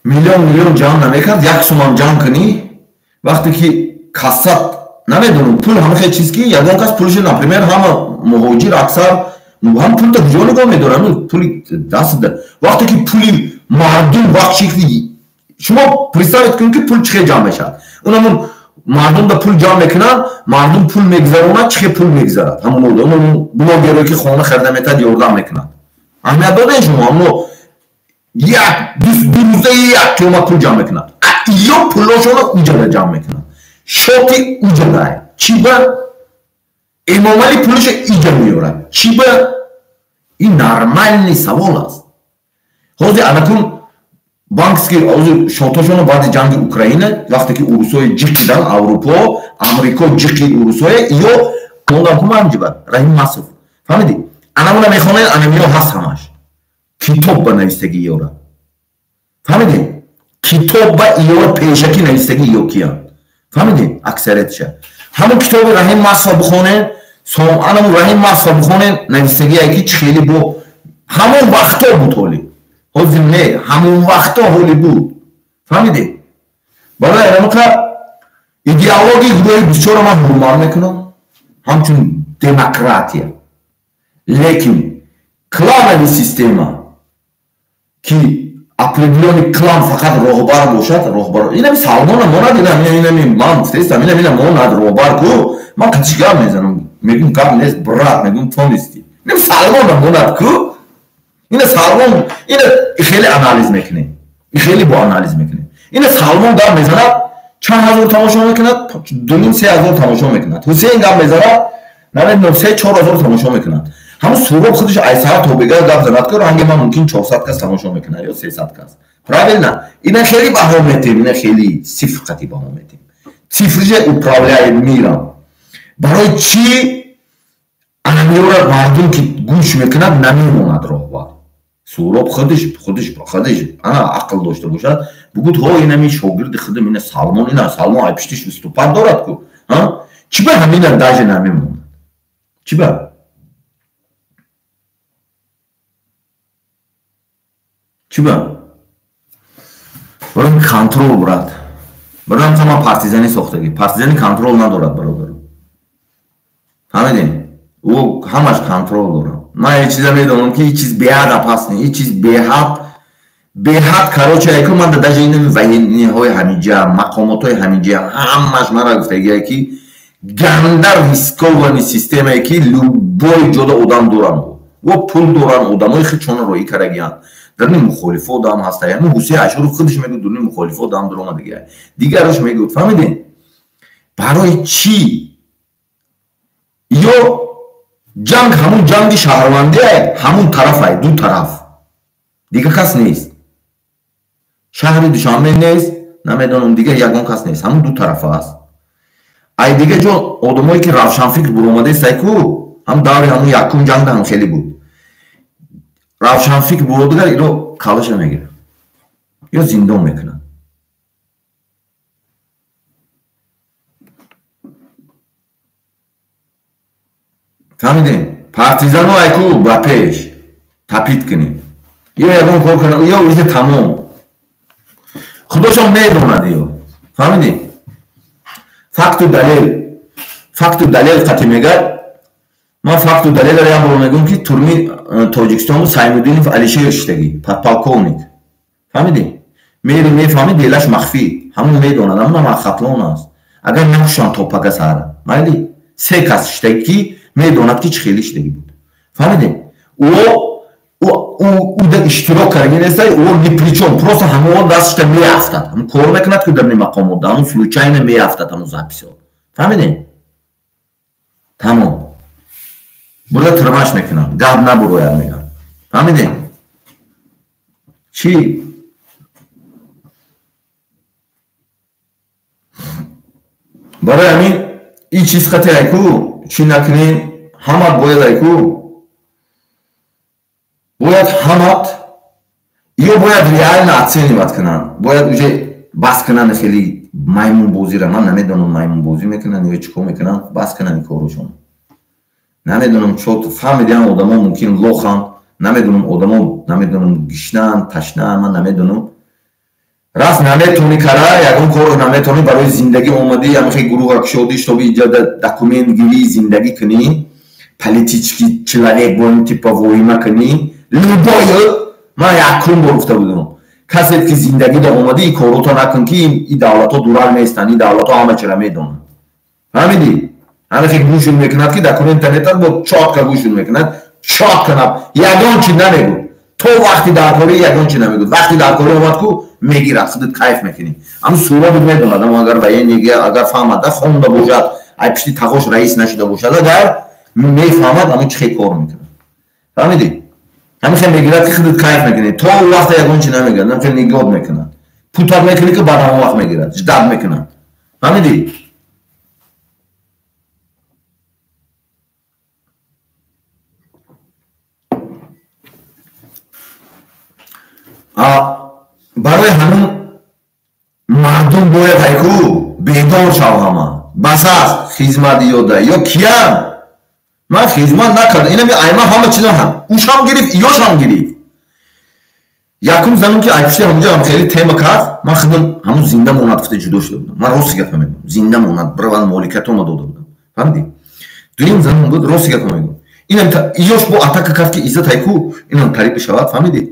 Миллион миллион ҷамъ намекард, як сумам ҷамъ кунӣ, вақте ки кассат намедонам, пул ҳама хел чиз ки ягон кас пулашо, например, ҳама муҳоҷир аксар ҳам пулта куҷо нигоҳ медоранд, пули даст. Вақте ки пули мардум вақт шикли, шумо представить кунед ки пул чӣ хел ҷамъ мешавад. Унамун мардумда пул ҷамъ мекунанд, мардум пул мегузаронад, чӣ хел пул мегузарад? Ҳамун одам блогере ки хона харида метавад, ёрдам мекунад. Аҳамият додем шумо, аммо як ду рӯза як қиёмат пул ҷамъ мекунад. Ё пулошонро уҷада ҷамъ мекунад. Шоти уҷада. Чӣ ба? Эмомалӣ пулашо иҷа меорад. Чӣ ба? Ин нормальный савол аст. Ҳозир анакун банкский ҳозир шотошонро баъди ҷанги Украина, вақте ки урусҳои ҷиқидан, Аврупо, Амрико ҷиқид урусҳое, ё мондам ку ман ҷиба Раҳим Масов. Фаҳмидӣ? Анамуна мехонед, анамиё ҳаст ҳамаш. Китоб ба навистагӣ ёра. Фаҳмидӣ? Китоб ба иёра пешакӣ навистагӣ ё киян. Фаҳмидӣ? Аксариятша. Ҳамон китоби Раҳим Масов бихонед, анамун Раҳим Масов бихонед, навистагие ки чӣ хеле бо ҳамон вақто буд ҳоли. Ҳозир не, ҳамон вақто ҳоли буд. Фаҳмидӣ? Барои анамуқа идеологияи гурӯҳи 24 ман ҳурмат мекунам, ҳамчун демократия. Лекин кланови система ки определённый клан фақат роҳбар бошад, роҳбар. Инами Салмона монад, инами ман гуфтаистам, инами монад роҳбар ку, ман қатиш гап мезанам, мегӯм гап нест, брат, мегӯм то нести. Инами Салмона монад ку, ина Салмон, ина хеле анализ мекунем, хеле бо анализ мекунем. Ина Салмон гап мезанад, чанд ҳазор тамошо мекунад, 2,5-3 ҳазор тамошо мекунад. Ҳусейн гап мезанад, намедонам 3-4 ҳазор тамошо мекунад. Ҳамун Суроб худаш айсаҳар тобега гап занад ки ранги ман мумкин 400 кас тамошо мекунад ё 300 кас. Правильно? Ина хеле баҳо метем, ина хеле цифр қати баҳо метем. Цифрже управляет миром. Барои чӣ анамиёра мардум ки гӯш мекунад намемонад роҳбар? Суроб худаш ана ақл дошта бошад, бугуд ҳо инами шогирди худам, ина Салмон, ина Салмон ай пиштиш выступать дорад ку. Ҳа? Чӣ ба ҳамина даже намемонад? Чӣ ба? Чӣ ба? Барои контрол, брат. Барои ҳама партизани сохтагӣ. Партизани контрол надорад, бародар. Фаҳмидем? Ӯ ҳамаш контрол дорад. Ман як чиза медонам ки ин чиз беҳад опасный, ин чиз беҳад короче, яку ман даже инами военныйҳои ҳамиҷа, мақомотҳои ҳамиҷа ҳамаш мара гуфтагия ки ганда рисковани системае ки любой ҷода одам доранд. Во пул доранд, одамои худшонро роӣ карагиянд. Дарни мухолифо дам ҳаста. Яъне Ҳусейн Ашуров худаш мегӯяд дурни мухолифо дам дурома дигар. Дигараш мегӯяд, фаҳмидем? Барои чӣ? Ё ҷанг ҳамун ҷанги шаҳрвандие, ҳамун тарафай, ду тараф. Дигар кас нест. Шаҳри Душанбе нест, намедонам дигар ягон кас нест. Ҳамун ду тарафа аст. Ай дигар ҷо одамое ки равшанфикр буромадаестай ку, ҳам даври ҳамун якум ҷангда ҳам хеле буд. Равшанфикр буродагар иро калаша мегирад ё зиндон мекунад. Фаҳмидем? Партизано айку ба пеш тапид кунед. Ё ягон кор кунад, ё уже тамом. Худошон медонад ё. Фаҳмидем? Факту далел. Факту далел қатӣ мегӯяд. Ман факту далелро як бор мегӯям ки турми Тоҷикистон Саймуддинов Алишер шиштагӣ, подполковник. Фаҳмидем? Мери мефаҳмид, делаш махфӣ. Ҳамун медонад, ҳамун ҳам хатлон аст. Агар накушанд то пага саҳара. Майли? Се кас шиштагӣ ки медонад ки чӣ хеле шидагӣ буд. Фаҳмидем? Ӯ дар иштирок карда нестай, ӯ ни при чём, просто ҳамон дасташта меафтад. Ҳамон кор мекунад ки дар мақомот, ҳамон случайно меафтад ҳамон записҳо. Фаҳмидем? Тамом. Бурда тирмаш мекунам, гап набурояд мегам. Фаҳмидем? Чӣ? Барои ҳамин ин чиз қати айку чӣ накунем, ҳамат бояд айку бояд ҳамат ё бояд реально оценивать кунанд, бояд уже бас кунанд хеле маймунбозиро. Ман намедонам маймунбозӣ мекунанд ё чӣ кор мекунанд, бас кунанд ин корушон. Намедонам чо фаҳмидиам одамо мумкин лоханд, намедонам одамо намедонам гишнаанд, ташнаанд, ман намедонам. Раст наметонӣ кара, ягон корро наметонӣ, барои зиндагӣ омадӣ, ҳамихе гурӯҳа кушодӣ, штоби инҷа документ гирӣ, зиндагӣ кунӣ, политический человек боем типа воима кунӣ, любой. Ман якум бор гуфта будам, касе ки зиндагида омадӣ, ин корото накун ки ин давлатҳо дурак нестанд, ин давлатҳо ҳама чиро медонанд. Фаҳмидӣ? Ҳамихе гӯшун мекунад ки документа метад, бо чотка гӯшун мекунад, чотка ягон чи намегӯ. То вақти даркорӣ ягон чи намегӯ. Вақти даркорӣ омад ку мегирад, худат кайф мекунӣ. Ҳамун Суробов медонад, аммо агар военный агар фаҳмад, хонда бошад, ай пишти тағош раис нашуда бошад, агар мефаҳмад ҳамун чӣ хел кор мекунад. Фаҳмидӣ? Ҳамин хел мегирад ки худат кайф мекунӣ. То вақта ягон чи намегирад, ҳамин хел нигоҳ мекунад. Путат мекунӣ ки баъд ҳамон вақт мегирад, ждат мекунад. Фаҳмидӣ? Барои ҳамун мардум бояд айку бедор шав ҳама. Бас аст хизмат ёда ё киям? Ман хизмат накардам. Инами айма ҳама чизо ҳам. Ушам гирифт, иёшам гирифт. Якум занум ки ай пушти ҳамунҷо ҳам хеле тема кард, ман худам ҳамун зинда монад гуфта ҷудо шуда будам. Ман рости гапа мегӯям. Зинда монад, бирован моликатома дода будам. Фаҳмидӣ? Дуюм занум буд, рости гапа мегӯям. Инам иёш бо атака кард ки иззат айку, инам тариқи шавад, фаҳмидӣ?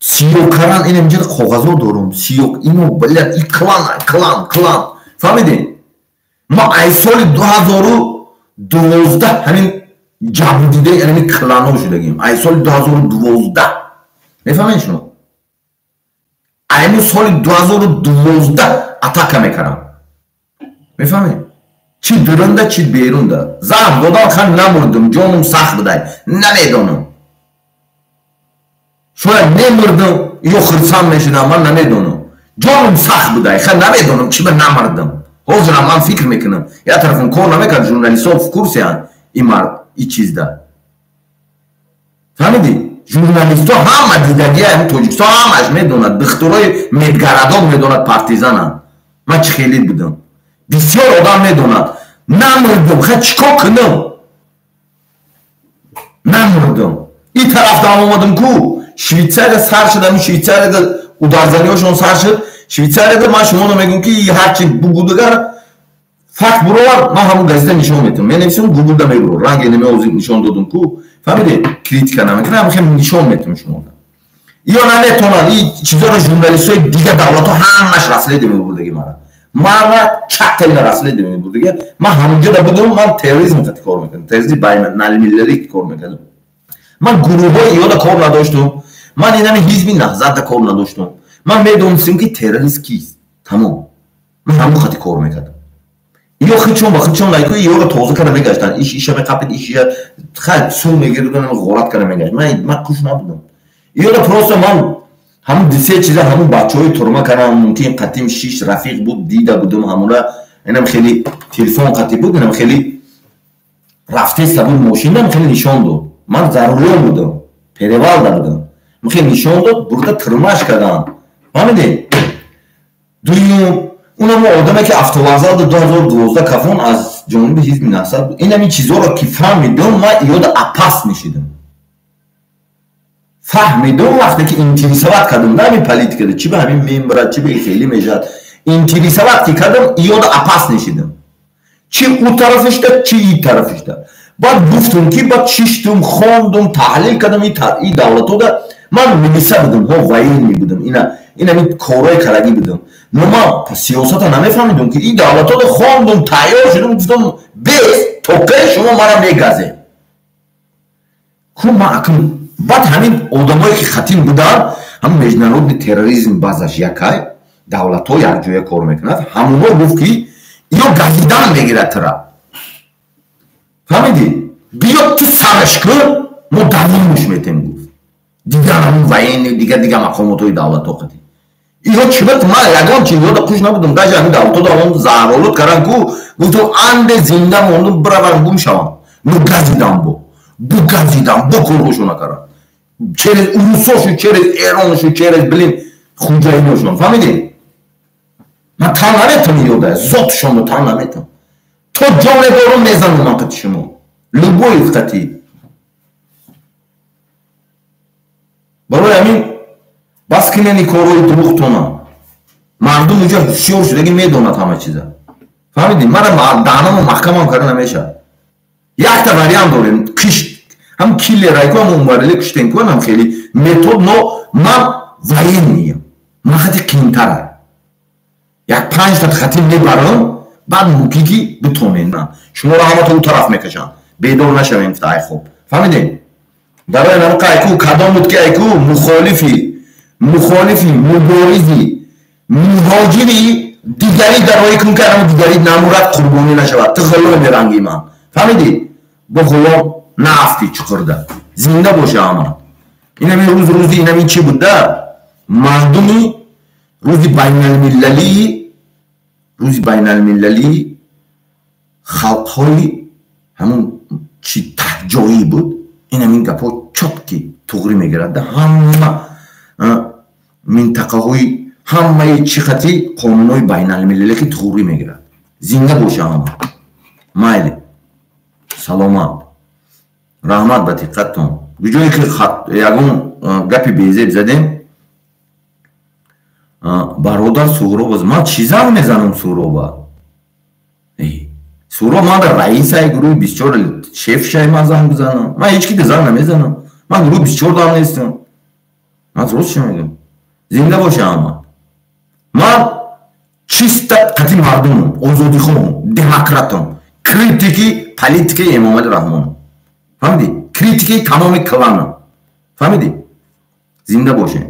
Сиёҳ каран, инам инҷа коғазо дорум. Сиёҳ, ино блядь, и клан, клан, клан. Фаҳмидӣ? Ма ай соли 2012 ҳамин ҷабрдидаи ҳамин кланҳо шудагим. Ай соли 2012. Мефаҳмед шумо? Айни соли 2012 атака мекардам. Мефаҳмед? Чӣ дурунда, чӣ берунда. Заҳр додам, хан намурдум, ҷонум сахт будай. Намедонам. Шояд мемурдам ё хирсанд мешудам, ман намедонам. Ҷонум сахт будай, хан намедонам чӣ ба намурдам. Ҳозирам ман фикр мекунам. Як тарафам кор намекард, журналистҳо в курсеанд ин мард, ин чизда. Фаҳмидӣ? Журналистҳо ҳама дидагия, ҳамин Тоҷикистон ҳамаш медонад, духтурои медгарадон медонад партизананд. Ман чӣ хеле будам. Бисёр одам медонад. Намурдам, ха чӣ кор кунам? Намурдам. Ин тарафдам омадам ку, Швейтсария сар шуд, ҳамин Швейтсарияда ударзаниҳошон сар шуд. Швейтсарияда ман шуморо мегӯям ки ҳарчи бугудагар факт буровард, ман ҳамун газета нишон метавам. Менависам, гугулда мебурор. Ранге намеози нишон додум ку. Фаҳмидед? Критика намекунам, ҳамин хел нишон метавам шуморо. Ё наметавонанд, ин чизоро журналистҳои дигар давлатҳо ҳамаш расследование мебурдаги мара. Мара чаттаина расследование мебурдаги. Ман ҳамунҷода будам, ман терроризм қати кор мекардам. Терроризми байналмилалӣ кор мекардам. Ман гурӯҳҳои иёда кор надоштум. Ман инами ҳизби наҳзатда кор надоштум. Ман медонистам ки террорист кист. Тамом. Ман ҳамун хати кор мекардам. Иё хичон ба хичон лайку иёро тоза карда мегаштанд. Иш иша меқапид, иш иша хай сум мегирданд, ғорат карда мегашт. Ман куш набудам. Иёро просто ман Ҳамун се чиза ҳамун бачаҳои турма кардам, мумкин қатим шиш рафиқ буд, дида будум ҳамура, инам хеле телефон қатӣ буд, инам хеле рафтеста буд мошинам, хеле нишон дод. Ман зарурён будам, перевалда будам. Хеле нишон дод, бурда турмаш кардам. Фаҳмидед? Дуюм, унам одаме ки автовокзал 2012 кафон аз ҷониби ҳизби Наҳзат буд. Инам ин чизҳоро ки фаҳмидум, ман ёда апас мешидам. Фаҳмидум вақте ки интересовать кардам на ҳамин политикада, чи ба ҳамин мембарад, чи ба хеле мешавад. Интересовать ки кардам, ёда апас мешидам. Чи ӯ тарафишда, чи и тарафишда. Баъд гуфтум ки баъд шиштум, хондум, таҳлил кардам и давлатода. Ман милиса будам, ҳо военный будам, ина ин корҳои карагӣ будам. Но ман сиёсата намефаҳмидум ки ин давлатода хондум, тайёр шудум, гуфтам без тоқаи шумо мара мегазем. Ку ман акн баъд ҳамин одамое ки хатим буданд, ҳамин международный терроризм базаш якай, давлатҳо якҷоя кор мекунад, ҳамуно гуфт ки иё газидан мегирад тира. Фаҳмидӣ? Биё ту сараш кун, мо давомуш метем гуфт. Дигар ҳамун военный, дигар дигар мақомотҳои давлатҳо қатӣ. Иё чибат ман ягон чи ёда қуш набудам, даже ҳамин давлатҳо давом заҳролуд кардан ку, гуфтам анде зинда мондум, биравам гум шавам. Ну газидам бо. Бу газидам, бо корҳошона кардан. Через урусошу, через эроншу, через блин хуҷаиношон. Фаҳмидӣ? Ман тан наметам ёда, зотшонро тан наметам. То ҷоне дорум мезанам ман қати шумо. Любой қати. Барои ҳамин бас кинени корҳои дурӯғтона. Мардум уҷа ҳушёр шудаги медонад ҳама чиза. Фаҳмидӣ? Мара даҳнамо маҳкамам карда намешавад. Якта вариант дорем, кишт. Ҳам киллерайку, ҳам умвариле киштен ку, ҳам хеле метод, но ман военныям. Ман хати қиинтара. Як панҷта хати мебарам, баъд мумкин ки битонем. Шуморо ҳамато ӯ тараф мекашанд. Бедор нашавем гуфта ай хоб. Фаҳмидем? Барои ҳамин айку кадом буд ки айку мухолифи, муборизи, муҳоҷири дигари дарои кун ки ҳамин дигари намурад қурбонӣ нашавад. Ту ғуломи ранги ман. Фаҳмидӣ? Бо ғулом наафтӣ чуқурда. Зинда боша ҳама. Инами рӯз рӯзи инами чӣ буда? Мардуми рӯзи байналмилалии халқҳои ҳамун чи таҳҷоӣ буд. Инамин гапҳо чотки туғрӣ мегирад. Ҳама минтақаҳои ҳамаи чӣ хати қонунҳои байналмилалӣ ки туғрӣ мегирад. Зинда боша ҳама. Майли. Саломат. Раҳмат ба диққаттон. Ҷое ки ягон гапи безеб задем, бародар Суҳроб, ман чӣ занг мезанам Суҳроба? Суҳроб ман дар раисаи гурӯҳи 24 шефшаи ман занг бизанам. Ман ҳеҷ кида занг намезанам. Ман гурӯҳи 24 дам нестам. Ман рост чӣ мегӯям? Зинда боша ҳама. Ман чиста қати мардумам, озодихоҳам, демократам, критики политикаи Эмомалӣ Раҳмонам. Фаҳмидӣ? Критикаи тамоми кланам. Фаҳмидӣ? Зинда бошем.